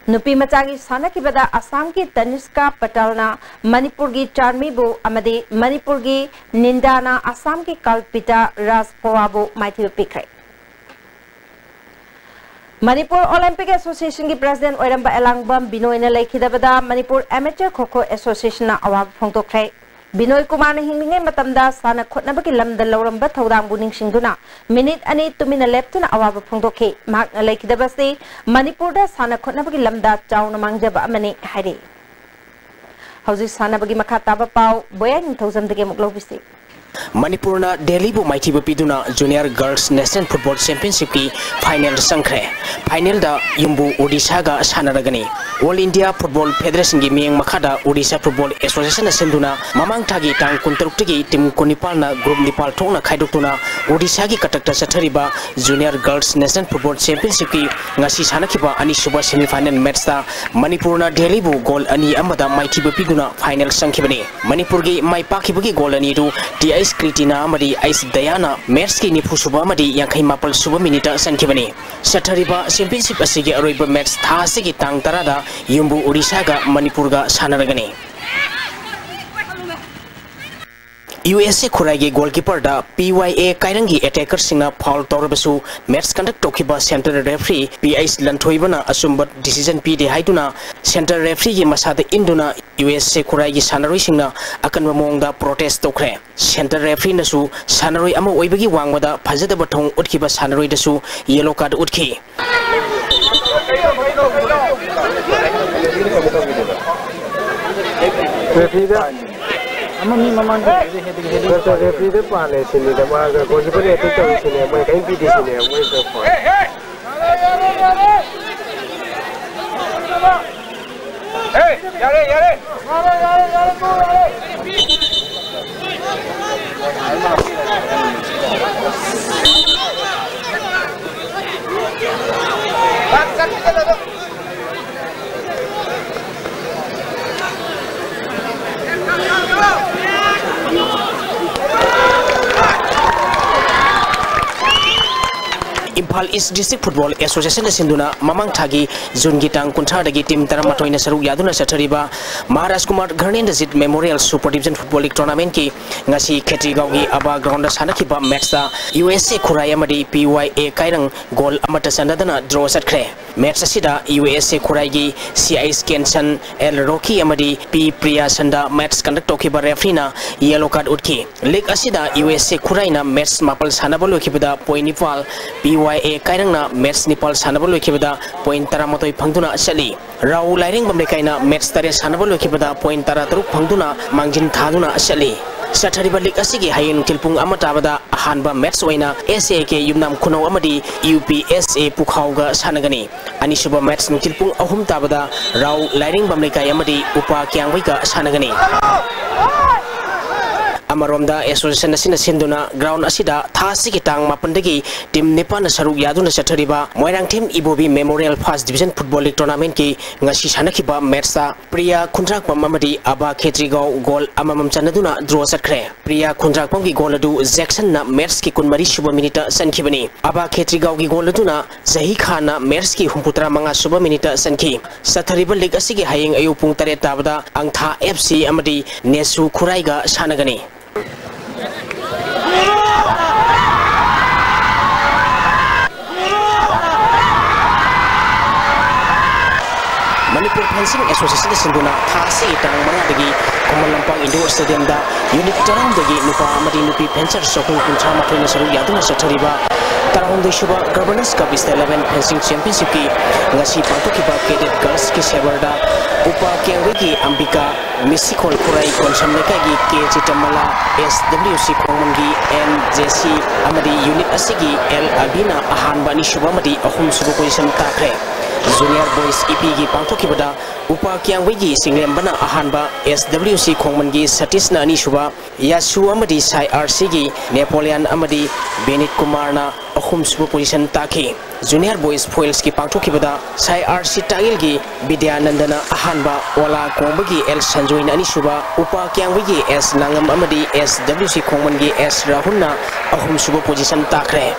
ꯅꯨꯄꯤ ꯃꯆꯥꯒꯤ ꯁꯥꯟꯅꯈꯤꯕꯗ ꯑꯁꯥꯝꯒꯤ ꯇꯅꯤꯁꯀꯥ ꯄꯇꯦꯜꯅ ꯃꯅꯤꯄꯨꯔꯒꯤ ꯆꯥꯔꯃꯤꯕꯨ ꯑꯃꯗꯤ ꯃꯅꯤꯄꯨꯔꯒꯤ ꯅꯤꯟꯗꯥꯅ ꯑꯁꯥꯝꯒꯤ ꯀꯜꯄꯤꯇꯥ ꯔꯥꯖꯄꯋꯥꯕꯨ ꯃꯥꯏꯊꯤꯕ ꯄꯤꯈ꯭ꯔꯦ꯫ ꯃꯅꯤꯄꯨꯔ Olympic Associationꯒꯤ president ꯑꯣꯏꯔꯝꯕ ꯑꯦꯂꯥꯡꯕꯝ ꯕꯤꯅꯣꯏꯅ ꯂꯩꯈꯤꯗꯕꯗ ꯃꯅꯤꯄꯨꯔ Amateur Kho Kho Associationꯅ ꯑꯋꯥꯕ ꯐꯣꯡꯗꯣꯛꯈ꯭ꯔꯦ꯫ ꯕꯤꯅꯣꯏ ꯀꯨꯃꯥꯔꯅ ꯍꯤꯡꯂꯤꯉꯩ ꯃꯇꯝꯗ ꯁꯥꯟꯅ ꯈꯣꯠꯅꯕꯒꯤ ꯂꯝꯗ ꯂꯧꯔꯝꯕ ꯊꯧꯗꯥꯡꯕꯨ ꯅꯤꯡꯁꯤꯡꯗꯨꯅ ꯃꯤꯅꯤꯠ ꯑꯅꯤ ꯇꯨꯃꯤꯟꯅ ꯂꯦꯞꯇꯨꯅ ꯑꯋꯥꯕ ꯐꯣꯡꯗꯣꯛꯈꯤ꯫ ꯃꯍꯥꯛꯅ ꯂꯩꯈꯤꯗꯕꯁꯤ ꯃꯅꯤꯄꯨꯔꯗ ꯁꯥꯟꯅ ꯈꯣꯠꯅꯕꯒꯤ ꯂꯝꯗ ꯆꯥꯎꯅ ꯃꯥꯡꯖꯕ ꯑꯃꯅꯤ ꯍꯥꯏꯔꯤ꯫ ꯍꯧꯖꯤꯛ ꯁꯥꯟꯅꯕꯒꯤ ꯃꯈꯥ ꯇꯥꯕ ꯄꯥꯎ ꯕꯣꯌꯥ ꯅꯤꯡꯊꯧꯖꯝꯗꯒꯤ ꯑꯃꯨꯛ ꯂꯧꯕꯤꯁꯤ꯫ ꯃꯅꯤꯄꯨꯔꯅ ꯗꯦꯜꯂꯤꯕꯨ ꯃꯥꯏꯊꯤꯕ ꯄꯤꯗꯨꯅ Junior Girls National Football Championshipꯀꯤ final ꯆꯪꯈ꯭ꯔꯦ꯫ Finalꯗ ꯌꯨꯝꯕꯨ ꯑꯣꯗꯤꯁꯥꯒ ꯁꯥꯟꯅꯔꯒꯅꯤ꯫ All India Football Federationꯒꯤ ꯃꯤꯠꯌꯦꯡ ꯃꯈꯥꯗ Odisha Football Associationꯅ ꯁꯤꯟꯗꯨꯅ ꯃꯃꯥꯡ ꯊꯥꯒꯤ ꯇꯥꯡ ꯀꯨꯟꯇꯔꯨꯛꯇꯒꯤ team ꯀꯨꯟꯅꯤꯄꯥꯜꯅ group ꯅꯤꯄꯥꯜ ꯊꯣꯛꯅ ꯈꯥꯏꯗꯣꯛꯇꯨꯅ ꯑꯣꯗꯤꯁꯥꯒꯤ ꯀꯇꯛꯇ ꯆꯠꯊꯔꯤꯕ Junior Girls National Football Championshipꯀꯤ ꯉꯁꯤ ꯁꯥꯟꯅꯈꯤꯕ ꯑꯅꯤꯁꯨꯕ semifinal matchꯇ ꯃꯅꯤꯄꯨꯔꯅ ꯗꯦꯜꯂꯤꯕꯨ goal ꯑꯅꯤ ꯑꯃꯗ ꯃꯥꯏꯊꯤꯕ ꯄꯤꯗꯨꯅ final ꯆꯪꯈꯤꯕꯅꯤ꯫ ꯃꯅꯤꯄꯨꯔꯒꯤ ꯃꯥꯏ ꯄꯥꯛꯈꯤꯕꯒꯤ goal ꯑꯅꯤꯗꯨ T H ꯀ꯭ꯔꯤꯇꯤꯅꯥ ꯑꯃꯗꯤ H ꯗꯌꯥꯅ matchꯀꯤ ꯅꯤꯐꯨ ꯁꯨꯕ ꯑꯃꯗꯤ ꯌꯥꯡꯈꯩ ꯃꯥꯄꯜ ꯁꯨꯕ minuteꯇ ꯆꯟꯈꯤꯕꯅꯤ꯫ ꯆꯠꯊꯔꯤꯕ championship ꯑꯁꯤꯒꯤ ꯑꯔꯣꯏꯕ match ꯊꯥ ꯑꯁꯤꯒꯤ ꯇꯥꯡ ꯇꯔꯥꯗ ꯌꯨꯝꯕꯨ ꯑꯣꯔꯤꯁꯥꯒ ꯃꯅꯤꯄꯨꯔꯒ ꯁꯥꯟꯅꯔꯒꯅꯤ꯫ ꯌꯨ ꯑꯦꯁ ꯑꯦ ꯈꯨꯔꯥꯏꯒꯤ goalkeeper ꯗ ꯄꯤ ꯋꯥꯏ ꯑꯦ ꯀꯥꯏꯔꯪꯒꯤ attacker ꯁꯤꯡꯅ foul ꯇꯧꯔꯕꯁꯨ, match conduct ꯇꯧꯈꯤꯕ central referee ꯄꯤ ꯑꯩꯆ ꯂꯟꯊꯣꯏꯕꯅ ꯑꯆꯨꯝꯕ decision ꯄꯤꯗꯦ ꯍꯥꯏꯗꯨꯅ central referee ꯒꯤ ꯃꯁꯥꯗ ꯏꯟꯗꯨꯅ ꯌꯨ ꯑꯦꯁ ꯑꯦ ꯈꯨꯔꯥꯏꯒꯤ ꯁꯥꯟꯅꯔꯣꯏꯁꯤꯡꯅ ꯑꯀꯟꯕ ꯃꯑꯣꯡꯗ protest ꯇꯧꯈ꯭ꯔꯦ꯫ Central referee ꯅꯁꯨ ꯁꯥꯟꯅꯔꯣꯏ ꯑꯃ ꯑꯣꯏꯕꯒꯤ ꯋꯥꯡꯃꯗ ꯐꯖꯗꯕ ꯊꯧꯑꯣꯡ ꯎꯠꯈꯤꯕ ꯁꯥꯟꯅꯔꯣꯏꯗꯁꯨ yellow card ꯎꯠꯈꯤ꯫ Referee ꯗ ꯑꯃ ꯃꯤ ꯃꯃꯥꯡꯗ ꯍꯦꯗꯤꯡ ꯍꯦꯗꯤꯡ ꯅꯠꯇ꯭ꯔ referee ꯗ ꯄꯥꯜꯂꯦ ꯁꯤꯅꯤꯗ, ꯃꯥꯒ goalkeeper ꯗ attack ꯇꯧꯔꯤ ꯁꯤꯅꯦ, ꯃꯣꯏ ꯀꯔꯤꯝ ꯄꯤꯗꯦ ꯁꯤꯅꯦ, ꯃꯣꯏ foul꯫ Imphal East District Football Association ꯅ ꯁꯤꯟꯗꯨꯅ ꯃꯃꯥꯡ ꯊꯥꯒꯤ June ꯒꯤ ꯇꯥꯡ ꯀꯨꯟꯊ꯭ꯔꯥꯗꯒꯤ team ꯇꯔꯥꯃꯥꯊꯣꯏꯅ ꯁꯔꯨꯛ ꯌꯥꯗꯨꯅ ꯆꯠꯊꯔꯤꯕ Maharaj Kumar ꯙꯔꯃꯦꯟꯗ꯭ꯔꯖꯤꯠ Memorial Super Division Football League Tournament ꯀꯤ ꯉꯁꯤ ꯈꯦꯇ꯭ꯔꯤꯒꯥꯎꯒꯤ ꯑꯕꯥ ground ꯗ ꯁꯥꯟꯅꯈꯤꯕ match ꯇ ꯌꯨ ꯑꯦꯁ ꯑꯦ ꯈꯨꯔꯥꯏ ꯑꯃꯗꯤ ꯄꯤ ꯋꯥꯏ ꯑꯦ ꯀꯥꯏꯔꯪ goal ꯑꯃꯠꯇ ꯆꯟꯅꯗꯅ draw ꯆꯠꯈ꯭ꯔꯦ꯫ Match ꯑꯁꯤꯗ ꯌꯨ ꯑꯦꯁ ꯑꯦ ꯈꯨꯔꯥꯏꯒꯤ ꯁꯤ ꯑꯩꯆ ꯀꯦꯟꯁꯟ, ꯑꯦꯜ ꯔꯣꯀꯤ ꯑꯃꯗꯤ ꯄꯤ ꯄ꯭ꯔꯤꯌꯥꯁꯟꯗ match conduct ꯇꯧꯈꯤꯕ referee ꯅ yellow card ꯎꯠꯈꯤ꯫ League ꯑꯁꯤꯗ ꯌꯨ ꯑꯦꯁ ꯑꯦ ꯈꯨꯔꯥꯏꯅ match ꯃꯥꯄꯜ ꯁꯥꯟꯅꯕ ꯂꯣꯏꯈꯤꯕꯗ point ꯅꯤꯄꯥꯜ, ꯄꯤ ꯋꯥꯏ ꯑꯦ ꯀꯥꯏꯔꯪꯅ match ꯅꯤꯄꯥꯜ ꯁꯥꯟꯅꯕ ꯂꯣꯏꯈꯤꯕꯗ point ꯇꯔꯥꯃꯥꯊꯣꯏ ꯐꯪꯗꯨꯅ ꯆꯠꯂꯤ꯫ ꯔꯥꯎ ꯂꯥꯏꯔꯦꯡꯕꯝ ꯂꯩꯀꯥꯏꯅ match ꯇꯔꯦꯠ ꯁꯥꯟꯅꯕ ꯂꯣꯏꯈꯤꯕꯗ point ꯇꯔꯥꯇꯔꯨꯛ ꯐꯪꯗꯨꯅ ꯃꯥꯡꯖꯤꯟ ꯊꯥꯗꯨꯅ ꯆꯠꯂꯤ꯫ ꯆꯠꯊꯔꯤꯕ league ꯑꯁꯤꯒꯤ ꯍꯌꯦꯡ ꯅꯨꯡꯊꯤꯜ ꯄꯨꯡ ꯑꯃ ꯇꯥꯕꯗ ꯑꯍꯥꯟꯕ match ꯑꯣꯏꯅ ꯑꯦꯁ ꯑꯦ ꯀꯦ ꯌꯨꯝꯅꯥꯝ ꯈꯨꯅꯧ ꯑꯃꯗꯤ ꯌꯨ ꯄꯤ ꯑꯦꯁ ꯑꯦ ꯄꯨꯈꯥꯎꯒ ꯁꯥꯟꯅꯒꯅꯤ꯫ ꯑꯅꯤꯁꯨꯕ match ꯅꯨꯡꯊꯤꯜ ꯄꯨꯡ ꯑꯍꯨꯝ ꯇꯥꯕꯗ ꯔꯥꯎ ꯂꯥꯏꯔꯦꯡꯕꯝ ꯂꯩꯀꯥꯏ ꯑꯃꯗꯤ ꯎꯄꯥ ꯀꯤꯌꯥꯡꯕꯩꯒ ꯁꯥꯟꯅꯒꯅꯤ꯫ ꯑꯃꯔꯣꯝꯗ association ꯑꯁꯤꯅ ꯁꯤꯟꯗꯨꯅ ground ꯑꯁꯤꯗ ꯊꯥ ꯑꯁꯤꯒꯤ ꯇꯥꯡ ꯃꯥꯄꯟꯗꯒꯤ team ꯅꯤꯄꯥꯟꯅ ꯁꯔꯨꯛ ꯌꯥꯗꯨꯅ ꯆꯠꯊꯔꯤꯕ ꯃꯣꯏꯔꯥꯡꯊꯦꯝ ꯏꯕꯣꯕꯤ Memorial First Division Football League Tournament ꯀꯤ ꯉꯁꯤ ꯁꯥꯟꯅꯈꯤꯕ match ꯇ ꯄ꯭ꯔꯤꯌꯥ ꯈꯨꯟꯗ꯭ꯔꯥꯛꯄꯝ ꯑꯃꯗꯤ ꯑꯕꯥ ꯈꯦꯇ꯭ꯔꯤꯒꯥꯎ goal ꯑꯃꯃꯝ ꯆꯟꯅꯗꯨꯅ draw ꯆꯠꯈ꯭ꯔꯦ꯫ ꯄ꯭ꯔꯤꯌꯥ ꯈꯨꯟꯗ꯭ꯔꯥꯛꯄꯝꯒꯤ goal ꯑꯗꯨ ꯖꯦꯛꯁꯟꯅ match ꯀꯤ ꯀꯨꯟꯃꯔꯤ ꯁꯨꯕ minute ꯇ ꯆꯟꯈꯤꯕꯅꯤ꯫ ꯑꯕꯥ ꯈꯦꯇ꯭ꯔꯤꯒꯥꯎꯒꯤ goal ꯑꯗꯨꯅ ꯖꯍꯤ ꯈꯥꯟꯅ match ꯀꯤ ꯍꯨꯝꯐꯨꯇꯔꯥ ꯃꯉꯥ ꯁꯨꯕ minute ꯇ ꯆꯟꯈꯤ꯫ ꯆꯠꯊꯔꯤꯕ league ꯑꯁꯤꯒꯤ ꯍꯌꯦꯡ ꯑꯌꯨꯛ ꯄꯨꯡ ꯇꯔꯦꯠ ꯇꯥꯕꯗ ꯑꯪꯊꯥ ꯑꯦꯐ ꯁꯤ ꯑꯃꯗꯤ ꯅꯦꯁꯨ ꯈꯨꯔꯥꯏꯒ ꯁꯥꯟꯅꯒꯅꯤ꯫ ꯃꯅꯤꯄꯨꯔ ꯐꯦꯟꯁꯤꯡ ꯑꯦꯁꯣꯁꯤꯌꯦꯁꯟꯅ ꯁꯤꯟꯗꯨꯅ ꯊꯥ ꯑꯁꯤꯒꯤ ꯇꯥꯡ ꯃꯉꯥꯗꯒꯤ ꯈꯨꯃꯟ ꯂꯝꯄꯥꯛ ꯏꯟꯗꯣꯔ ꯁ꯭ꯇꯦꯗꯤꯌꯝꯗ ꯌꯨꯅꯤꯠ ꯇꯔꯥꯍꯨꯝꯗꯣꯏꯒꯤ ꯅꯨꯄꯥ ꯑꯃꯗꯤ ꯅꯨꯄꯤ ꯐꯦꯟꯁꯔ ꯆꯍꯨꯝ ꯀꯨꯟꯊ꯭ꯔꯥ ꯃꯥꯊꯣꯏꯅ ꯁꯔꯨꯛ ꯌꯥꯗꯨꯅ ꯆꯠꯊꯔꯤꯕ ꯇꯔꯥꯍꯨꯝꯗꯣꯏ ꯁꯨꯕ ꯒꯕꯔꯅꯔꯁ ꯀꯞ ꯁ꯭ꯇꯦꯠ ꯏꯂꯦꯚꯦꯟ ꯐꯦꯟꯁꯤꯡ ꯆꯦꯝꯄꯤꯌꯟꯁꯤꯞꯀꯤ ꯉꯁꯤ ꯄꯥꯡꯊꯣꯛꯈꯤꯕ ꯀꯦꯗꯦꯠ ꯒꯔꯜꯁꯀꯤ ꯁꯦꯕꯔꯗ ꯎꯄꯥ ꯀꯦꯡꯕꯩꯒꯤ ꯑꯝꯕꯤꯀꯥ, ꯃꯤꯁꯤꯈꯣꯜ ꯈꯨꯔꯥꯏ ꯀꯣꯟꯁꯝ ꯂꯩꯀꯥꯏꯒꯤ ꯀꯦ ꯆꯤꯇ꯭ꯔꯃꯂꯥ, ꯑꯦꯁ ꯗꯕ꯭ꯂꯤꯎ ꯁꯤ ꯈꯣꯡꯃꯟꯒꯤ ꯑꯦꯟ ꯖꯦ ꯁꯤ ꯑꯃꯗꯤ ꯌꯨꯅꯤꯠ ꯑꯁꯤꯒꯤ ꯑꯦꯜ ꯑꯕꯤꯅ ꯑꯍꯥꯟꯕ, ꯑꯅꯤꯁꯨꯕ ꯑꯃꯗꯤ ꯑꯍꯨꯝꯁꯨꯕ ꯄꯣꯖꯤꯁꯟ ꯇꯥꯈ꯭ꯔꯦ꯫ ꯖꯨꯅꯤꯌꯔ ꯕꯣꯏꯁ ꯏꯄꯤꯒꯤ ꯄꯥꯡꯊꯣꯛꯈꯤꯕꯗ ꯎꯄꯥ ꯀꯤꯌꯥꯡꯕꯩꯒꯤ ꯆꯤꯡꯂꯦꯝꯕꯅ ꯑꯍꯥꯟꯕ, ꯑꯦꯁ ꯗꯕ꯭ꯂꯤꯎ ꯁꯤ ꯈꯣꯡꯃꯟꯒꯤ ꯁꯇꯤꯁꯅ ꯑꯅꯤꯁꯨꯕ, ꯌꯥꯁꯨ ꯑꯃꯗꯤ ꯁꯥꯏ ꯑꯥꯔ ꯁꯤꯒꯤ ꯅꯦꯄꯣꯂꯤꯌꯟ ꯑꯃꯗꯤ ꯕꯦꯅꯤꯠ ꯀꯨꯃꯥꯔꯅ ꯑꯍꯨꯝꯁꯨꯕ ꯄꯣꯖꯤꯁꯟ ꯇꯥꯈꯤ꯫ ꯖꯨꯅꯤꯌꯔ ꯕꯣꯏꯁ ꯐꯣꯏꯜꯁꯀꯤ ꯄꯥꯡꯊꯣꯛꯈꯤꯕꯗ ꯁꯥꯏ ꯑꯥꯔ ꯁꯤ ꯇꯥꯛꯌꯦꯜꯒꯤ ꯕꯤꯗ꯭ꯌꯥꯅꯟꯗꯅ ꯑꯍꯥꯟꯕ, ꯑꯣꯂꯥ ꯀꯣꯡꯕꯒꯤ ꯑꯦꯜ ꯁꯟꯖꯣꯏꯅ ꯑꯅꯤꯁꯨꯕ, ꯎꯄꯥ ꯀꯤꯌꯥꯡꯕꯩꯒꯤ ꯑꯦꯁ ꯂꯥꯡꯉꯝ ꯑꯃꯗꯤ ꯑꯦꯁ ꯗꯕ꯭ꯂꯤꯎ ꯁꯤ ꯈꯣꯡꯃꯟꯒꯤ ꯑꯦꯁ ꯔꯥꯍꯨꯜꯅ ꯑꯍꯨꯝꯁꯨꯕ ꯄꯣꯖꯤꯁꯟ ꯇꯥꯈ꯭ꯔꯦ꯫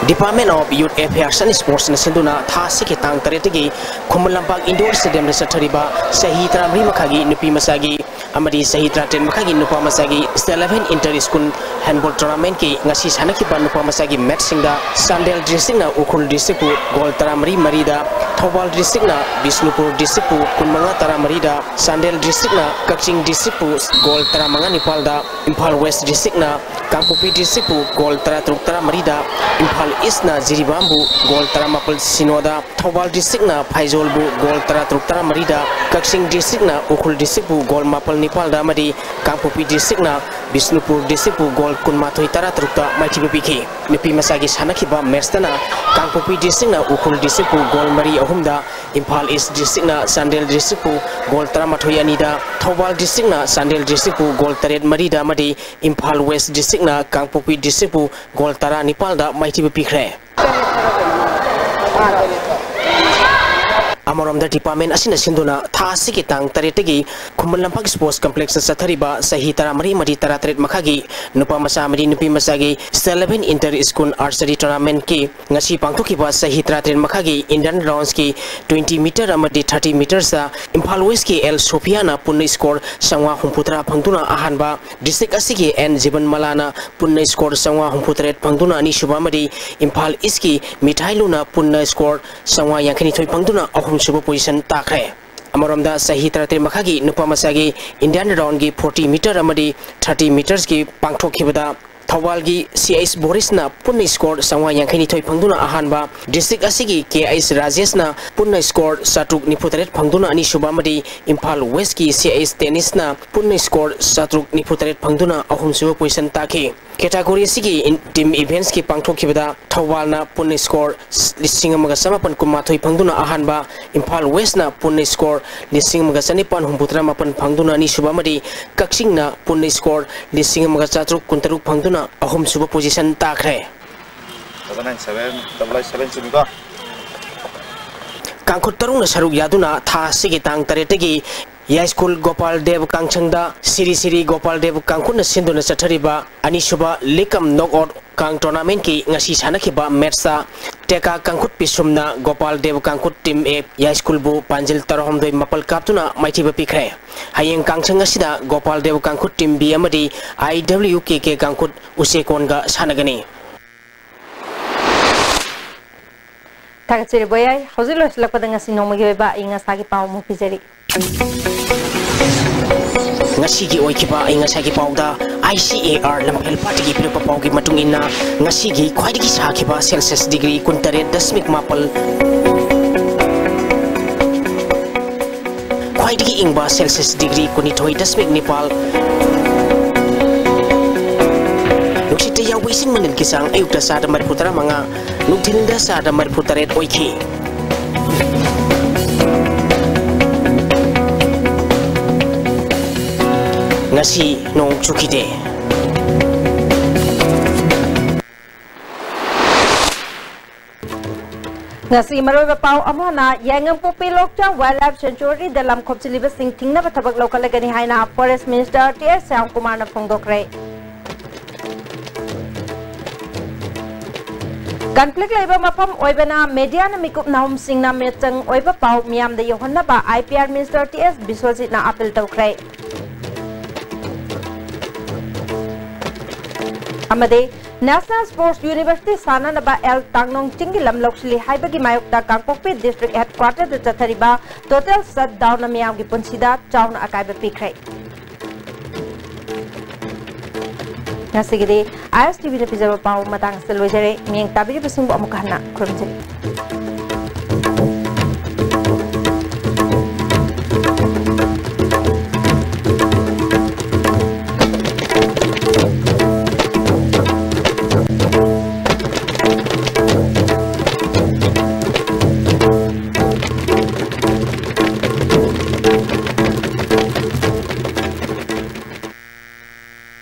Department of Youth Affairs and Sportsꯅ ꯁꯤꯟꯗꯨꯅ ꯊꯥ ꯑꯁꯤꯒꯤ ꯇꯥꯡ ꯇꯔꯦꯠꯇꯒꯤ ꯈꯨꯃꯟ ꯂꯝꯄꯥꯛ ꯏꯟꯗꯣꯔ ꯁ꯭ꯇꯦꯗꯤꯌꯝꯗ ꯆꯠꯊꯔꯤꯕ ꯆꯍꯤ ꯇꯔꯥꯃꯔꯤ ꯃꯈꯥꯒꯤ ꯅꯨꯄꯤ ꯃꯆꯥꯒꯤ ꯑꯃꯗꯤ ꯆꯍꯤ ꯇꯔꯥꯇꯔꯦꯠ ꯃꯈꯥꯒꯤ ꯅꯨꯄꯥ ꯃꯆꯥꯒꯤ ꯁ꯭ꯇꯦꯠ ꯏꯂꯦꯚꯦꯟ ꯏꯟꯇꯔ ꯁ꯭ꯀꯨꯜ ꯍꯦꯟꯕꯣꯜ ꯇꯣꯔꯅꯥꯃꯦꯟꯠꯀꯤ ꯉꯁꯤ ꯁꯥꯟꯅꯈꯤꯕ ꯅꯨꯄꯥ ꯃꯆꯥꯒꯤ ꯃꯦꯠꯁꯁꯤꯡꯗ ꯆꯥꯟꯗꯦꯜ ꯗꯤꯁꯇ꯭ꯔꯤꯛꯅ ꯎꯈ꯭ꯔꯨꯜ ꯗꯤꯁꯇ꯭ꯔꯤꯛꯄꯨ ꯒꯣꯜ ꯇꯔꯥꯃꯔꯤ ꯃꯔꯤꯗ, ꯊꯧꯕꯥꯜ ꯗꯤꯁꯇ꯭ꯔꯤꯛꯅ ꯕꯤꯁꯅꯨꯄꯨꯔ ꯗꯤꯁꯇ꯭ꯔꯤꯛꯄꯨ ꯀꯨꯟꯃꯉꯥ ꯇꯔꯥꯃꯔꯤꯗ, ꯆꯥꯟꯗꯦꯜ ꯗꯤꯁꯇ꯭ꯔꯤꯛꯅ ꯀꯛꯆꯤꯡ ꯗꯤꯁꯇ꯭ꯔꯤꯛꯄꯨ ꯒꯣꯜ ꯇꯔꯥꯃꯉꯥ ꯅꯤꯄꯥꯜꯗ, ꯏꯝꯐꯥꯜ ꯋꯦꯁ ꯗꯤꯁꯇ꯭ꯔꯤꯛꯅ ꯀꯥꯡꯄꯣꯛꯄꯤ ꯗꯤꯁꯇ꯭ꯔꯤꯛꯄꯨ ꯒꯣꯜ ꯇꯔꯥꯇꯔꯨꯛ ꯇꯔꯥꯃꯔꯤꯗ, ꯏꯝꯐꯥꯜ ꯏꯁ꯭ꯠꯅ ꯖꯤꯔꯤꯕꯥꯝꯕꯨ ꯒꯣꯜ ꯇꯔꯥꯃꯥꯄꯜ ꯁꯤꯅꯣꯗ, ꯊꯧꯕꯥꯜ ꯗꯤꯁꯇ꯭ꯔꯤꯛꯅ ꯐꯥꯏꯖꯣꯜꯕꯨ ꯒꯣꯜ ꯇꯔꯥꯇꯔꯨꯛ ꯇꯔꯥꯃꯔꯤꯗ, ꯀꯛꯆꯤꯡ ꯗꯤꯁꯇ꯭ꯔꯤꯛꯅ ꯎꯈ꯭ꯔꯨꯜ ꯗꯤꯁꯇ꯭ꯔꯤꯛꯄꯨ ꯒꯣꯜ ꯃꯥꯄꯜ ꯅꯤꯄꯥꯜꯗ ꯑꯃꯗꯤ ꯀꯥꯡꯄꯣꯛꯄꯤ ꯗꯤꯁꯇ꯭ꯔꯤꯛꯅ ꯕꯤꯁꯅꯨꯄꯨꯔ ꯗꯤꯁꯇ꯭ꯔꯤꯛꯄꯨ ꯒꯣꯜ ꯀꯨꯟꯃꯥꯊꯣꯏ ꯇꯔꯥꯇꯔꯨꯛꯇ ꯃꯥꯏꯊꯤꯕ ꯄꯤꯈꯤ꯫ ꯅꯨꯄꯤ ꯃꯆꯥꯒꯤ ꯁꯥꯟꯅꯈꯤꯕ ꯃꯦꯠꯁꯇꯅ ꯀꯥꯡꯄꯣꯛꯄꯤ ꯗꯤꯁꯇ꯭ꯔꯤꯛꯅ ꯎꯈ꯭ꯔꯨꯜ ꯗꯤꯁꯇ꯭ꯔꯤꯛꯄꯨ ꯒꯣꯜ ꯃꯔꯤ ꯑꯍꯨꯝꯗ, ꯏꯝꯐꯥꯜ ꯏꯁ꯭ꯠ ꯗꯤꯁꯇ꯭ꯔꯤꯛꯅ ꯆꯥꯟꯗꯦꯜ ꯗꯤꯁꯇ꯭ꯔꯤꯛꯄꯨ ꯒꯣꯜ ꯇꯔꯥꯃꯥꯊꯣꯏ ꯑꯅꯤꯗ, ꯊꯧꯕꯥꯜ ꯗꯤꯁꯇ꯭ꯔꯤꯛꯅ ꯆꯥꯟꯗꯦꯜ ꯗꯤꯁꯇ꯭ꯔꯤꯛꯄꯨ ꯒꯣꯜ ꯇꯔꯦꯠ ꯃꯔꯤꯗ ꯑꯃꯗꯤ ꯏꯝꯐꯥꯜ ꯋꯦꯁ꯭ꯠ ꯗꯤꯁꯇ꯭ꯔꯤꯛꯅ ꯀꯥꯡꯄꯣꯛꯄꯤ ꯗꯤꯁꯇ꯭ꯔꯤꯛꯄꯨ ꯒꯣꯜ ꯇꯔꯥ ꯅꯤꯄꯥꯜꯗ ꯃꯥꯏꯊꯤꯕ ꯄꯤꯈ꯭ꯔꯦ꯫ ꯑꯃꯔꯣꯝꯗ, department ꯑꯁꯤꯅ ꯁꯤꯟꯗꯨꯅ ꯊꯥ ꯑꯁꯤꯒꯤ ꯇꯥꯡ ꯇꯔꯦꯠꯇꯒꯤ ꯈꯨꯃꯟ ꯂꯝꯄꯥꯛ sports complexꯇ ꯆꯠꯊꯔꯤꯕ ꯆꯍꯤ ꯇꯔꯥꯃꯔꯤ ꯑꯃꯗꯤ ꯇꯔꯥꯇꯔꯦꯠ ꯃꯈꯥꯒꯤ ꯅꯨꯄꯥ ꯃꯆꯥ ꯑꯃꯗꯤ ꯅꯨꯄꯤ ꯃꯆꯥꯒꯤ State Level Inter School Archery Tournamentꯀꯤ ꯉꯁꯤ ꯄꯥꯡꯊꯣꯛꯈꯤꯕ ꯆꯍꯤ ꯇꯔꯥꯇꯔꯦꯠ ꯃꯈꯥꯒꯤ Indian roundsꯀꯤ twenty meter ꯑꯃꯗꯤ thirty metersꯇ ꯏꯝꯐꯥꯜ Westꯀꯤ ꯑꯦꯜ ꯁꯣꯐꯤꯌꯥꯅ ꯄꯨꯟꯅ score ꯆꯥꯝꯃꯉꯥ ꯍꯨꯝꯐꯨꯇꯔꯥ ꯐꯪꯗꯨꯅ ꯑꯍꯥꯟꯕ, district ꯑꯁꯤꯒꯤ ꯑꯦꯟ ꯖꯤꯕꯟ ꯃꯂꯥꯅ ꯄꯨꯟꯅ score ꯆꯥꯝꯃꯉꯥ ꯍꯨꯝꯐꯨꯇꯔꯦꯠ ꯐꯪꯗꯨꯅ ꯑꯅꯤꯁꯨꯕ ꯑꯃꯗꯤ ꯏꯝꯐꯥꯜ Eastꯀꯤ ꯃꯤꯊꯥꯏꯂꯨꯅ ꯄꯨꯟꯅ score ꯆꯥꯝꯃꯉꯥ ꯌꯥꯡꯈꯩꯅꯤꯊꯣꯏ ꯐꯪꯗꯨꯅ ꯑꯍꯨꯝꯁꯨꯕ position ꯇꯥꯈ꯭ꯔꯦ꯫ ꯑꯃꯔꯣꯝꯗ, ꯆꯍꯤ ꯇꯔꯥꯇꯔꯦꯠ ꯃꯈꯥꯒꯤ ꯅꯨꯄꯥ ꯃꯆꯥꯒꯤ Indian roundꯒꯤ forty meter ꯑꯃꯗꯤ thirty metersꯀꯤ ꯄꯥꯡꯊꯣꯛꯈꯤꯕꯗ ꯊꯧꯕꯥꯜꯒꯤ ꯁꯤ ꯑꯩꯆ ꯕꯣꯔꯤꯁꯅ ꯄꯨꯟꯅ score ꯆꯥꯝꯃꯉꯥ ꯌꯥꯡꯈꯩꯅꯤꯊꯣꯏ ꯐꯪꯗꯨꯅ ꯑꯍꯥꯟꯕ, district ꯑꯁꯤꯒꯤ ꯀꯦ ꯑꯩꯆ ꯔꯥꯖꯦꯁꯅ ꯄꯨꯟꯅ score ꯆꯥꯇ꯭ꯔꯨꯛ ꯅꯤꯐꯨꯇꯔꯦꯠ ꯐꯪꯗꯨꯅ ꯑꯅꯤꯁꯨꯕ ꯑꯃꯗꯤ ꯏꯝꯐꯥꯜ Westꯀꯤ ꯁꯤ ꯑꯩꯆ ꯇꯦꯅꯤꯁꯅ ꯄꯨꯟꯅ score ꯆꯥꯇ꯭ꯔꯨꯛ ꯅꯤꯐꯨꯇꯔꯦꯠ ꯐꯪꯗꯨꯅ ꯑꯍꯨꯝꯁꯨꯕ position ꯇꯥꯈꯤ꯫ Category ꯑꯁꯤꯒꯤ in-, team eventsꯀꯤ ꯄꯥꯡꯊꯣꯛꯈꯤꯕꯗ ꯊꯧꯕꯥꯜꯅ ꯄꯨꯟꯅ score ꯂꯤꯁꯤꯡ ꯑꯃꯒ ꯆꯃꯥꯄꯟ ꯀꯨꯟꯃꯥꯊꯣꯏ ꯐꯪꯗꯨꯅ ꯑꯍꯥꯟꯕ, ꯏꯝꯐꯥꯜ Westꯅ ꯄꯨꯟꯅ score ꯂꯤꯁꯤꯡ ꯑꯃꯒ ꯆꯅꯤꯄꯥꯟ ꯍꯨꯝꯐꯨꯇꯔꯥ ꯃꯥꯄꯟ ꯐꯪꯗꯨꯅ ꯑꯅꯤꯁꯨꯕ ꯑꯃꯗꯤ ꯀꯛꯆꯤꯡꯅ ꯄꯨꯟꯅ score ꯂꯤꯁꯤꯡ ꯑꯃꯒ ꯆꯥꯇ꯭ꯔꯨꯛ ꯀꯨꯟꯇꯔꯨꯛ ꯐꯪꯗꯨꯅ ꯑꯍꯨꯝꯁꯨꯕ position ꯇꯥꯈ꯭ꯔꯦ꯫ Double nine seven, double eight seven ꯆꯨꯝꯃꯤꯀꯣ? ꯀꯥꯡꯈꯨꯠ ꯇꯔꯨꯛꯅ ꯁꯔꯨꯛ ꯌꯥꯗꯨꯅ ꯊꯥ ꯑꯁꯤꯒꯤ ꯇꯥꯡ ꯇꯔꯦꯠꯇꯒꯤ ꯌꯥꯏꯁ꯭ꯀꯨꯜ ꯒꯣꯄꯥꯜ ꯗꯦꯕ ꯀꯥꯡꯁꯪꯗ ꯁꯤꯔꯤ ꯁꯤꯔꯤ ꯒꯣꯄꯥꯜ ꯗꯦꯕ ꯀꯥꯡꯈꯨꯠꯅ ꯁꯤꯟꯗꯨꯅ ꯆꯠꯊꯔꯤꯕ ꯑꯅꯤꯁꯨꯕ league cum knockout ꯀꯥꯡ tournamentꯀꯤ ꯉꯁꯤ ꯁꯥꯟꯅꯈꯤꯕ matchꯇ ꯇꯦꯀꯥ ꯀꯥꯡꯈꯨꯠ ꯄꯤꯁꯨꯝꯅ ꯒꯣꯄꯥꯜ ꯗꯦꯕ ꯀꯥꯡꯈꯨꯠ team A ꯌꯥꯏꯁ꯭ꯀꯨꯜꯕꯨ ꯄꯥꯟꯖꯤꯜ ꯇꯔꯥꯍꯨꯝꯗꯣꯏ ꯃꯥꯄꯜ ꯀꯥꯞꯇꯨꯅ ꯃꯥꯏꯊꯤꯕ ꯄꯤꯈ꯭ꯔꯦ꯫ ꯍꯌꯦꯡ ꯀꯥꯡꯁꯪ ꯑꯁꯤꯗ ꯒꯣꯄꯥꯜ ꯗꯦꯕ ꯀꯥꯡꯈꯨꯠ team B ꯑꯃꯗꯤ I W K K ꯀꯥꯡꯈꯨꯠ ꯎꯆꯦꯀꯣꯟꯒ ꯁꯥꯟꯅꯒꯅꯤ꯫ ꯊꯥꯒꯠꯆꯔꯤ ꯕꯣꯌꯥꯏ꯫ ꯍꯧꯖꯤꯛ ꯂꯣꯏꯁꯤꯜꯂꯛꯄꯗ ꯉꯁꯤ ꯅꯣꯡꯃꯒꯤ ꯑꯣꯏꯕ ꯑꯏꯪ ꯑꯁꯥꯒꯤ ꯄꯥꯎ ꯑꯃꯨꯛ ꯄꯤꯖꯔꯤ꯫ ꯉꯁꯤꯒꯤ ꯑꯣꯏꯈꯤꯕ ꯑꯏꯪ ꯑꯁꯥꯒꯤ ꯄꯥꯎꯗ I C A R ꯂꯝꯐꯦꯜ ꯄꯥꯠꯇꯒꯤ ꯄꯤꯔꯛꯄ ꯄꯥꯎꯒꯤ ꯃꯇꯨꯡ ꯏꯟꯅ, ꯉꯁꯤꯒꯤ ꯈ꯭ꯋꯥꯏꯗꯒꯤ ꯁꯥꯈꯤꯕ Celsius degree ꯀꯨꯟꯇꯔꯦꯠ ꯗꯁꯃꯤꯛ ꯃꯥꯄꯜ, ꯈ꯭ꯋꯥꯏꯗꯒꯤ ꯏꯪꯕ Celsius degree ꯀꯨꯟꯅꯤꯊꯣꯏ ꯗꯁꯃꯤꯛ ꯅꯤꯄꯥꯜ꯫ ꯅꯨꯡꯁꯤꯠꯇ ꯌꯥꯎꯕ ꯏꯁꯤꯡ ꯃꯅꯤꯜꯒꯤ ꯆꯥꯡ ꯑꯌꯨꯛꯇ ꯆꯥꯗ ꯃꯔꯤꯐꯨ ꯇꯔꯥꯃꯉꯥ, ꯅꯨꯡꯊꯤꯜꯗ ꯆꯥꯗ ꯃꯔꯤꯐꯨ ꯇꯔꯦꯠ ꯑꯣꯏꯈꯤ꯫ ꯉꯁꯤ ꯅꯣꯡ ꯆꯨꯈꯤꯗꯦ꯫ ꯉꯁꯤ ꯃꯔꯨꯑꯣꯏꯕ ꯄꯥꯎ ꯑꯃꯅ, ꯌꯥꯏꯉꯪꯄꯣꯛꯄꯤ ꯂꯣꯛꯆꯥꯎ Wildlife Sanctuaryꯗ ꯂꯝ ꯈꯣꯞꯆꯤꯜꯂꯤꯕꯁꯤꯡ ꯊꯤꯡꯅꯕ ꯊꯕꯛ ꯂꯧꯈꯠꯂꯒꯅꯤ ꯍꯥꯏꯅ Forest Minister ꯇꯤ ꯑꯦꯁ ꯁ꯭ꯌꯥꯝꯀꯨꯃꯥꯔꯅ ꯐꯣꯡꯗꯣꯛꯈ꯭ꯔꯦ꯫ Conflict ꯂꯩꯕ ꯃꯐꯝ ꯑꯣꯏꯕꯅ mediaꯅ ꯃꯤꯀꯨꯞ ꯅꯥꯍꯨꯝꯁꯤꯡꯅ ꯃꯤꯆꯪ ꯑꯣꯏꯕ ꯄꯥꯎ ꯃꯤꯌꯥꯝꯗ ꯌꯧꯍꯟꯅꯕ I P R Minister T S ꯕꯤꯁ꯭ꯋꯖꯤꯠꯅ appeal ꯇꯧꯈ꯭ꯔꯦ꯫ ꯑꯃꯗꯤ National Sports University ꯁꯥꯟꯅꯅꯕ ꯑꯦꯜ ꯇꯥꯡꯅꯣꯡ ꯆꯤꯡꯒꯤ ꯂꯝ ꯂꯧꯁꯤꯜꯂꯤ ꯍꯥꯏꯕꯒꯤ ꯃꯥꯌꯣꯛꯇ ꯀꯥꯡꯄꯣꯛꯄꯤ District Headquarterꯗ ꯆꯠꯊꯔꯤꯕ total shutdownꯅ ꯃꯤꯌꯥꯝꯒꯤ ꯄꯨꯟꯁꯤꯗ ꯆꯥꯎꯅ ꯑꯀꯥꯏꯕ ꯄꯤꯈ꯭ꯔꯦ꯫ ꯉꯁꯤꯒꯤꯗꯤ I S T Vꯅ ꯄꯤꯖꯕ ꯄꯥꯎ ꯃꯇꯥꯡ ꯑꯁꯤꯗ ꯂꯣꯏꯖꯔꯦ꯫ ꯃꯤꯠꯌꯦꯡ ꯇꯥꯕꯤꯔꯤꯕꯁꯤꯡꯕꯨ ꯑꯃꯨꯛꯀ ꯍꯟꯅ ꯈꯨꯔꯨꯝꯖꯔꯤ꯫